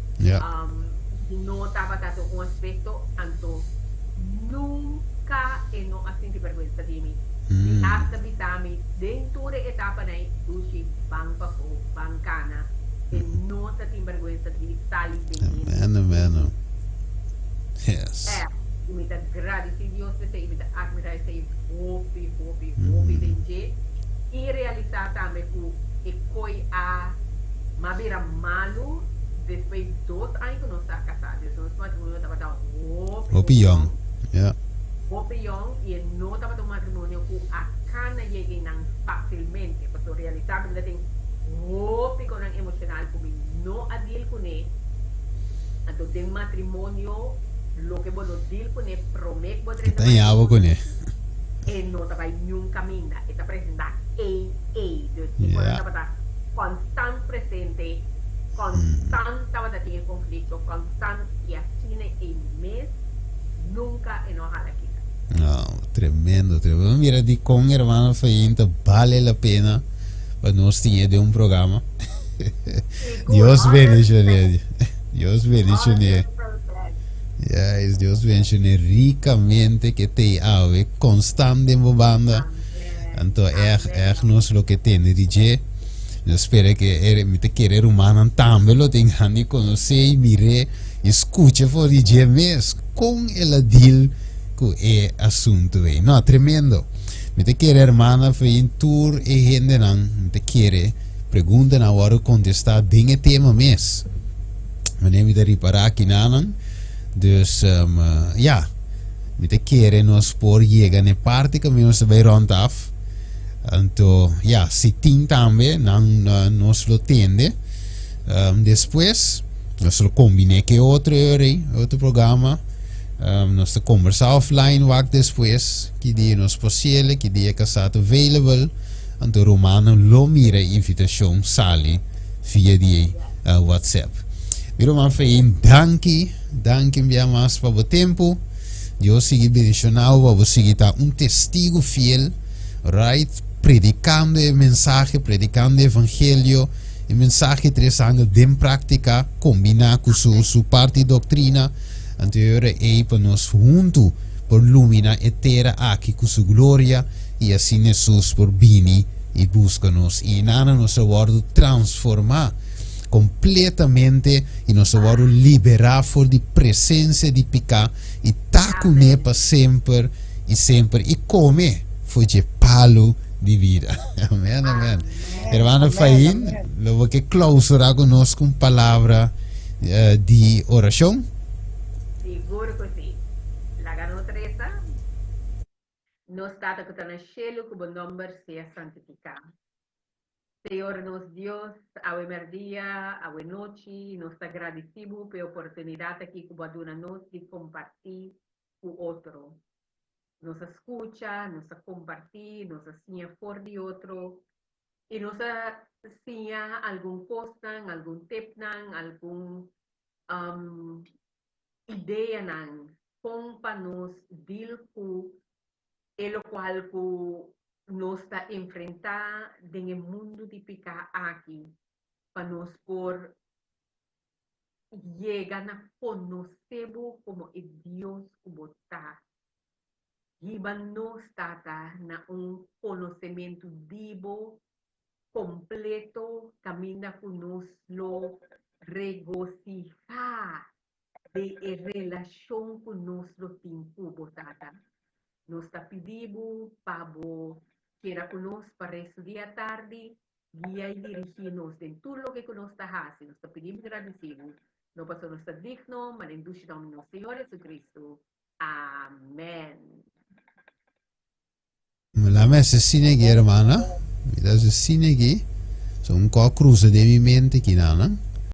[SPEAKER 3] No tabata den un aspecto, anto nunca e no a sinti berguensa di mi. Di hasta bisa mi den tur e etapanan ei, Dushi, ban pafó, ban cana. E no ta tin berguensa di sali den hende.
[SPEAKER 1] Amen, amen. Yes.
[SPEAKER 3] Echt, y mi ta gradici Dios p'esey y mi ta admira esey hopi, hopi, hopi den dje y realisa tambe cu e coy a m'a bira malu despues dos aña cu nos ta casa, dus nos matrimonio tabata hopi,
[SPEAKER 1] Hopi
[SPEAKER 3] hopi
[SPEAKER 1] yong,
[SPEAKER 3] yong,
[SPEAKER 1] yeah.
[SPEAKER 3] hopi yong y e no tabata un matrimonio cu a cana yega eynan facilmente, pasobra realisa cu mi ta tin hopi conan emocional cu mi no a deal cune. Anto den matrimonio loke bo no deal kuné promé ku bo drenta matrimonio e no ta bai niun kaminda. E ta presentá ei ei. Dus e kos tabata konstant presente, konstant tabata tin e konflikto, konstant i asina ei mes nunka e no a hala kita.
[SPEAKER 1] No, tremendo, tremendo. Mira dikon hermano Fein ta bale la pena pa nos tin e den un programa. Dios bendicione. Dios bendicione. Yes, Dios bendicione ricamente que te ave constant den bo banda. Anto echt, echt nos lo que tende di dje. Yo espera que er, mi te quiere rumanan tambe lo tengan di conoce y mire y escuche for di dje mes con el a deal cu e asunto ei. No, tremendo. Mi te quiere hermana fe tur e hendenan, mi te quiere Preguntanan a wòrdu kontestá den e tema mes. Wanneer mi ta ripará kinanan. Dus, um, ja, mi ta kere nos por yega na e parti kaminda nos ta bai rònt af. Anto, ja, si tin tambe, nan nos lo tende. Um, despues, nos lo kombiné ke otro ora ei, otro programa. Um, nos ta kombersá offline wak despues, ki dia nos por siele, ki dia kasá ta available. Anto rumannan lo mira e invitashon sali via di WhatsApp. Mi ruman Fein, danki, danki un bia mas pa bo tempu. Dios sigui bendishoná bo pa bo sigui ta un testigu fiel, right? Predikando e mensahe, predikando e evangelio, e mensahe tres angel den práktika, kombiná ku su su parti doktrina. Anto e ora ei pa nos huntu por luminá e tera aki ku su gloria. I asina Hesus por bini i buska nos. I einana nos a wòrdu transformá kompletamente i nos a wòrdu liberá for di presensia di piká i ta kuné pa semper i semper i kome for dje palu di bida. Amèn, amèn. Hermano Fain, lo bo ke klousurá ku nos ku un palabra di orashon?
[SPEAKER 3] Sigur ku si. Laga nos resa. Nos Tata ku ta na shelu, ku bo nòmber sea santifiká. Señor nos Dios, awe mèrdia, awe nochi, nos ta gradisí bo pa e oportunidat aki ku bo a duna nos di kompartí ku otro. Nos a skucha, nos a kompartí, nos a siña for di otro i nos a siña algun kosnan, algun tepnan, algun ideanan kon pa nos deal ku e lokual ku nos ta enfrentá den e mundu di piká aki, pa nos por yega na konosé bo komo e Dios ku bo ta. Hiba nos, Tata, na un konosementu di bo kompleto kaminda ku nos lo regosihá den e relashon ku nos lo tin ku bo, Tata. Nos ta pidi bo pa bo. Keda ku nos pa restu di atardi, guia i dirigí nos den tur loke ku nos ta hasi. Nos ta pidi bo gradisí bo, no pasobra nos ta digno, ma den dushi nòmber di nos Señor Jesucristo. Amèn.
[SPEAKER 1] Lame hasi asina aki, hermana. Mi ta hasi asina aki. So un kò krusa den mi mente aki nan.